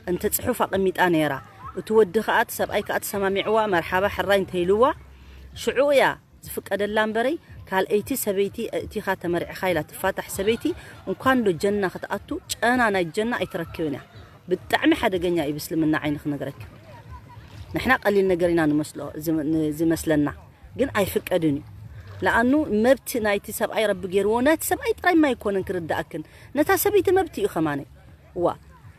እንተ ጽሑፍ ኣቐሚጣ ነይራ፣ እቲ ወዲ ከኣ እቲ ሰብኣይ ከኣ ተሰማሚዕዋ መርሓባ ሕራይ እንተ ኢልዋ፣ ሽዑ እያ ዝፍቀደላ እምበረይ፣ ካልኣይቲ ሰበይቲ ኣእቲኻ ተመርዒኻ ኢላ ትፋታሕ ሰበይቲ እንኳን ዶ ጀና ክትኣቱ፣ ጨና ናይ ጀና ኣይትረክብን እያ። ብጣዕሚ ሓደገኛ እዩ ብስልምና ዓይኒ ክነግረኪ። ንሕና ቀሊል ነገር ኢና ንመስሎ፣ ዝም-፣ ን-፣ ዝመስለና፣ ግን ኣይፍቀድን እዩ። ለኣኑ መብት ናይቲ ሰብኣይ ረቢ ገይርዎ፣ ናይቲ ሰብኣይ ጥራይ ማ ኣይኮነን ክርዳእክን፣ ነታ ሰበይቲ መብት እዩ ከማነ። ዋ፣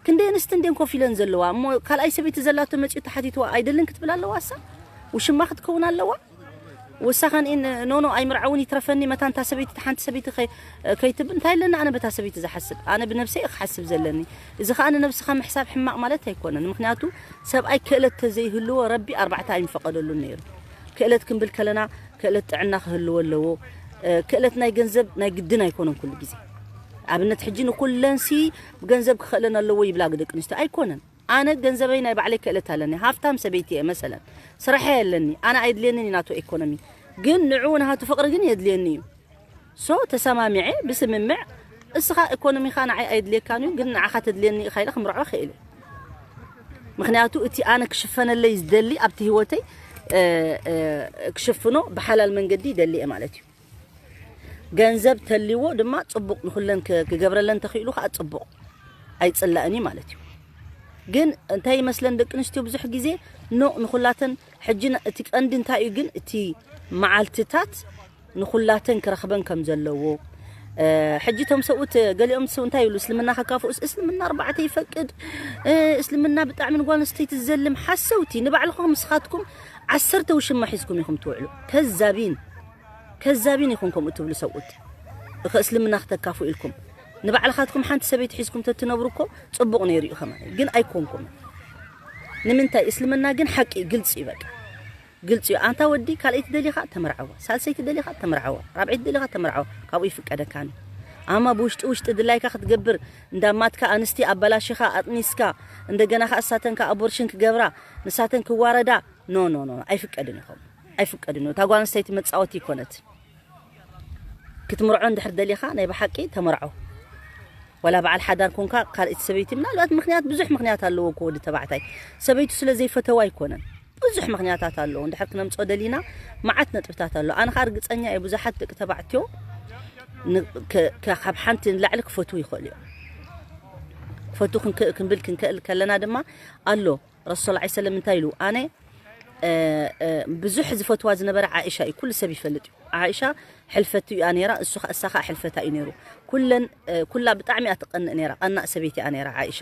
ክንደይ ኣንስቲ እንዴን ኮፍ ኢለን ዘለዋ፣ እሞ ካልኣይ ሰበይቲ ዘላቶ መጺኡ ተሓቲትዋ ኣይደልን ክትብል ኣለዋ እሳ? ውሽማ ክትከውን ኣለዋ? ወሳኸን ኢን ኖኖ ኣይምርዓውን ይትረፈኒ፣ መታን እታ ሰበይቲ፣ እታ ሓንቲ ሰበይቲ ከይ-፣ ከይትብል እንታይ ኣለና? ኣነ በታ ሰበይቲ ዝሓስብ፣ ኣነ ብነብሰይ እየ ክሓስብ ዘለኒ። እዚ ኸኣ ንነብስኻ ምሕሳብ ሕማቕ ማለት ኣይኮነን። ምኽንያቱ ሰብኣይ ክእለት ተዘይህልዎ ረቢ ኣርባዕተ ኣይምፈቐደሉን ነይሩ። ክእለት ክንብል ከለና ክእለት ጥዕና ክህልዎ ኣለዎ። እ፣ ክእለት ናይ ገንዘብ ናይ ግድን ኣይኮነን ኩሉ ግዜ። ኣብነት ሕጂ ንኩለንሲ ብገንዘብ ክኽእለን ኣለዎ ይብላ ደቂ ኣንስትዮ። ኣይኮነን። ኣነ ገንዘበይ ናይ ባዕለይ ክእለት ኣለኒ። ሃፍታም ሰበይቲ እየ መሰለን። ስራሐይ ኣለኒ። ኣነ ኣይድልየንን እዩ ናቱ ኤኮኖሚ። ግን ንዕኡ ንሃቱ ፍቕሪ ግን የድልየኒ እዩ። ሶ ተሰማሚዐ ብስምምዕ እስኻ ኤኮኖሚኻ ንዓይ ኣይድልየካን እዩ፣ ግን ንዓኻ ተድልየኒ ኢኻ ኢለ ክምርዖ ክእል እየ። ምኽንያቱ እቲ ኣነ ክሽፈነለይ ዝደሊ ኣብቲ ህይወተይ፣ እ፣ እ፣ ክሽፍኖ ብሓላል መንገዲ ይደሊ እየ ማለት እዩ። ገንዘብ ተልዎ ድማ ጽቡቕ ንኹለን ክ-፣ ክገብረለን ተኽኢሉ ከኣ ጽቡቕ ኣይጽላእን እዩ ማለት እዩ። ግን እንታይ ይመስለን ደቂ ኣንስትዮ ብዙሕ ግዜ ኖ ንኹላተን ሕጂ ን-፣ እቲ ቀንዲ እንታይ እዩ ግን እቲ መዓልትታት ንኹላተን ክረኽበን ከም ዘለዎ፣ እ፣ ሕጂ እቶም ሰብኡት ገሊኦም ሰው እንታይ ይብሉ? እስልምና ከካፍኡስ እስልምና ኣርባዕተ ይፈቅድ፣ እ፣ እስልምና ብጣዕሚ ንጓል ኣንስተይቲ ዝዘልም። ሓሰውቲ። ንባዕልኹም ንስኻትኩም ዓሰርተ ውሽማ ሒዝኩም ኢኹም ትውዕሉ። ከዛቢን። ከዛቢን ኢኹም ከምኡ ትብሉ ሰብኡት። እኸ እስልምና ክተካፉ ኢልኩም ንባዕልኻትኩም ሓንቲ ሰበይቲ ሒዝኩም ተትነብሩ እኮ ጽቡቕ ነይሩ እዩ ከማን። ግን ኣይኮንኩም። ንምንታይ? እስልምና ግን ሓቂ እዩ፣ ግልጺ እዩ በቃ። ግልጺ እዩ። ኣንታ ወዲ ካልኣይቲ ደሊኻ ተመርዓዋ፣ ሳልሰይቲ ደሊኻ ተመርዓዋ፣ ራብዐይቲ ደሊኻ ተመርዓዋ፣ ካብኡ ይፍቀደካን እዩ። ኣማ ብውሽጢ ውሽጢ ድላይካ ክትገብር፣ እንዳማትካ ኣንስቲ ኣባላሽኻ ኣጥኒስካ፣ እንደገና ከኣ እሳተን ከኣ ኣቦርሽን ክገብራ፣ ንሳተን ክዋረዳ፣ ኖ፣ ኖ፣ ኖ፣ ኣይፍቀድን እዩ ከምኡ። ኣይፍቀድን እዩ። እታ ጓል ኣንስተይቲ መጻወቲ ይኮነት። ክትምርዖ እንድሕር ደሊኻ ናይ ብሓቂ ተመርዖ። ወላ በዓል ሓዳር ኮንካ ካልኣይቲ ሰበይቲ፣ ምናልባት ምኽንያት፣ ብዙሕ ምኽንያት ኣለዎ እኮ ወዲ ተባዕታይ። ሰበይቱ ስለ ዘይፈተዋ ኣይኮነን። ብዙሕ ምኽንያታት ኣለዉ። እንድሕር ክነምፅኦ ደሊና መዓት ነጥብታት ኣሎ። ኣነ ኸዓ ርግፀኛ እየ፣ ብዙሓት ደቂ ተባዕትዮ ን-፣ ከ-፣ ከ-፣ ካብ ሓንቲ ንላዕሊ ክፈትዉ ይኽእሉ እዮም። ክፈቱ ክንክ-፣ ክንብል ክንክእል ከለና ድማ ኣሎ። ረሱል ሰለላሁ ዐለይሂ ወሰለም እንታይ ኢሉ? ኣነ፣ እ፣ እ፣ ብዙሕ ዝፈትዋ ዝነበረ ዓኢሻ እዩ። ኩሉ ሰብ ይፈልጥ እዩ። ዓኢሻ ሕልፈቱ እያ ነይራ፣ እሱ ኸ-፣ እሳ ኸዓ ሕልፈታ እዩ ነይሩ። ኩለን፣ እ፣ ኩላ ብጣዕሚ እያ ትቐንእ ነይራ። ቀናእ ሰበይቲ እያ ነይራ ዓኢሻ።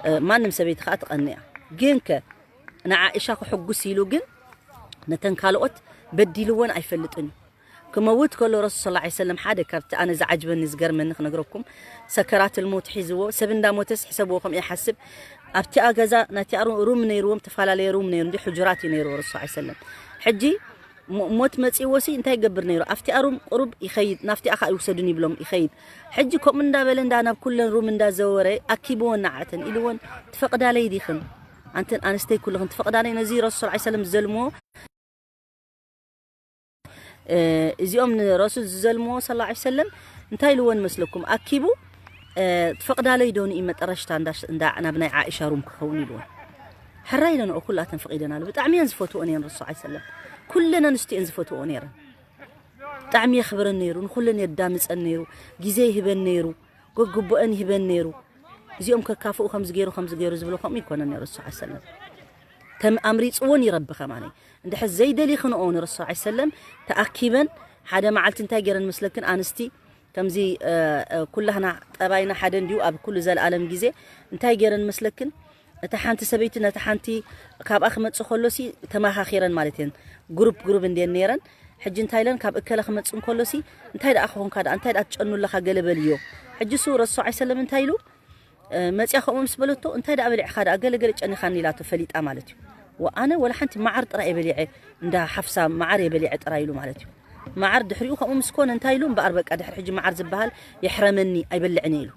እ፣ ማንም ሰበይቲ ኸዓ ትቐንእ እያ። ግን ከ ንዓኢሻ ክሕጉስ ኢሉ ግን ነተን ካልኦት በዲልወን ኣይፈልጥን እዩ። ክመውት ከሎ ረሱል ሰለላሁ ዐለይሂ ወሰለም ሓደ ካብቲ ኣነ ዝዓጅበኒ ዝገርመኒ ክነግረኩም፣ ሰከራት ልሞት ሒዝዎ፣ ሰብ እንዳሞተስ ሕሰብዎ ከምኡ ይሓስብ። ኣብቲኣ ገዛ ናቲኣ ሩ-፣ ሩም ነይርዎም፣ ተፈላለየ ሩም ነይሩ፣ እንዲ ሕጁራት እዩ ነይርዎ ረሱል ሰለላሁ ዐለይሂ ወሰለም። ሕጂ ሞ-፣ ሞት መጺእዎ ሲ እንታይ ይገብር ነይሩ? ኣብቲኣ ሩም ቁሩብ ይኸይድ፣ ናብቲኣ ኸዓ ይውሰዱን ይብሎም ይኸይድ። ሕጂ ከምኡ እንዳበለ እንዳ ናብ ኩለን ሩም እንዳዘወረ ኣኪብወን ንዓተን ኢልወን፣ "ትፈቕዳለይ ዲኽን? ኣንተን ኣንስተይ ኩልኽን ትፈቕዳለይ?" ነዚ ረሱል ሰለላሁ ዐለይሂ ወሰለም ዝዘልምዎ፣ እ፣ እዚኦም ንረሱል ዝዘልምዎ ሰለላሁ ዐለይሂ ወሰለም እንታይ ኢልወን መስለኩም? ኣኪቡ፣ እ፣ "ትፈቕዳለይ ዶ ንኢ መጠረሽታ እንዳ፣ እንዳ ናብ ናይ ዓኢሻ ሩም ክኸውን?" ኢልወን። ሕራይ ኢለንኦ ኩላተን ፈቒደናሉ። ብጣዕሚ እየን ዝፈትዎ ነይረን ረሱል ሰለላሁ ዐለይሂ ወሰለም። ኩለን ኣንስትዮ እየን ዝፈትዎ ነይረን። ብጣዕሚ የኽብረን ነይሩ፣ ንኹለን የዳምፀን ነይሩ፣ ግዜ ይህበን ነይሩ፣ ገግቦአን ይህበን ነይሩ። እዚኦም ከካፍኡ ከምዚ ገይሩ፣ ከምዚ ገይሩ ዝብሎ ከምኡ ይኮነን ነይሩ ረሱል ሰለላሁ ዐለይሂ ወሰለም። ከም ኣምሪፅወን ይረቢ ከማን። እንድሕር ዘይደሊኽንኦ ንረሱል ሰለላሁ ዐለይሂ ወሰለም ተኣኪበን ሓደ መዓልቲ እንታይ ገይረን መስለክን ኣንስቲ? ከምዚ፣ እ፣ እ፣ ኩላህና ጠባይና ሓደ እንድዩ ኣብ ኩሉ ዘለኣለም ግዜ። እንታይ ገይረን መስለክን? እታ ሓንቲ ሰበይቲ ነታ ሓንቲ ካብኣ ክመጽእ ከሎሲ ተመኻኺረን ማለት እየን። ግሩፕ ግሩፕ እንድየን ነይረን። ሕጂ እንታይ ኢለን? ካብ እከለ ክመጽእ እንከሎሲ፣ "እንታይ ደኣ ክኾንካ ደኣ? እንታይ ደኣ ትጨኑ ኣለኻ?" ገለ በልዮ። ሕጂ እሱ ረሱል ሰለላሁ ዐለይሂ ወሰለም እንታይ ኢሉ? እ፣ መጽያ ከምኡ ምስ በለቶ፣ "እንታይ ደኣ በሊዕኻ ደኣ? ገለ ገለ ጨኒኻኒ" ኢላቶ ፈሊጣ ማለት እዩ። ወኣነ ወላ ሓንቲ መዓር ጥራይ እየ በሊዐ፣ እንዳ ሓፍሳ መዓር እየ በሊዐ ጥራይ ኢሉ ማለት እዩ። መዓር ድሕሪኡ ከምኡ ምስ ኮነ እንታይ ኢሉ? "እምበኣር በቃ ድሕሪ ሕጂ መዓር ዝበሃል የሕረመኒ፣ ኣይበልዕን እየ" ኢሉ።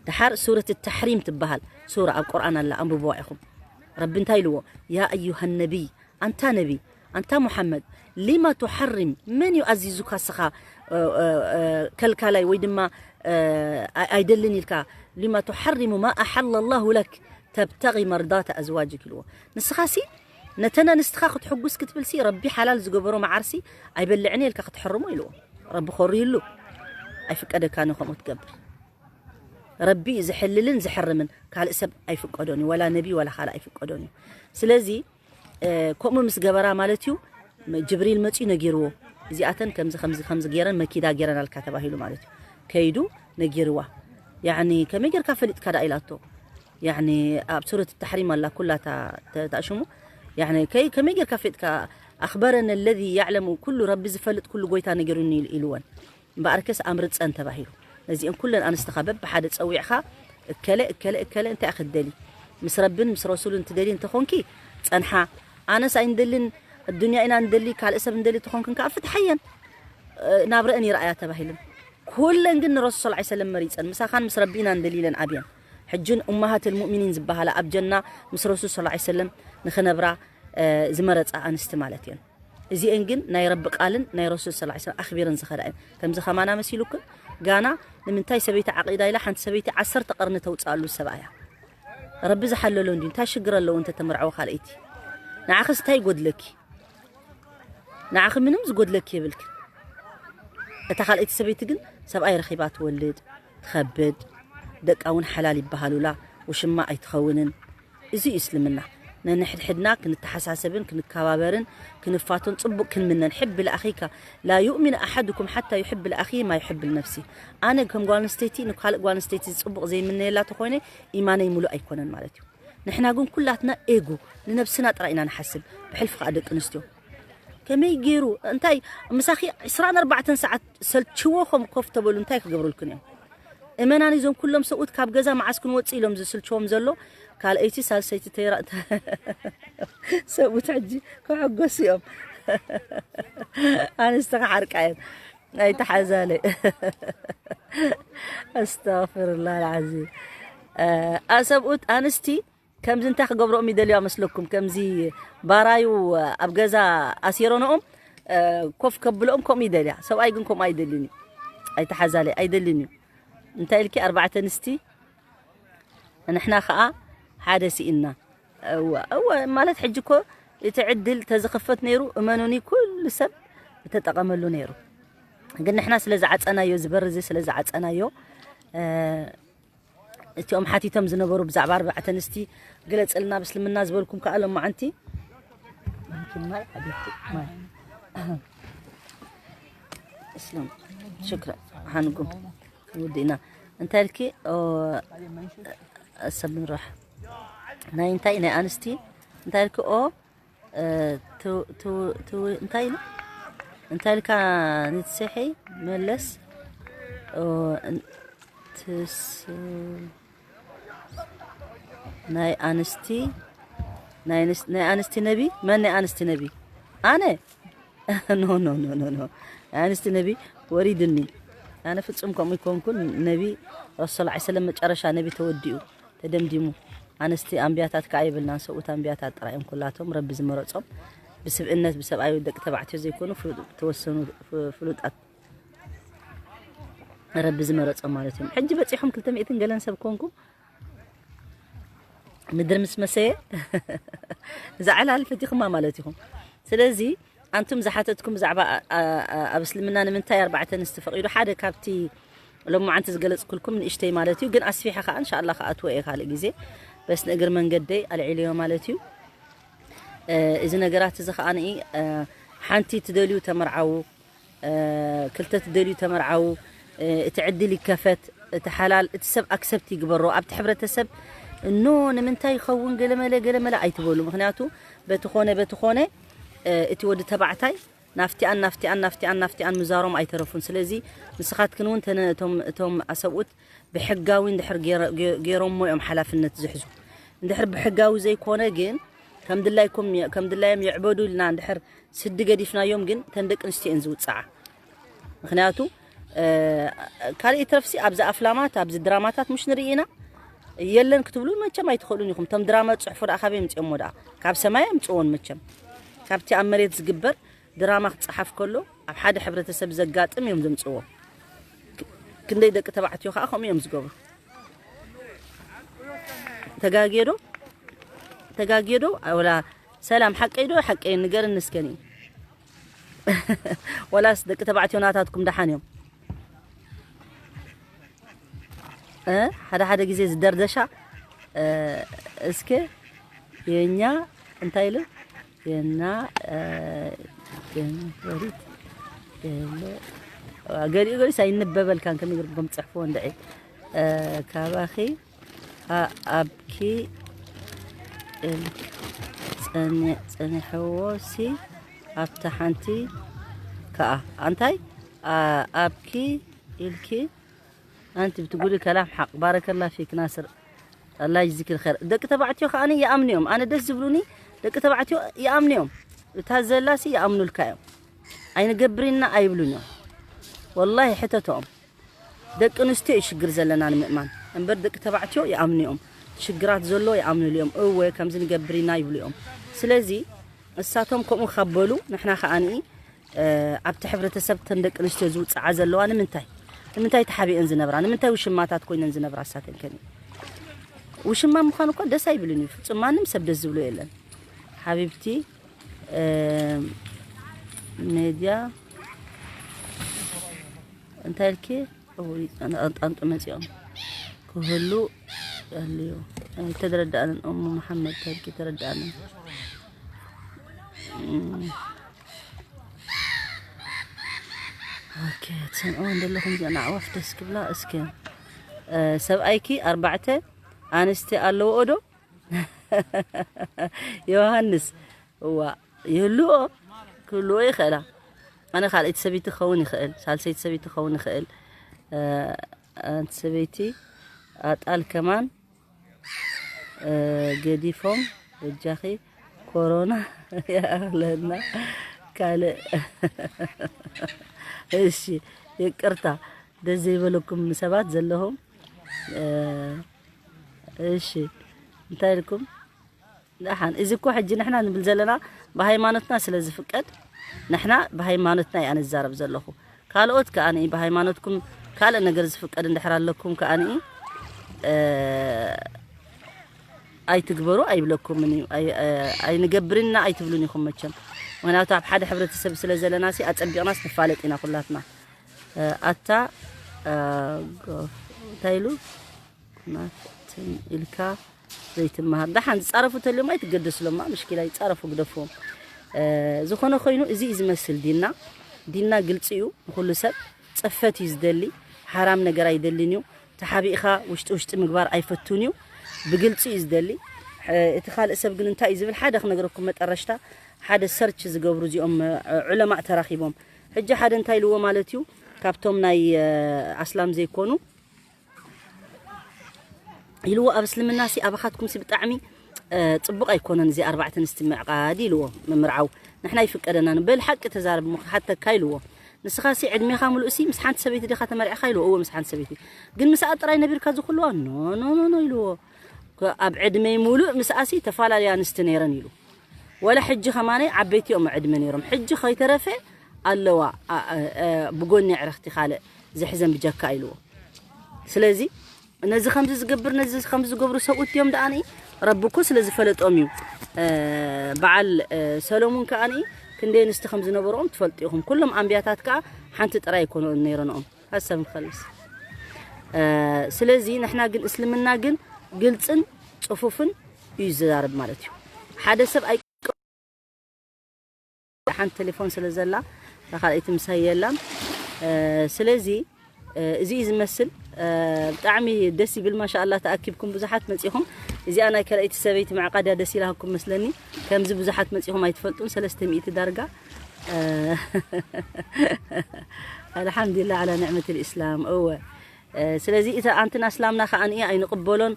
ደሓር ሱረት ተሕሪም ትበሃል ሱራ ኣብ ቁርኣን ኣላ፣ ኣንብብዋ ኢኹም። ረቢ እንታይ ኢልዎ? "ያ ኣዩሃ ነቢይ፣ ኣንታ ነቢ፣ ኣንታ ሙሓመድ፣ ሊማ ቱሓሪም፣ መን እዩ ኣዚዙካ እስኻ፣ እ፣ እ፣ እ፣ ከልካላይ ወይ ድማ፣ እ፣ ኣይ-፣ ኣይደልን ኢልካ? ሊማ ቱሓሪሙ ማ ኣሓለ ላሁ ለክ ተብተጊ መርዳተ ኣዝዋጅክ" ኢልዎ። ንስኻሲ ነተን ኣንስትኻ ክትሕጉስ ክትብልሲ ረቢ ሓላል ዝገበሮ መዓርሲ ኣይበልዕን እየ ኢልካ ክትሕርሞ ኢልዎ። ረቢ ኮርዩሉ። ኣይፍቀደካን ከምኡ ትገብር። ረቢ እዩ ዝሕልልን ዝሕርምን፣ ካልእ ሰብ ኣይፍቀዶን እዩ፣ ወላ ነቢ ወላ ካልእ ኣይፍቀዶን እዩ። ስለዚ፣ እ፣ ከምኡ ምስ ገበራ ማለት እዩ፣ ም-፣ ጅብሪል መፅዩ ነጊርዎ፣ "እዚኣተን ከምዚ፣ ከምዚ፣ ከምዚ ገይረን መኪዳ ገይረን ኣልካ" ተባሂሉ ማለት እዩ። ከይዱ ነጊርዋ። ያዕኒ፣ "ከመይ ጌርካ ፈሊጥካ ደኣ?" ኢላቶ። ያዕኒ፣ ኣብ ሱረት ተሕሪም ኣላ፣ ኩላ እታ ተ-፣ ተኣሽሙ። ያዕኒ፣ ከይ-፣ ከመይ ጌርካ ፈሊጥካ? "ኣኽበረን ለዚ ያዕለሙ ኩሉ፣ ረቢ ዝፈልጥ ኩሉ ጎይታ ነጊሩኒ" ኢሉ-፣ ኢልወን። እምበኣርከስ ኣምርፀን ተባሂሉ። ነዚአን ኩለን ኣንስትኻ በብሓደ ፀዊዕኻ፣ "እከለ፣ እከለ፣ እከለ፣ እንታይ ኢኺ ትደሊ? ምስ ረብን ምስ ረሱልን ትደሊ እንተኾንኪ፣ ፀንሓ። ኣነስ ኣይንደልን፣ ኣዱንያ ኢና ንደሊ፣ ካልእ ሰብ ንደሊ እንተኾንክን ከኣ ፍትሓየን። እ፣ ናብረአን ይረኣያ" ተባሂለን። ኩለን ግን ንረሱል ሰለላሁ ዐለይሂ ወሰለም መሪፀን። "ምሳኻን ምስ ረቢ ኢና ንደሊ" ኢለን ኣብየን። ሕጂ ኡመሃት ልሙእሚኒን ዝበሃላ ኣብ ጀና ምስ ረሱል ሰለላሁ ዐለይሂ ወሰለም ንኽነብራ፣ እ፣ ዝመረፃ ኣንስቲ ማለት እየን። እዚኤን ግን ናይ ረቢ ቃልን ናይ ረሱል ሰለላሁ ዐለይሂ ወሰለም ኣኽቢረን ዝኸዳ እየን። ከምዚ ከማና መሲሉክን? ጋና ንምንታይ ሰበይቲ ዓቂዳ ኢላ ሓንቲ ሰበይቲ ዓሰርተ ቀርኒ ተውፅኣሉ ሰብኣያ? ረቢ ዝሓለሎ እንድዩ። እንታይ ሽግር ኣለዎ እንተ ተመርዐወ ካልኣይቲ? ንዓኽስ እንታይ ይጎድለኪ? ንዓኺ ምንም ዝጎድለኪ የብልክን። እታ ካልኣይቲ ሰበይቲ ግን ሰብኣይ ረኺባ ትወልድ፣ ትኸብድ፣ ደቃ እውን ሓላል ይበሃሉላ፣ ውሽማ ኣይትኸውንን። እዚ እዩ እስልምና። ነንሕድሕድና ክንተሓሳሰብን ክንከባበርን ክንፋቶን ጽቡቕ ክንምነን። ሕብ ለኣኺካ ላ ዩእሚን ኣሓድኩም ሓታ ዩሕብ ለኣኺ ማ ዩሕብ ልነፍሲ። ኣነ ከም ጓል ኣንስተይቲ ንካልእ ጓል ኣንስተይቲ ጽቡቕ ዘይምነየላ ተኾይነ ኢማነይ ሙሉእ ኣይኮነን ማለት እዩ። ንሕና ግን ኩላትና ኤጉ ንነብስና ጥራይ ኢና ንሓስብ። ብሕልፊ ከኣ ደቂ ኣንስትዮ ከመይ ገይሩ እንታይ ምሳኺ ዕስራን ኣርባዕተን ሰዓት ሰልችዎ ከም ኮፍ ተበሉ እንታይ ክገብሩልክን እዮም? እመናኒ እዞም ኩሎም ሰብኡት ካብ ገዛ መዓስ ክንወፅእ ኢሎም ዝስልችዎም ዘሎ ካልኣይቲ ሳልሰይቲ ተይራ ሰብኡት ሕጂ ክሕጎሱ እዮም። ኣንስቲ ክሓርቃ እየን ኣይተሓዛለ። ኣስተግፍርላ ልዓዚም። እ፣ ሰብኡት ኣንስቲ ከምዚ እንታይ ክገብርኦም ይደልያ መስለኩም? ከምዚ ባራዩ ኣብ ገዛ ኣሲረንኦም፣ እ፣ ኮፍ ከብልኦም ከምኡ ይደልያ። ሰብኣይ ግን ከምኡ ኣይደልን እዩ። ኣይተሓዛለይ ኣይደልን እዩ። እንታይ ኢልኪ? ኣርባዕተ ኣንስቲ ንሕና ኸኣ ሓደ ስኢንና። እወ እወ፣ ማለት ሕጂ እኮ እቲ ዕድል ተዝኽፈት ነይሩ፣ እመኑኒ፣ ኩሉ ሰብ እተጠቐመሉ ነይሩ። ግን ንሕና ስለ ዝዓጸናዮ፣ ዝበርዚ ስለ ዝዓጸናዮ፣ እ፣ እቲኦም ሓቲቶም ዝነበሩ ብዛዕባ ኣርባዕተ ኣንስቲ ግለጽልና ብስልምና ዝበልኩም ከኣ ሎማዓንቲ። ማይ ሓቢብቲ፣ ማይ። እስለም፣ ሽክራ፣ ሓንጉ፣ ውድእና። እንታይ ኢልኪ? ኦ፣ ሰብ ንራሕ። ናይ እንታይ? ናይ ኣንስቲ? እንታይ ኢልኪ? ኦ፣ እ፣ ቱ-፣ ቱ-፣ ቱ-፣ እንታይ ኢሉ? እንታይ ኢልካ ንትስሒ? መለስ። ኦ፣ እን-፣ ትስ-፣ ናይ ኣንስቲ፣ ናይ ኣንስ-፣ ናይ ኣንስቲ ነቢ? መን ናይ ኣንስቲ ነቢ? ኣነ? ኖ፣ ኖ፣ ኖ፣ ኖ፣ ኖ። ናይ ኣንስቲ ነቢ ወሪድኒ። ኣነ ፍጹም ከምኡ ይኮንኩን። ነቢ ረሱል ሰለላሁ ዐለይሂ ወሰለም መጨረሻ ነቢ ተወዲኡ፣ ተደምዲሙ። ኣንስቲ ኣንቢያታት ከኣ የብልናን፣ ሰብኡት ኣንቢያታት ጥራይ እዮም ኩላቶም፣ ረቢ ዝመረጾም። ብስብእነት፣ ብሰብኣዊ ደቂ ተባዕትዮ ዘይኮኑ፣ ፍሉ-፣ ተወሰኑ ፍ-፣ ፍሉጣት ረቢ ዝመረጾም ማለት እዮም። ሕጂ በጺሖም ክልተ ሚእትን ገለን ሰብ ኮንኩም፣ ምድሪ ምስ መሰየ፣ እዛ ዕላል ፈቲኹማ ማለት ኢኹም። ስለዚ፣ ኣንቱም ዝሓተትኩም ብዛዕባ፣ ኣ-፣ ኣ-፣ ኣብ እስልምና ንምንታይ ኣርባዕተ ኣንስቲ ፈቒዱ? ሓደ ካብቲ ሎማዓንቲ ዝገለጽኩልኩም ንእሽተይ ማለት እዩ፣ ግን ኣስፊሐ ከኣ እንሻኣላ ክኣትዎ እየ ካልእ ግዜ። በስ ንእግር መንገደይ ኣልዒለዮ ማለት እዩ። እ፣ እዚ ነገራት እዚ ከኣ ንኢ፣ እ፣ ሓንቲ ትደልዩ ተመርዓዉ፣ እ፣ ክልተ ትደልዩ ተመርዓዉ፣ እ፣ እቲ ዕድል ይከፈት፣ እቲ ሓላል፣ እቲ ሰብ ኣክሰፕት ይግበሮ። ኣብቲ ሕብረተሰብ እኖ ንምንታይ ይኸውን ገለመለ ገለመለ ኣይትበሉ። ምኽንያቱ በቲ ኾነ በቲ ኾነ፣ እ፣ እቲ ወዲ ተባዕታይ ናፍቲኣን ናፍቲኣን ናፍቲኣን ናፍቲኣን ምዛሮም ኣይተረፉን። ስለዚ ንስኻትክን እውን ተነ-፣ እቶም፣ እቶም ኣሰብኡት ብሕጋዊ እንድሕር ገይረ-፣ ገ-፣ ገይሮሞ እዮም ሓላፍነት ዝሕዙ። እንድሕር ብሕጋዊ ዘይኮነ ግን ከም ድላይኩም የ-፣ ከም ድላዮም ይዕበዱ ኢልና እንድሕር ስዲ ገዲፍናዮም ግን እተን ደቂ ኣንስትዮ እየን ዝውፅዓ። ምኽንያቱ፣ እ፣ ካልእ ይትረፍሲ ኣብዚ ኣፍላማት፣ ኣብዚ ድራማታት ምሽ ንርኢ ኢና። የለን ክትብሉ መቸም ኣይትኽእሉን ኢኹም። እቶም ድራማ ዝፅሕፉ ደኣ ካበይ ኣምፅኦሞ ደኣ? ካብ ሰማይ ኣምፅዎን መቸም። ካብቲ ኣብ መሬት ዝግበር ድራማ ክፀሓፍ ከሎ ኣብ ሓደ ሕብረተሰብ ዘጋጥም እዮም ዘምፅዎ። ክ-፣ ክንደይ ደቂ ተባዕትዮ ከዓ ከምኡ እዮም ዝገብሩ። ተጋግየ ዶ? ተጋግየ ዶ? ወላ ሰላም፣ ሓቀይ ዶ? ሓቀይ ንገርኒ እስከ። ወላስ ደቂ ተባዕትዮ ናታትኩም ደሓን እዮም? እ? ሓደ ሓደ ግዜ ዝደርደሻ፣ እ፣ እስከ የኛ እንታይ ኢሉ? የና፣ እ፣ ገንፈሪት የለ። ገሊኡ ገሊኡስ ኣይንበበልካን፣ ከመይ ገይርኩም ከም ትጽሕፍዎ እንድዒ። እ፣ ካባኺ ኣ-፣ ኣብኪ ኢልክ ጸኒ-፣ ጸኒሕዎ ሲ ኣብታ ሓንቲ ከኣ። ኣንታይ? ኣ-፣ ኣብኪ ኢልኪ ኣንቲ ብትጉሊ ከላም ሓቅ። ባረከላ ፊክ ናስር። ኣላ ይጅዚክ ልኸር። ደቂ ተባዕትዮ ከኣ ይኣምኑ እዮም። ኣነ ደስ ዝብሉኒ ደቂ ተባዕትዮ ይኣምኑ እዮም። እታ ዘላሲ ይኣምኑልካ እዮም። ኣይንገብርና ኣይብሉን እዮም። ወላሂ ሕተቶም። ደቂ ኣንስትዮ እዩ ሽግር ዘለና ንምእማን። እምበር ደቂ ተባዕትዮ ይኣምኑ እዮም። ሽግራት ዘሎ ይኣምኑሉ እዮም። እወ ከምዚ ንገብር ኢና ይብሉ እዮም። ስለዚ እሳቶም ከምኡ ካብ በሉ ንሕና ከኣ ንኢ፣ እ፣ ኣብቲ ሕብረተሰብ ተን ደቂ ኣንስትዮ ዝውፅዓ ዘለዋ ንምንታይ? ንምንታይ ተሓቢአን ዝነብራ? ንምንታይ ውሽማታት ኮይነን ዝነብራ እሳተን ከኒ? ውሽማ ምዃን እኮ ደስ ኣይብልን እዩ። ፍጹም ማንም ሰብ ደስ ዝብሎ የለን። ሓቢብቲ፣ እ፣ ሜድያ እንታይ ኢልኪ? እውይ፣ ኣነ ኣንጣንጡ መጺኦም ክህሉ ኣልዩ። ኣይተረዳእንን እሙ መሓመድ፣ እንታይ ኢልኪ ተረዳእንን? እም። ኦኬ፣ ትሰምዕዎ እንደለኹም እዚኣን ኣዕዋፍ ደስ ክብላ። እስከ፣ እ፣ ሰብኣይኪ ኣርባዕተ ኣንስቲ ኣለውኦ ዶ? ዮሃንስ፣ እዋ፣ ይህልዎ፣ ክህልዎ ይኽእላ። ኣነ ካልኣይቲ ሰበይቲ ክኸውን ይኽእል፣ ሳልሰይቲ ሰበይቲ ክኸውን ይኽእል። እ፣ ኣንቲ ሰበይቲ ኣጣል ከማን፣ እ፣ ገዲፎም፣ በጃኺ ኮሮና ይኣኽለና። ካልእ፣ እሺ፣ ይቅርታ፣ ደስ ዘይበለኩም ሰባት ዘለኹም፣ እ፣ እሺ፣ እንታይ ኢልኩም? ደሓን፣ እዚ እኮ ሕጂ ንሕና ንብል ዘለና ብሃይማኖትና ስለ ዝፍቀድ፣ ንሕና ብሃይማኖትና እያ ንዛረብ ዘለኹ። ካልኦት ከኣ ብሃይማኖትኩም ካልእ ነገር ዝፍቀድ እንድሕር ኣለኩም ከኣ፣ እ፣ ኣይትግበሩ ኣይብለኩምን እዩ። ኣይ-፣ እ፣ ኣይንገብርና ኣይትብሉን ኢኹም መቸም። ምኽንያቱ ኣብ ሓደ ሕብረተሰብ ስለ ዘለናሲ ኣጸቢቕናስ ንፋለጥ ኢና ኩላትና። እ፣ ኣታ፣ እ፣ ጎፍ-፣ እንታይ ኢሉ? ናትን ኢልካ ዘይትመሃር። ደሓን ዝጻረፉ ተልዮም ኣይትገደስሎማ፣ ምሽኪላ ይጻረፉ ግደፍዎም። እ፣ ዝኾነ ኮይኑ እዚ እዩ ዝመስል ዲንና። ዲንና ግልጺ እዩ ንኹሉ ሰብ። ጽፈት እዩ ዝደሊ፣ ሓራም ነገር ኣይደልን እዩ። ተሓቢእኻ ውሽጢ ውሽጢ ምግባር ኣይፈቱን እዩ። ብግልጺ እዩ ዝደሊ። እ፣ እቲ ካልእ ሰብ ግን እንታይ እዩ ዝብል ሓደ ክነግረኩም መጠረሽታ ሓደ ሰርች ዝገብሩ እዚኦም፣ እ፣ ዑለማእ ተራኺቦም። ሕጂ ሓደ እንታይ ኢልዎ ማለት እዩ ካብቶም ናይ፣ እ፣ ኣስላም ዘይኮኑ ኢልዎ ኣብ እስልምና ሲ ኣባኻትኩም ሲ ብጣዕሚ፣ እ፣ ጽቡቕ ኣይኮነን እዚ ኣርባዕተ ኣንስቲ ምዕቃድ ኢልዎ ምምርዓው ንሕና ይፍቀደና በል ሓቂ ተዛረብ እሞ ክሓተካ ኢልዎ ንስኻ ሲ ዕድሜኻ ምሉእ ሲ ምስ ሓንቲ ሰበይቲ ዲኻ ተመርዕኻ ኢልዎ እወ ምስ ሓንቲ ሰበይቲ ግን ምስኣ ጥራይ ነቢርካ ዝኽልዋ ኖ ኖ ኖ ኖ ኢልዎ ከ-፣ ኣብ ዕድመይ ምሉእ ምስኣ ሲ ተፈላለያ ኣንስቲ ነይረን ኢሉ ወላ ሕጂ ከማነይ ዓበይቲ እዮም ዕድመ ነይሮም ሕጂ ከይተረፈ ኣለዋ ኣ-፣ እ፣ እ፣ ብጎኒ ዕረኽቲ ካልእ ዝሕዘን ብጀካ ኢልዎ ስለዚ ነዚ ከምዚ ዝገብር ነዚ ከምዚ ዝገብሩ ሰብኡት እዮም ደኣ ረቢ እኮ ስለ ዝፈለጦም እዩ እ፣ በዓል እ፣ ሰሎሙን ከኣ ክንደይ ኣንስቲ ከም ዝነበርኦም ትፈልጡ ኢኹም ኩሎም ኣንብያታት ከኣ ሓንቲ ጥራይ ኣይኮኑን ነይረንኦም ሀሳብ ንኸልስ እ፣ ስለዚ ንሕና ግን እስልምና ግን ግልጽን ጽፉፍን እዩ ዝዛረብ ማለት እዩ ሓደ ሰብ ኣይ ሓንቲ ቴሌፎን ስለ ዘላ እታ ካልኣይቲ ምሳይ የላን እ፣ ስለዚ እ፣ እዚ እዩ ዝመስል እ፣ ብጣዕሚ ደስ ይብል ማሻኣላ ተኣኪብኩም ብዙሓት መፂኹም እዚኣ ናይ ካልኣይቲ ሰበይቲ መዕቃድያ ደስ ኢላኩም መስለኒ ከምዚ ብዙሓት መፂኹም ኣይትፈልጡን ሰለስተ ሚእቲ ዳርጋ እ፣ ኣልሓምዱሊላህ ዓላ ንዕመት ልእስላም እወ እ፣ ስለዚ እታ ኣንትን ኣስላምና ከኣ ንእያ ኣይንቕበሎን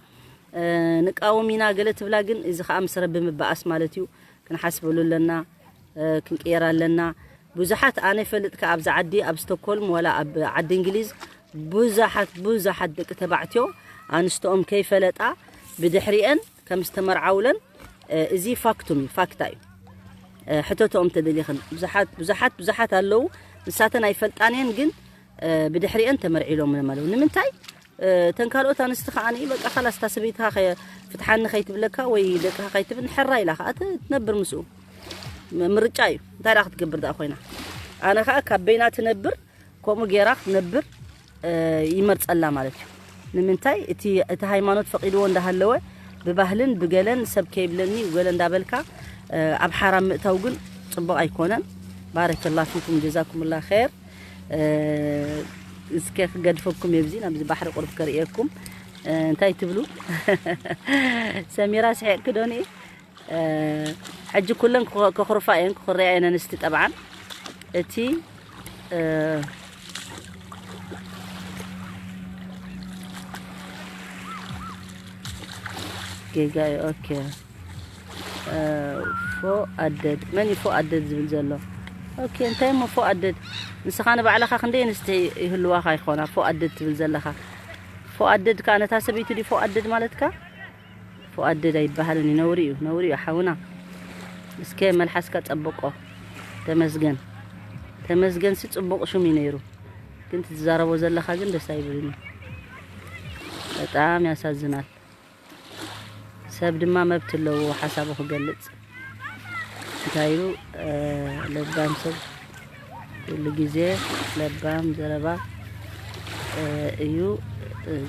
እ፣ ንቃወም ኢና ገለ ትብላ ግን እዚ ከኣ ምስ ረቢ ምበኣስ ማለት እዩ ክንሓስበሉ ኣለና እ፣ ክንቅየር ኣለና ብዙሓት ኣነ ይፈልጥ ከኣ ኣብዚ ዓዲ ኣብ ስቶክሆልም ዋላ ኣብ ዓዲ እንግሊዝ ብዙሓት ብዙሓት ደቂ ተባዕትዮ ኣንስተኦም ከይፈለጣ ብድሕሪአን ከም ዝተመርዓውለን እ፣ እዚ ፋክቱም እዩ ፋክታ እዩ እ፣ ሕተትኦም ተደሊኽን ብዙሓት ብዙሓት ብዙሓት ኣለዉ ንሳተን ኣይፈልጣንየን ግን እ፣ ብድሕሪአን ተመርዒሎም እዮም ኣለዉ ንምንታይ እ፣ ተን ካልኦት ኣንስቲ ከዓ በቃ ካላስ እታ ሰበይትኻ ከ- ፍትሓኒ ከይትብለካ ወይ ደቅኻ ከይትብል ሕራ ኢላ ከዓ ት- ትነብር ምስኡ ም- ምርጫ እዩ እንታይ ደኣ ክትገብር ደኣ ኮይና ኣነ ከዓ ካብ በይና ትነብር ከምኡ ገይራ ክትነብር እ፣ ይመርጸላ ማለት እዩ ንምንታይ እቲ እቲ ሃይማኖት ፈቂድዎ እንዳሃለወ ብባህልን ብገለን ሰብ ከይብለኒ ገለ እንዳበልካ እ፣ ኣብ ሓራም ምእታው ግን ጽቡቕ ኣይኮነን ባረከላ ፊኩም ጀዛኩምላ ኸይር እ፣ እስከ ክገድፈኩም የብዚ ናብዚ ባሕሪ ቁርብ ከርእየኩም እ፣ እንታይ ትብሉ ሰሚራ ስሒቅ ክዶኒ እ፣ ሕጂ ኩለን ክኾ- ክኽርፋ እየን ክኽረያ እየን ኣንስቲ ጠብዓን እቲ እ፣ ጌጋ እዩ ኦኬ ፎ ኣደድ መን እዩ ፎ ኣደድ ዝብል ዘሎ ኦኬ እንታይ እሞ ፎ ኣደድ ንስኻ ንባዕልኻ ክንደይ ኣንስቲ ይህልዋኻ ይኾና ፎ ኣደድ ትብል ዘለኻ ፎ ኣደድ ከኣ ነታ ሰበይቲ ድዩ ፎ ኣደድ ማለትካ ፎ ኣደድ ኣይበሃልን እዩ ነውሪ እዩ ነውሪ እዩ ሓውና እስከ መልሓስካ ጸብቆ ተመስገን ተመስገን ሲ ጽቡቕ ሽም እዩ ነይሩ ግን ትዛረቦ ዘለኻ ግን ደስ ኣይብልን እዩ በጣም ያሳዝናል ሰብ ድማ መብት ኣለዎ ሓሳቡ ክገልጽ እንታይ ኢሉ ለባም ሰብ ኩሉ ግዜ ለባም ዘረባ እዩ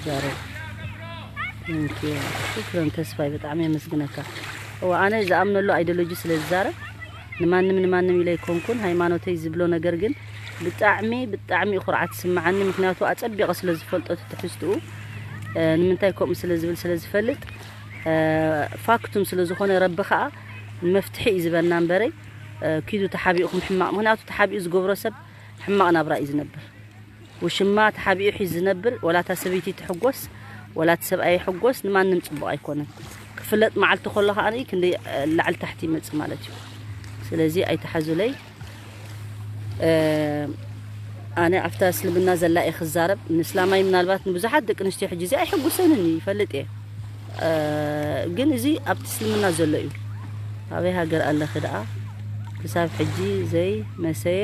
ዛረብ ሽክረን ተስፋይ ብጣዕሚ የመስግነካ እወ ኣነ ዝኣምነሉ ኣይዲዮሎጂ ስለ ዝዛረብ ንማንም ንማንም ኢለ ኣይኮንኩን ሃይማኖተይ ዝብሎ ነገር ግን ብጣዕሚ ብጣዕሚ ኩርዓት ዝስምዓኒ ምክንያቱ ኣጸቢቐ ስለ ዝፈልጦ እቲ ትሕዝትኡ ንምንታይ ከምኡ ስለ ዝብል ስለ ዝፈልጥ ፋክቱም ስለ ዝኾነ ረቢ ከዓ መፍትሒ እዩ ዝበና እምበረይ ኪዱ ተሓቢኡ ኩም ሕማቕ ምክንያቱ ተሓቢኡ ዝገብሮ ሰብ ሕማቕ ናብራ እዩ ዝነብር ውሽማ ተሓቢኡ ሒዝ ዝነብር ወላታ ሰበይቲ ትሕጎስ ወላት ሰብኣይ ይሕጎስ ንማንም ፅቡቕ ኣይኮነን ክፍለጥ መዓልቲ ከሎ ከዓ ክንደይ ላዕሊ ታሕቲ ይመፅእ ማለት እዩ ስለዚ ኣይተሓዙለይ ኣነ ኣብታ እስልምና ዘላ እየ ክዛረብ ንእስላማይ ምናልባት ንብዙሓት ደቂ ኣንስትዮ ሕጂ እዚ ኣይሕጉሰንን እዩ ይፈልጥ እየ ግን እዚ ኣብቲ እስልምና ዘሎ እዩ ኣበይ ሃገር ኣለኺ ደኣ ክሳብ ሕጂ ዘይ መሰየ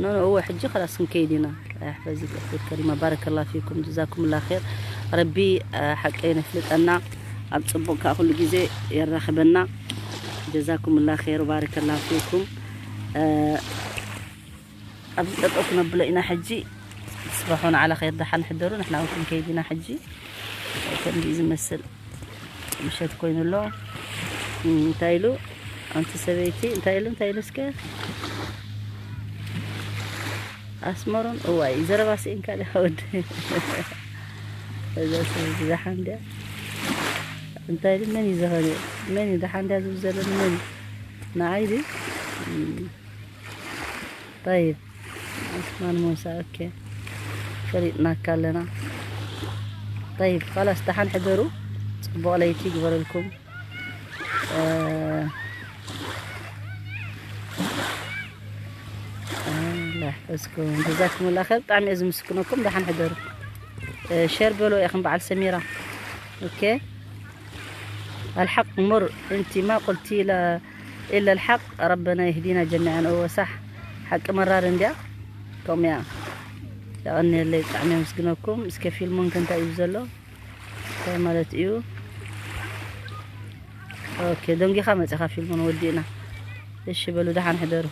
ኖ ኖ እወ ሕጂ خلاص ክንከይድ ኢና ኣሕፈዚ ክእክል ከሪማ ባረከላ ፊኩም ጀዛኩም ላ ር ረቢ ሓቀይ ነፍልጠና ኣብ ጽቡቕ ከዓ ኩሉ ግዜ የራኽበና። ጀዛኩምላ ኸይር፣ ባረከላ ፊኩም። እ፣ ኣብዚ ጠጠው ክነብሎ ኢና ሕጂ። ስባሕ ሆነ ዓላ ኸይር፣ ደሓን ሕደሩ። ንሕና እውን ክንከይድ ኢና ሕጂ። ከምዚ እዩ ዝመስል፣ ምሸት ኮይኑ ኣሎ። እንታይ ኢሉ ኣንቲ ሰበይቲ? እንታይ ኢሉ? እንታይ ኢሉ እስከ? ኣስመሮን እዋይ፣ ዘረባ ስኢንካ ዲኻ ወዲ? እዛ ሰበይቲ ደሓን ድያ? እንታይ ኢሉ? መን እዩ ዝኾነ? መን እዩ ደሓን ድያ ዝብል ዘሎ? መን እዩ? ንዓይ ድዩ? እም፣ ጠይብ፣ ዑስማን ሙሳ፣ ኦኬ። ፈሊጥናካ ኣለና። ጠይብ፣ ኸላስ፣ ደሓን ሕደሩ። ጽቡቕ ለይቲ ይግበረልኩም። እ፣ ኣላህ ይሕፈዝኩም። ጀዛኩሙላህ ኸይር። ብጣዕሚ እየ ዝምስግነኩም። ደሓን ሕደሩ። እ፣ ሸር በሎ ኢኹም በዓል ሰሚራ። ኦኬ። الحق مر، أنت ما قلتي لا إلا الحق، ربنا يهدينا جميعا. እወ ሳሕ፣ ሓቂ መራር እንድያ። ከምኡ እያ። የቐንየለይ፣ ብጣዕሚ የመስግነኩም። እስከ ፊልሙን ከ እንታይ እዩ ዘሎ? እንታይ ማለት እዩ? ኦኬ፣ ደንጊኻ መጺኻ ፊልሙን ወዲእና። እሺ በሉ፣ ደሓን ሕደሩ።